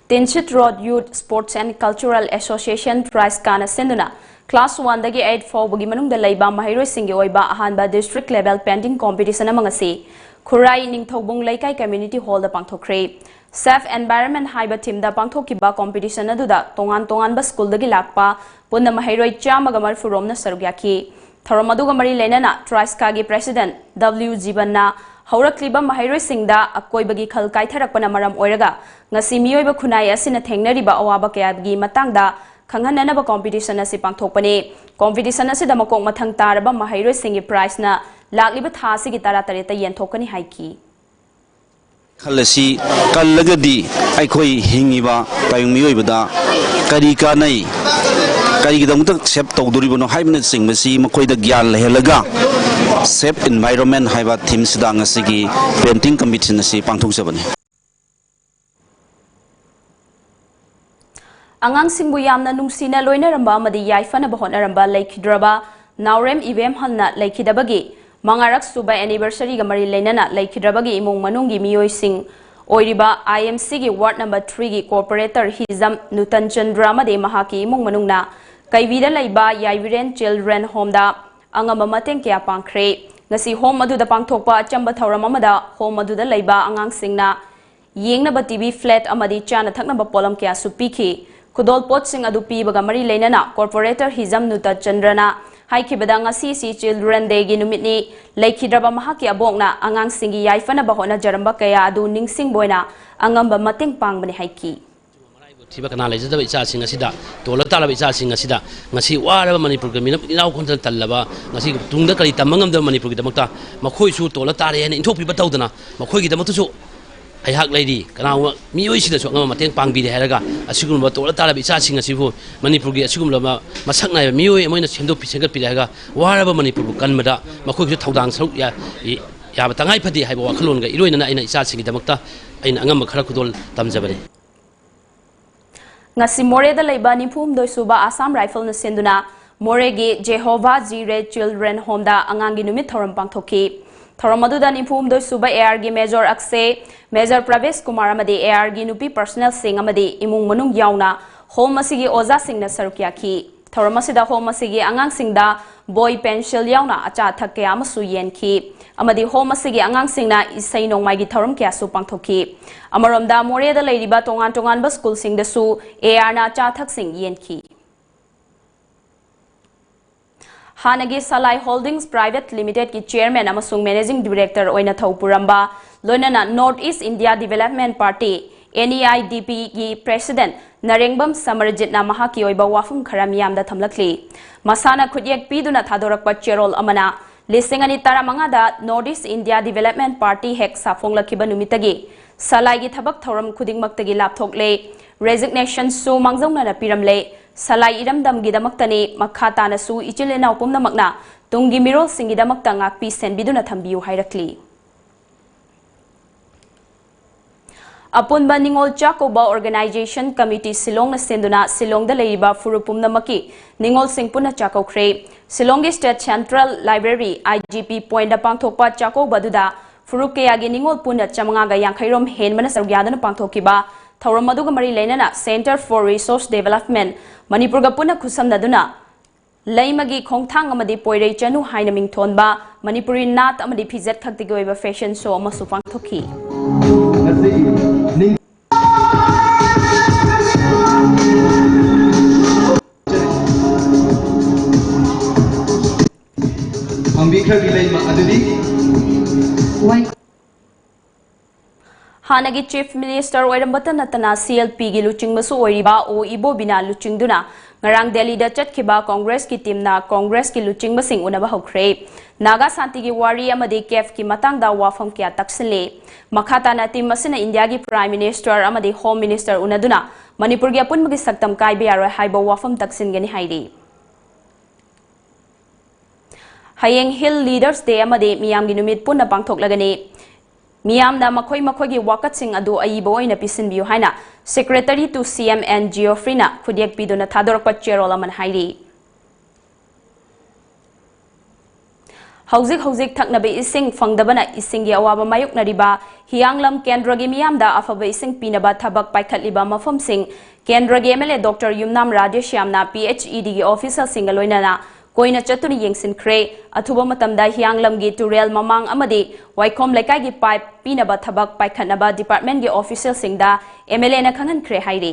Tinsit Road Youth Sports and Cultural Association, TRYSCAꯅ ꯁꯤꯟꯗꯨꯅ class oneꯗꯒꯤ eight ꯐꯥꯎꯕꯒꯤ ꯃꯅꯨꯡꯗ ꯂꯩꯕ ꯃꯍꯩꯔꯣꯏꯁꯤꯡꯒꯤ ꯑꯣꯏꯕ ꯑꯍꯥꯟꯕ district level painting competition ꯑꯃ ꯉꯁꯤ ꯈꯨꯔꯥꯏ ꯅꯤꯡꯊꯧꯕꯨꯡ ꯂꯩꯀꯥꯏ community hallꯗ ꯄꯥꯡꯊꯣꯛꯈ꯭ꯔꯦ꯫ Safe Environment ꯍꯥꯏꯕ themeꯗ ꯄꯥꯡꯊꯣꯛꯈꯤꯕ competition ꯑꯗꯨꯗ ꯇꯣꯉꯥꯟ ꯇꯣꯉꯥꯟꯕ schoolꯗꯒꯤ ꯂꯥꯛꯄ ꯄꯨꯟꯅ ꯃꯍꯩꯔꯣꯏ ꯆꯥꯝꯃꯒ ꯃꯔꯤꯐꯨ ꯔꯣꯝꯅ ꯁꯔꯨꯛ ꯌꯥꯈꯤ꯫ ꯊꯧꯔꯝ ꯑꯗꯨꯒ ꯃꯔꯤ ꯂꯩꯅꯅ TRYSCAꯒꯤ president W ꯖꯤꯕꯟꯅ ꯍꯧꯔꯛꯂꯤꯕ ꯃꯍꯩꯔꯣꯏꯁꯤꯡꯗ ꯑꯀꯣꯏꯕꯒꯤ ꯈꯜ ꯀꯥꯏꯊꯔꯛꯄꯅ ꯃꯔꯝ ꯑꯣꯏꯔꯒ ꯉꯁꯤ ꯃꯤꯑꯣꯏꯕ ꯈꯨꯟꯅꯥꯏ ꯑꯁꯤꯅ ꯊꯦꯡꯅꯔꯤꯕ ꯑꯋꯥꯕ ꯀꯌꯥꯒꯤ ꯃꯇꯥꯡꯗ ꯈꯪꯍꯟꯅꯅꯕ competition ꯑꯁꯤ ꯄꯥꯡꯊꯣꯛꯄꯅꯤ꯫ Competition ꯑꯁꯤꯗ ꯃꯀꯣꯛ ꯃꯊꯪ ꯇꯥꯔꯕ ꯃꯍꯩꯔꯣꯏꯁꯤꯡꯒꯤ prizeꯅ ꯂꯥꯛꯂꯤꯕ ꯊꯥ ꯑꯁꯤꯒꯤ ꯇꯔꯥꯇꯔꯦꯠꯇ ꯌꯦꯟꯊꯣꯛꯀꯅꯤ ꯍꯥꯏꯈꯤ꯫ ꯈꯜ ꯑꯁꯤ ꯀꯜꯂꯒꯗꯤ ꯑꯩꯈꯣꯏ ꯍꯤꯡꯉꯤꯕ ꯇꯥꯏꯕꯪ ꯃꯤꯑꯣꯏꯕꯗ ꯀꯔꯤ ꯀꯥꯟꯅꯩ, ꯀꯔꯤꯒꯤꯗꯃꯛꯇ save ꯇꯧꯗꯣꯔꯤꯕꯅꯣ ꯍꯥꯏꯕꯅꯆꯤꯡꯕꯁꯤ ꯃꯈꯣꯏꯗ ꯒ꯭ꯌꯥꯟ ꯂꯩꯍꯜꯂꯒ Safe Environment ꯍꯥꯏꯕ themeꯁꯤꯗ ꯉꯁꯤꯒꯤ painting competition ꯑꯁꯤ ꯄꯥꯡꯊꯣꯛꯆꯕꯅꯤ꯫ ꯑꯉꯥꯡꯁꯤꯡꯕꯨ ꯌꯥꯝꯅ ꯅꯨꯡꯁꯤꯅ ꯂꯣꯏꯅꯔꯝꯕ ꯑꯃꯗꯤ ꯌꯥꯏꯐꯅꯕ ꯍꯣꯠꯅꯔꯝꯕ ꯂꯩꯈꯤꯗ꯭ꯔꯕ ꯅꯥꯎꯔꯦꯝ ꯏꯕꯦꯝꯍꯜꯅ ꯂꯩꯈꯤꯗꯕꯒꯤ ꯃꯉꯥꯔꯛ ꯁꯨꯕ anniversary ꯒ ꯃꯔꯤ ꯂꯩꯅꯅ ꯂꯩꯈꯤꯗ꯭ꯔꯕꯒꯤ ꯏꯃꯨꯡ ꯃꯅꯨꯡꯒꯤ ꯃꯤꯑꯣꯏꯁꯤꯡ ꯑꯣꯏꯔꯤꯕ I M C ꯒꯤ ward number three ꯒꯤ corporator ꯍꯤꯖꯝ ꯅꯨꯇꯟ ꯆꯟꯗ꯭ꯔ ꯑꯃꯗꯤ ꯃꯍꯥꯛꯀꯤ ꯏꯃꯨꯡ ꯃꯅꯨꯡꯅ ꯀꯩꯕꯤꯗ ꯂꯩꯕ ꯌꯥꯏꯕꯤꯔꯦꯟ Children Home ꯗ ꯑꯉꯝꯕ ꯃꯇꯦꯡ ꯀꯌꯥ ꯄꯥꯡꯈ꯭ꯔꯦ꯫ ꯉꯁꯤ home ꯑꯗꯨꯗ ꯄꯥꯡꯊꯣꯛꯄ ꯑꯆꯝꯕ ꯊꯧꯔꯝ ꯑꯃꯗ home ꯑꯗꯨꯗ ꯂꯩꯕ ꯑꯉꯥꯡꯁꯤꯡꯅ ꯌꯦꯡꯅꯕ T V, flat ꯑꯃꯗꯤ ꯆꯥꯅ ꯊꯛꯅꯕ ꯄꯣꯠꯂꯝ ꯀꯌꯥꯁꯨ ꯄꯤꯈꯤ꯫ ꯈꯨꯗꯣꯜ ꯄꯣꯠꯁꯤꯡ ꯑꯗꯨ ꯄꯤꯕꯒ ꯃꯔꯤ ꯂꯩꯅꯅ corporator ꯍꯤꯖꯝ ꯅꯨꯇ ꯆꯟꯗ꯭ꯔꯅ ꯍꯥꯏꯈꯤꯕꯗ, ꯉꯁꯤꯁꯤ Children Day ꯒꯤ ꯅꯨꯃꯤꯠꯅꯤ, ꯂꯩꯈꯤꯗ꯭ꯔꯕ ꯃꯍꯥꯛꯀꯤ ꯑꯕꯣꯛꯅ ꯑꯉꯥꯡꯁꯤꯡꯒꯤ ꯌꯥꯏꯐꯅꯕ ꯍꯣꯠꯅꯖꯔꯝꯕ ꯀꯌꯥ ꯑꯗꯨ ꯅꯤꯡꯁꯤꯡꯕ ꯑꯣꯏꯅ ꯑꯉꯝꯕ ꯃꯇꯦꯡ ꯄꯥꯡꯕꯅꯤ ꯍꯥꯏꯈꯤ꯫ ꯊꯤꯕ ꯀꯅꯥ ꯂꯩꯖꯗꯕ ꯏꯆꯥꯁꯤꯡ ꯑꯁꯤꯗ, ꯇꯣꯜꯂ ꯇꯥꯔꯕ ꯏꯆꯥꯁꯤꯡ ꯑꯁꯤꯗ, ꯉꯁꯤ ꯋꯥꯔꯕ ꯃꯅꯤꯄꯨꯔꯒꯤ ꯃꯤꯅꯝ ꯏꯅꯥꯎ ꯈꯨꯟꯗ ꯇꯜꯂꯕ, ꯉꯁꯤ ꯇꯨꯡꯗ ꯀꯔꯤ ꯇꯝꯕ ꯉꯝꯗꯕ ꯃꯅꯤꯄꯨꯔꯒꯤꯗꯃꯛꯇ ꯃꯈꯣꯏꯁꯨ ꯇꯣꯜꯂ ꯇꯥꯔꯦ ꯍꯥꯏꯅ ꯏꯟꯊꯣꯛꯄꯤꯕ ꯇꯧꯗꯅ, ꯃꯈꯣꯏꯒꯤꯗꯃꯛꯇꯁꯨ ꯑꯩꯍꯥꯛ ꯂꯩꯔꯤ, ꯀꯅꯥꯒꯨꯝꯕ ꯃꯤꯑꯣꯏꯁꯤꯡꯗꯁꯨ ꯑꯉꯝꯕ ꯃꯇꯦꯡ ꯄꯥꯡꯕꯤꯔꯦ ꯍꯥꯏꯔꯒ, ꯑꯁꯤꯒꯨꯝꯂꯕ ꯇꯣꯜꯂ ꯇꯥꯔꯕ ꯏꯆꯥꯁꯤꯡ ꯑꯁꯤꯕꯨ ꯃꯅꯤꯄꯨꯔꯒꯤ ꯑꯁꯤꯒꯨꯝꯂꯕ ꯃꯁꯛ ꯅꯥꯏꯕ ꯃꯤꯑꯣꯏ ꯑꯃ ꯑꯣꯏꯅ ꯁꯦꯝꯗꯣꯛꯄꯤ ꯁꯦꯝꯒꯠꯄꯤꯔꯦ ꯍꯥꯏꯔꯒ, ꯋꯥꯔꯕ ꯃꯅꯤꯄꯨꯔꯕꯨ ꯀꯟꯕꯗ ꯃꯈꯣꯏꯒꯤꯁꯨ ꯊꯧꯗꯥꯡ ꯁꯔꯨꯛ ꯌꯥ-, ꯌꯥꯕ ꯇꯉꯥꯏ ꯐꯗꯦ ꯍꯥꯏꯕ ꯋꯥꯈꯜꯂꯣꯟꯒ ꯏꯔꯣꯏꯅꯅ ꯑꯩꯅ ꯏꯆꯥꯁꯤꯡꯒꯤꯗꯃꯛꯇ ꯑꯩꯅ ꯑꯉꯝꯕ ꯈꯔ ꯈꯨꯗꯣꯜ ꯇꯝꯖꯕꯅꯤ꯫ ꯉꯁꯤ ꯃꯣꯔꯦꯗ ꯂꯩꯕ ꯅꯤꯐꯨ ꯍꯨꯝꯗꯣꯏ ꯁꯨꯕ Assam Rifle ꯅ ꯁꯤꯟꯗꯨꯅ ꯃꯣꯔꯦꯒꯤ Jehovah Jireh Children Home ꯗ ꯑꯉꯥꯡꯒꯤ ꯅꯨꯃꯤꯠ ꯊꯧꯔꯝ ꯄꯥꯡꯊꯣꯛꯈꯤ꯫ ꯊꯧꯔꯝ ꯑꯗꯨꯗ ꯅꯤꯐꯨ ꯍꯨꯝꯗꯣꯏ ꯁꯨꯕ A R ꯒꯤ Major ꯑꯛꯁꯦ, Major ꯄ꯭ꯔꯚꯦꯁ ꯀꯨꯃꯥꯔ ꯑꯃꯗꯤ A R ꯒꯤ ꯅꯨꯄꯤ personnel ꯁꯤꯡ ꯑꯃꯗꯤ ꯏꯃꯨꯡ ꯃꯅꯨꯡ ꯌꯥꯎꯅ home ꯑꯁꯤꯒꯤ ꯑꯣꯖꯥꯁꯤꯡꯅ ꯁꯔꯨꯛ ꯌꯥꯈꯤ꯫ ꯊꯧꯔꯝ ꯑꯁꯤꯗ home ꯑꯁꯤꯒꯤ ꯑꯉꯥꯡꯁꯤꯡꯗ ꯕꯣꯏ, ꯄꯦꯟꯁꯤꯜ ꯌꯥꯎꯅ ꯑꯆꯥ ꯑꯊꯛ ꯀꯌꯥ ꯑꯃꯁꯨ ꯌꯦꯟꯈꯤ ꯑꯃꯗꯤ home ꯑꯁꯤꯒꯤ ꯑꯉꯥꯡꯁꯤꯡꯅ ꯏꯁꯩ ꯅꯣꯡꯃꯥꯏꯒꯤ ꯊꯧꯔꯝ ꯀꯌꯥꯁꯨ ꯄꯥꯡꯊꯣꯛꯈꯤ꯫ ꯑꯃꯔꯣꯝꯗ ꯃꯣꯔꯦꯗ ꯂꯩꯔꯤꯕ ꯇꯣꯉꯥꯟ ꯇꯣꯉꯥꯟꯕ school ꯁꯤꯡꯗꯁꯨ A R ꯅ ꯑꯆꯥ ꯑꯊꯛꯁꯤꯡ ꯌꯦꯟꯈꯤ꯫ ꯍꯥꯟꯅꯒꯤ ꯁꯂꯥꯏ Holdings Private Limited ꯀꯤ Chairman ꯑꯃꯁꯨꯡ Managing Director ꯑꯣꯏꯅ ꯊꯧ ꯄꯨꯔꯝꯕ, ꯂꯣꯏꯅꯅ North East India Development Party, N E I D P ꯒꯤ President ꯅꯔꯦꯡꯕꯝ ꯁꯃꯔꯖꯤꯠꯅ ꯃꯍꯥꯛꯀꯤ ꯑꯣꯏꯕ ꯋꯥꯐꯝ ꯈꯔ ꯃꯤꯌꯥꯝꯗ ꯊꯝꯂꯛꯂꯤ꯫ ꯃꯁꯥꯅ ꯈꯨꯠꯌꯦꯛ ꯄꯤꯗꯨꯅ ꯊꯥꯗꯣꯔꯛꯄ ꯆꯦꯔꯣꯜ ꯑꯃꯅ, ꯂꯤꯁꯤꯡ ꯑꯅꯤ ꯇꯔꯥꯃꯉꯥꯗ North East India Development Party ꯍꯦꯛ ꯁꯥꯐꯣꯡꯂꯛꯈꯤꯕ ꯅꯨꯃꯤꯠꯇꯒꯤ ꯁꯂꯥꯏꯒꯤ ꯊꯕꯛ ꯊꯧꯔꯝ ꯈꯨꯗꯤꯡꯃꯛꯇꯒꯤ ꯂꯥꯞꯊꯣꯛꯂꯦ꯫ Resignation ꯁꯨ ꯃꯥꯡꯖꯧꯅꯅ ꯄꯤꯔꯝꯂꯦ꯫ ꯁꯂꯥꯏ ꯏꯔꯝꯗꯝꯒꯤꯗꯃꯛꯇꯅꯤ, ꯃꯈꯥ ꯇꯥꯅꯁꯨ ꯏꯆꯤꯜ ꯏꯅꯥꯎ ꯄꯨꯝꯅꯃꯛꯅ ꯇꯨꯡꯒꯤ ꯃꯤꯔꯣꯜꯁꯤꯡꯒꯤꯗꯃꯛꯇ ꯉꯥꯛꯄꯤ ꯁꯦꯟꯕꯤꯗꯨꯅ ꯊꯝꯕꯤꯌꯨ ꯍꯥꯏꯔꯛꯂꯤ꯫ ꯑꯄꯨꯟꯕ ꯅꯤꯉꯣꯜ ꯆꯥꯛꯀꯧꯕ Organization Committee ꯁꯤꯂꯣꯡꯅ ꯁꯤꯟꯗꯨꯅ ꯁꯤꯂꯣꯡꯗ ꯂꯩꯔꯤꯕ ꯐꯨꯔꯨꯞ ꯄꯨꯝꯅꯃꯛꯀꯤ ꯅꯤꯉꯣꯜꯁꯤꯡ ꯄꯨꯟꯅ ꯆꯥꯛꯀꯧꯈ꯭ꯔꯦ꯫ ꯁꯤꯂꯣꯡꯒꯤ State Central Library, I G P Point ꯗ ꯄꯥꯡꯊꯣꯛꯄ ꯆꯥꯛꯀꯧꯕ ꯑꯗꯨꯗ ꯐꯨꯔꯨꯞ ꯀꯌꯥꯒꯤ ꯅꯤꯉꯣꯜ ꯄꯨꯟꯅ ꯆꯥꯃꯉꯥꯒ ꯌꯥꯡꯈꯩ ꯔꯣꯝ ꯍꯦꯟꯕꯅ ꯁꯔꯨꯛ ꯌꯥꯗꯨꯅ ꯄꯥꯡꯊꯣꯛꯈꯤꯕ ꯊꯧꯔꯝ ꯑꯗꯨꯒ ꯃꯔꯤ ꯂꯩꯅꯅ Center for Resource Development ꯃꯅꯤꯄꯨꯔꯒ ꯄꯨꯟꯅ ꯈꯨꯠꯁꯝꯅꯗꯨꯅ ꯂꯩꯃꯒꯤ ꯈꯣꯡꯊꯥꯡ ꯑꯃꯗꯤ ꯄꯣꯏꯔꯩ ꯆꯅꯨ ꯍꯥꯏꯅ ꯃꯤꯡꯊꯣꯟꯕ ꯃꯅꯤꯄꯨꯔꯤ ꯅꯥꯠ ꯑꯃꯗꯤ ꯐꯤꯖꯦꯠ ꯈꯛꯇꯒꯤ ꯑꯣꯏꯕ fashion show ꯑꯃꯁꯨ ꯄꯥꯡꯊꯣꯛꯈꯤ꯫ ꯉꯁꯤꯒꯤ ꯅꯤꯡ- ꯄꯥꯡꯕꯤꯈ꯭ꯔꯕꯤ ꯂꯩꯃ ꯑꯗꯨꯗꯤ ꯍꯥꯟꯅꯒꯤ Chief Minister ꯑꯣꯏꯔꯝꯕꯇ ꯅꯠꯇꯅ C L P ꯒꯤ ꯂꯨꯆꯤꯡꯕꯁꯨ ꯑꯣꯏꯔꯤꯕ ꯑꯣ ꯏꯕꯣꯕꯤꯅ ꯂꯨꯆꯤꯡꯗꯨꯅ ꯉꯔꯥꯡ ꯗꯦꯜꯂꯤꯗ ꯆꯠꯈꯤꯕ ꯀꯣꯡꯒ꯭ꯔꯦꯁꯀꯤ team ꯅ ꯀꯣꯡꯒ꯭ꯔꯦꯁꯀꯤ ꯂꯨꯆꯤꯡꯕꯁꯤꯡ ꯎꯅꯕ ꯍꯧꯈ꯭ꯔꯦ꯫ ꯅꯥꯒꯥ ꯁꯥꯟꯇꯤꯒꯤ ꯋꯥꯔꯤ ꯑꯃꯗꯤ ꯀꯦꯐꯀꯤ ꯃꯇꯥꯡꯗ ꯋꯥꯐꯝ ꯀꯌꯥ ꯇꯛꯁꯤꯜꯂꯤ꯫ ꯃꯈꯥ ꯇꯥꯅ team ꯑꯁꯤꯅ ꯏꯟꯗꯤꯌꯥꯒꯤ Prime Minister ꯑꯃꯗꯤ Home Minister ꯎꯅꯗꯨꯅ ꯃꯅꯤꯄꯨꯔꯒꯤ ꯑꯄꯨꯟꯕꯒꯤ ꯁꯛꯇꯝ ꯀꯥꯏꯕ ꯌꯥꯔꯣꯏ ꯍꯥꯏꯕ ꯋꯥꯐꯝ ꯇꯛꯁꯤꯟꯒꯅꯤ ꯍꯥꯏꯔꯤ꯫ ꯍꯌꯦꯡ Hill Leaders Day ꯑꯃꯗꯤ ꯃꯤꯌꯥꯝꯒꯤ ꯅꯨꯃꯤꯠ ꯄꯨꯟꯅ ꯄꯥꯡꯊꯣꯛꯂꯒꯅꯤ꯫ ꯃꯤꯌꯥꯝꯅ ꯃꯈꯣꯏ ꯃꯈꯣꯏꯒꯤ ꯋꯥꯀꯠꯁꯤꯡ ꯑꯗꯨ ꯑꯏꯕ ꯑꯣꯏꯅ ꯄꯤꯁꯤꯟꯕꯤꯌꯨ ꯍꯥꯏꯅ Secretary to C M N Geoffrey ꯅ ꯈꯨꯠꯌꯦꯛ ꯄꯤꯗꯨꯅ ꯊꯥꯗꯣꯔꯛꯄ ꯆꯦꯔꯣꯜ ꯑꯃꯅ ꯍꯥꯏꯔꯤ꯫ ꯍꯧꯖꯤꯛ ꯍꯧꯖꯤꯛ ꯊꯛꯅꯕ ꯏꯁꯤꯡ ꯐꯪꯗꯕꯅ ꯏꯁꯤꯡꯒꯤ ꯑꯋꯥꯕ ꯃꯥꯌꯣꯛꯅꯔꯤꯕ ꯍꯤꯌꯥꯡꯂꯝ ꯀꯦꯟꯗ꯭ꯔꯒꯤ ꯃꯤꯌꯥꯝꯗ ꯑꯐꯕ ꯏꯁꯤꯡ ꯄꯤꯅꯕ ꯊꯕꯛ ꯄꯥꯏꯈꯠꯂꯤꯕ ꯃꯐꯝꯁꯤꯡ ꯀꯦꯟꯗ꯭ꯔꯒꯤ M L A Doctor Yumnam ꯔꯥꯙꯦꯁ꯭ꯌꯥꯝꯅ P H E D ꯒꯤ official ꯁꯤꯡꯒ ꯂꯣꯏꯅꯅ ꯀꯣꯏꯅ ꯆꯠꯇꯨꯅ ꯌꯦꯡꯁꯤꯟꯈ꯭ꯔꯦ꯫ ꯑꯊꯨꯕ ꯃꯇꯝꯗ ꯍꯤꯌꯥꯡꯂꯝꯒꯤ ꯇꯨꯔꯦꯜ ꯃꯃꯥꯡ ꯑꯃꯗꯤ ꯋꯥꯏꯈꯣꯝ ꯂꯩꯀꯥꯏꯒꯤ pipe ꯄꯤꯅꯕ ꯊꯕꯛ ꯄꯥꯏꯈꯠꯅꯕ department ꯀꯤ official ꯁꯤꯡꯗ M L A ꯅ ꯈꯪꯍꯟꯈ꯭ꯔꯦ ꯍꯥꯏꯔꯤ꯫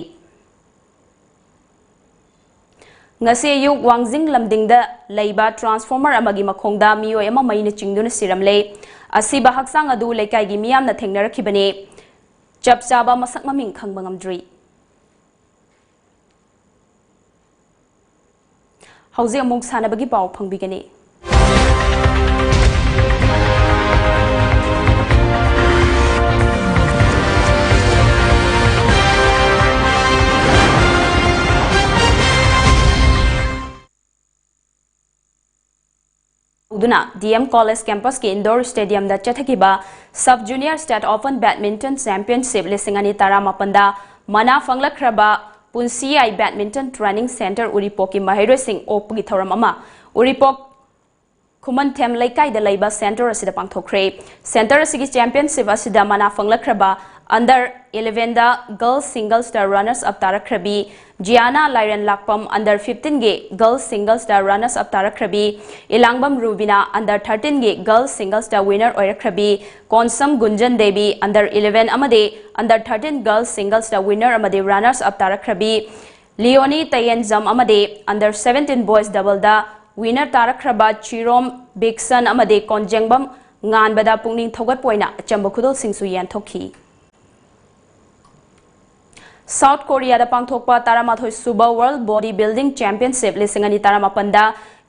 ꯉꯁꯤ ꯑꯌꯨꯛ ꯋꯥꯡꯖꯤꯡ ꯂꯝꯗꯤꯡꯗ ꯂꯩꯕ transformer ꯑꯃꯒꯤ ꯃꯈꯣꯡꯗ ꯃꯤꯑꯣꯏ ꯑꯃ ꯃꯩꯅ ꯆꯤꯡꯗꯨꯅ ꯁꯤꯔꯝꯂꯦ꯫ ꯑꯁꯤꯕ ꯍꯛꯆꯥꯡ ꯑꯗꯨ ꯂꯩꯀꯥꯏꯒꯤ ꯃꯤꯌꯥꯝꯅ ꯊꯦꯡꯅꯔꯛꯈꯤꯕꯅꯤ꯫ ꯆꯞ ꯆꯥꯕ ꯃꯁꯛ ꯃꯃꯤꯡ ꯈꯪꯕ ꯉꯝꯗ꯭ꯔꯤ꯫ ꯍꯧꯖꯤꯛ ꯑꯃꯨꯛ ꯁꯥꯟꯅꯕꯒꯤ ꯄꯥꯎ ꯐꯪꯕꯤꯒꯅꯤ꯫ ꯗꯨꯅ D M College Campus ꯀꯤ indoor stadium ꯗ ꯆꯠꯊꯈꯤꯕ Sub Junior State Open Badminton Championship ꯂꯤꯁꯤꯡ ꯑꯅꯤ ꯇꯔꯥꯃꯥꯄꯟꯗ ꯃꯅꯥ ꯐꯪꯂꯛꯈ꯭ꯔꯕ ꯄꯨꯟꯁꯤꯌꯥꯏ Badminton Training Centre ꯎꯔꯤꯄꯣꯛꯀꯤ ꯃꯍꯩꯔꯣꯏꯁꯤꯡ ꯑꯣꯛꯄꯒꯤ ꯊꯧꯔꯝ ꯑꯃ ꯎꯔꯤꯄꯣꯛ ꯈꯨꯃꯟꯊꯦꯝ ꯂꯩꯀꯥꯏꯗ ꯂꯩꯕ centre ꯑꯁꯤꯗ ꯄꯥꯡꯊꯣꯛꯈ꯭ꯔꯦ꯫ Centre ꯑꯁꯤꯒꯤ championship ꯑꯁꯤꯗ ꯃꯅꯥ ꯐꯪꯂꯛꯈ꯭ꯔꯕ under eleven ꯗ girls singles ꯇ runners up ꯇꯥꯔꯛꯈ꯭ꯔꯕꯤ ꯖꯤꯌꯥꯅꯥ ꯂꯥꯏꯔꯦꯟ ꯂꯥꯛꯄꯝ, under fifteen ꯒꯤ girls singles ꯇ runners up ꯇꯥꯔꯛꯈ꯭ꯔꯕꯤ ꯏꯂꯥꯡꯕꯝ ꯔꯨꯕꯤꯅꯥ, under thirteen ꯒꯤ girls singles ꯇ winner ꯑꯣꯏꯔꯛꯈ꯭ꯔꯕꯤ Konsam ꯒꯨꯟꯖꯟ Devi, under eleven ꯑꯃꯗꯤ under thirteen girls singles ꯇ winner ꯑꯃꯗꯤ runners up ꯇꯥꯔꯛꯈ꯭ꯔꯕꯤ ꯂꯤꯑꯣꯅꯤ ꯇꯌꯦꯟꯖꯝ ꯑꯃꯗꯤ under seventeen boys double ꯗ winner ꯇꯥꯔꯛꯈ꯭ꯔꯕ ꯆꯤꯔꯣꯝ ꯕꯤꯛꯁꯟ ꯑꯃꯗꯤ ꯀꯣꯟꯖꯦꯡꯕꯝ ꯉꯥꯟꯕꯗ ꯄꯨꯛꯅꯤꯡ ꯊꯧꯒꯠꯄ ꯑꯣꯏꯅ ꯑꯆꯝꯕ ꯈꯨꯗꯣꯜꯁꯤꯡꯁꯨ ꯌꯦꯟꯊꯣꯛꯈꯤ꯫ ꯁꯥꯎꯠ ꯀꯣꯔꯤꯌꯥꯗ ꯄꯥꯡꯊꯣꯛꯄ ꯇꯔꯥꯃꯥꯊꯣꯏ ꯁꯨꯕ World Body Building Championship ꯂꯤꯁꯤꯡ ꯑꯅꯤ ꯇꯔꯥꯃꯥꯄꯟꯗ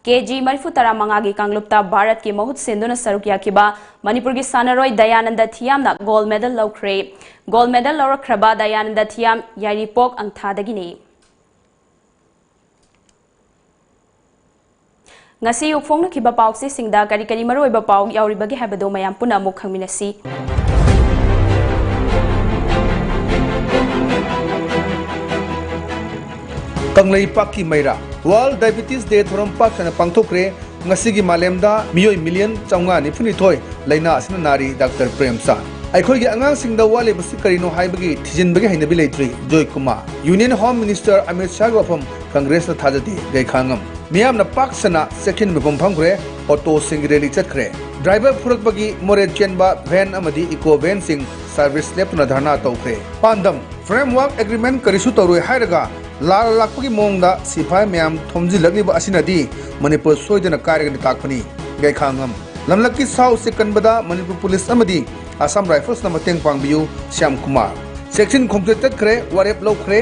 ꯀꯦ ꯖꯤ ꯃꯔꯤꯐꯨ ꯇꯔꯥꯃꯉꯥꯒꯤ ꯀꯥꯡꯂꯨꯞꯇ ꯚꯥꯔꯠꯀꯤ ꯃꯍꯨꯠ ꯁꯤꯟꯗꯨꯅ ꯁꯔꯨꯛ ꯌꯥꯈꯤꯕ ꯃꯅꯤꯄꯨꯔꯒꯤ ꯁꯥꯟꯅꯔꯣꯏ ꯗꯌꯥꯅꯟꯗ ꯊꯤꯌꯥꯝꯅ gold medal ꯂꯧꯈ꯭ꯔꯦ꯫ Gold medal ꯂꯧꯔꯛꯈ꯭ꯔꯕ ꯗꯌꯥꯅꯟꯗ ꯊꯤꯌꯥꯝ ꯌꯥꯏꯔꯤꯄꯣꯛ ꯑꯪꯊꯥꯗꯒꯤꯅꯤ꯫ ꯉꯁꯤ ꯑꯌꯨꯛ ꯐꯣꯡꯅꯈꯤꯕ ꯄꯥꯎꯆꯦꯁꯤꯡꯗ ꯀꯔꯤ ꯀꯔꯤ ꯃꯔꯨꯑꯣꯏꯕ ꯄꯥꯎ ꯌꯥꯎꯔꯤꯕꯒꯦ ꯍꯥꯏꯕꯗꯨ ꯃꯌꯥꯝ ꯄꯨꯟꯅ ꯑꯃꯨꯛ ꯈꯪꯃꯤꯟꯅꯁꯤ꯫ ꯀꯪꯂꯩꯄꯥꯛꯀꯤ ꯃꯩꯔꯥ꯫ World Diabetes Day ꯊꯧꯔꯝ ꯄꯥꯛ ꯁꯟꯅ ꯄꯥꯡꯊꯣꯛꯈ꯭ꯔꯦ꯫ ꯉꯁꯤꯒꯤ ꯃꯥꯂꯦꯝꯗ ꯃꯤꯑꯣꯏ million ꯆꯥꯝꯃꯉꯥ ꯅꯤꯐꯨꯅꯤꯊꯣꯏ ꯂꯥꯏꯅꯥ ꯑꯁꯤꯅ ꯅꯥꯔꯤ꯫ ꯗꯥꯛꯇꯔ ꯄ꯭ꯔꯦꯝꯆꯥꯟ꯫ ꯑꯩꯈꯣꯏꯒꯤ ꯑꯉꯥꯡꯁꯤꯡꯗ ꯋꯥꯠꯂꯤꯕꯁꯤ ꯀꯔꯤꯅꯣ ꯍꯥꯏꯕꯒꯤ ꯊꯤꯖꯤꯟꯕꯒꯤ ꯍꯩꯅꯕꯤ ꯂꯩꯇ꯭ꯔꯤ꯫ ꯖꯣꯏ Kumar. Union Home Minister Amit ꯁꯥꯍꯒꯤ ꯋꯥꯐꯝ ꯀꯪꯒ꯭ꯔꯦꯁꯅ ꯊꯥꯖꯗꯦ꯫ ꯒꯩꯈꯥꯉꯝ꯫ ꯃꯤꯌꯥꯝꯅ ꯄꯥꯛ ꯁꯟꯅ ꯆꯦꯛꯁꯤꯟ ꯃꯤꯐꯝ ꯐꯝꯈ꯭ꯔꯦ꯫ ꯑꯣꯇꯣꯁꯤꯡꯒꯤ rally ꯆꯠꯈ꯭ꯔꯦ꯫ Driver ꯐꯨꯔꯛꯄꯒꯤ ꯃꯣꯔꯦ ꯆꯦꯟꯕ van ꯑꯃꯗꯤ eco vanꯁꯤꯡ service ꯂꯦꯞꯇꯨꯅ ꯙꯔꯅꯥ ꯇꯧꯈ꯭ꯔꯦ꯫ ꯄꯥꯟꯗꯝ꯫ Framework Agreement ꯀꯔꯤꯁꯨ ꯇꯧꯔꯣꯏ ꯍꯥꯏꯔꯒ ꯂꯥꯜ ꯂꯥꯛꯄꯒꯤ ꯃꯑꯣꯡꯗ ꯁꯤꯐꯥꯏ ꯃꯌꯥꯝ ꯊꯣꯝꯖꯤꯜꯂꯛꯂꯤꯕ ꯑꯁꯤꯅꯗꯤ ꯃꯅꯤꯄꯨꯔ ꯁꯣꯏꯗꯅ ꯀꯥꯏꯔꯒꯅꯤ ꯇꯥꯛꯄꯅꯤ꯫ ꯒꯩꯈꯥꯉꯝ꯫ ꯂꯝꯂꯛꯀꯤ ꯁꯥ ꯎꯆꯦꯛ ꯀꯟꯕꯗ ꯃꯅꯤꯄꯨꯔ ꯄꯨꯂꯤꯁ ꯑꯃꯗꯤ ꯑꯁꯥꯝ ꯔꯥꯏꯐꯜꯁꯅ ꯃꯇꯦꯡ ꯄꯥꯡꯕꯤꯌꯨ꯫ ꯁ꯭ꯌꯥꯝ ꯀꯨꯃꯥꯔ꯫ ꯆꯦꯛꯁꯤꯟ ꯈꯣꯡꯆꯠ ꯆꯠꯈ꯭ꯔꯦ, ꯋꯥꯔꯦꯞ ꯂꯧꯈ꯭ꯔꯦ꯫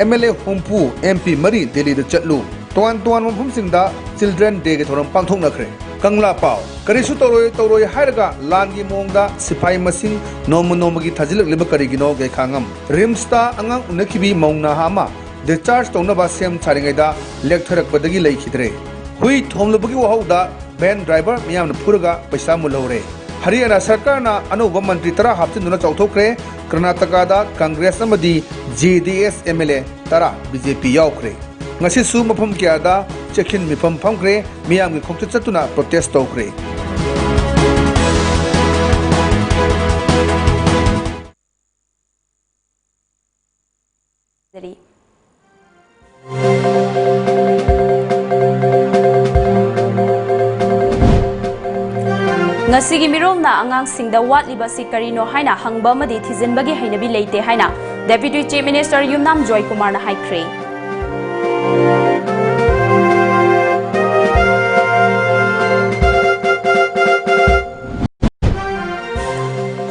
M L A ꯍꯨꯝꯐꯨ, M P ꯃꯔꯤ ꯗꯦꯜꯂꯤꯗ ꯆꯠꯂꯨ꯫ ꯇꯣꯉꯥꯟ ꯇꯣꯉꯥꯟꯕ ꯃꯐꯝꯁꯤꯡꯗ Children Dayꯒꯤ ꯊꯧꯔꯝ ꯄꯥꯡꯊꯣꯛꯅꯈ꯭ꯔꯦ꯫ ꯀꯪꯂꯥ ꯄꯥꯎ꯫ ꯀꯔꯤꯁꯨ ꯇꯧꯔꯣꯏ ꯇꯧꯔꯣꯏ ꯍꯥꯏꯔꯒ ꯂꯥꯟꯒꯤ ꯃꯑꯣꯡꯗ ꯁꯤꯐꯥꯏ ꯃꯁꯤꯡ ꯅꯣꯡꯃ ꯅꯣꯡꯃꯒꯤ ꯊꯥꯖꯤꯜꯂꯛꯂꯤꯕ ꯀꯔꯤꯒꯤꯅꯣ? ꯒꯩꯈꯥꯉꯝ꯫ RIMSꯇ ꯑꯉꯥꯡ ꯎꯅꯈꯤꯕꯤ ꯃꯧ ꯅꯍꯥ ꯑꯃ discharge ꯇꯧꯅꯕ ꯁꯦꯝ ꯁꯥꯔꯤꯉꯩꯗ ꯂꯦꯛꯊꯔꯛꯄꯗꯒꯤ ꯂꯩꯈꯤꯗ꯭ꯔꯦ꯫ ꯍꯨꯏ ꯊꯣꯝꯂꯨꯕꯒꯤ ꯋꯥꯍꯧꯗ ꯚꯦꯟ ꯗ꯭ꯔꯥꯏꯚꯔ ꯃꯤꯌꯥꯝꯅ ꯐꯨꯔꯒ ꯄꯩꯁꯥ ꯃꯨꯜꯍꯧꯔꯦ꯫ ꯍꯔꯤꯌꯥꯅꯥ ꯁꯔꯀꯥꯔꯅ ꯑꯅꯧꯕ ꯃꯟꯇ꯭ꯔꯤ ꯇꯔꯥ ꯍꯥꯞꯆꯤꯟꯗꯨꯅ ꯆꯥꯎꯊꯣꯛꯈ꯭ꯔꯦ꯫ ꯀꯔꯅꯥꯇꯀꯥꯗ ꯀꯪꯒ꯭ꯔꯦꯁ ꯑꯃꯗꯤ J D S M L A ꯇꯔꯥ ꯕꯤ ꯖꯦ ꯄꯤ ꯌꯥꯎꯈ꯭ꯔꯦ꯫ ꯉꯁꯤꯁꯨ ꯃꯐꯝ ꯀꯌꯥꯗ ꯆꯦꯛꯁꯤꯟ ꯃꯤꯐꯝ ꯐꯝꯈ꯭ꯔꯦ꯫ ꯃꯤꯌꯥꯝꯒꯤ ꯈꯣꯡꯆꯠ ꯆꯠꯇꯨꯅ ꯄ꯭ꯔꯣꯇꯦꯁ ꯇꯧꯈ꯭ꯔꯦ꯫ ꯉꯁꯤꯒꯤ ꯃꯤꯔꯣꯜꯅ ꯑꯉꯥꯡꯁꯤꯡꯗ ꯋꯥꯠꯂꯤꯕ ꯑꯁꯤ ꯀꯔꯤꯅꯣ ꯍꯥꯏꯅ ꯍꯪꯕ ꯑꯃꯗꯤ ꯊꯤꯖꯤꯟꯕꯒꯤ ꯍꯩꯅꯕꯤ ꯂꯩꯇꯦ ꯍꯥꯏꯅ Deputy Chief Minister ꯌꯨꯝꯅꯥꯝ ꯖꯣꯏꯀꯨꯃꯥꯔꯅ ꯍꯥꯏꯈ꯭ꯔꯦ꯫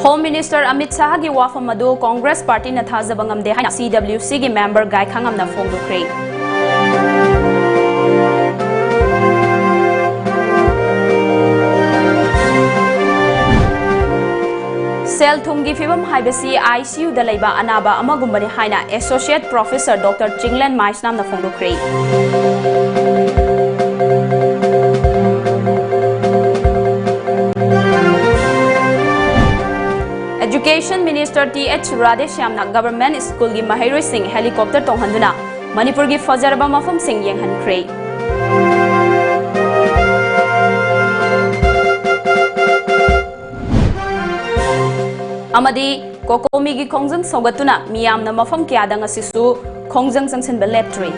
Home Minister ꯑꯃꯤꯠ ꯁꯥꯍꯒꯤ ꯋꯥꯐꯝ ꯑꯗꯨ ꯀꯣꯡꯒ꯭ꯔꯦꯁ ꯄꯥꯔꯇꯤꯅ ꯊꯥꯖꯕ ꯉꯝꯗꯦ ꯍꯥꯏꯅ C W C ꯒꯤ member ꯒꯥꯏꯈꯥꯉꯝꯅ ꯐꯣꯡꯗꯣꯛꯈ꯭ꯔꯦ꯫ ꯁꯦꯜ ꯊꯨꯝꯒꯤ ꯐꯤꯕꯝ ꯍꯥꯏꯕꯁꯤ I C U ꯗ ꯂꯩꯕ ꯑꯅꯥꯕ ꯑꯃꯒꯨꯝꯕꯅꯤ ꯍꯥꯏꯅ Associate Professor Doctor ꯆꯤꯡꯂꯦꯟ ꯃꯥꯏꯁꯅꯥꯝꯅ ꯐꯣꯡꯗꯣꯛꯈ꯭ꯔꯦ꯫ Education Minister T H ꯔꯥꯙꯦꯁ꯭ꯌꯥꯝꯅ government school ꯒꯤ ꯃꯍꯩꯔꯣꯏꯁꯤꯡ helicopter ꯇꯣꯡꯍꯟꯗꯨꯅ ꯃꯅꯤꯄꯨꯔꯒꯤ ꯐꯖꯔꯕ ꯃꯐꯝꯁꯤꯡ ꯌꯦꯡꯍꯟꯈ꯭ꯔꯦ꯫ ꯑꯃꯗꯤ ꯀꯣꯀꯣꯃꯤꯒꯤ ꯈꯣꯡꯖꯪ ꯁꯧꯒꯠꯇꯨꯅ ꯃꯤꯌꯥꯝꯅ ꯃꯐꯝ ꯀꯌꯥꯗ ꯉꯁꯤꯁꯨ ꯈꯣꯡꯖꯪ ꯆꯪꯁꯤꯟꯕ ꯂꯦꯞꯇ꯭ꯔꯤ꯫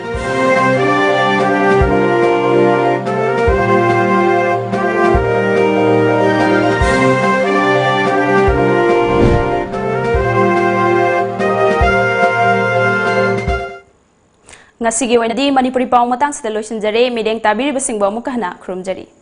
ꯉꯁꯤꯒꯤ ꯑꯣꯏꯅꯗꯤ ꯃꯅꯤꯄꯨꯔꯤ ꯄꯥꯎ ꯃꯇꯥꯡꯁꯤꯗ ꯂꯣꯏꯁꯤꯟꯖꯔꯦ꯫ ꯃꯤꯠꯌꯦꯡ ꯇꯥꯕꯤꯔꯤꯕꯁꯤꯡꯕꯨ ꯑꯃꯨꯛꯀ ꯍꯟꯅ ꯈꯨꯔꯨꯝꯖꯔꯤ꯫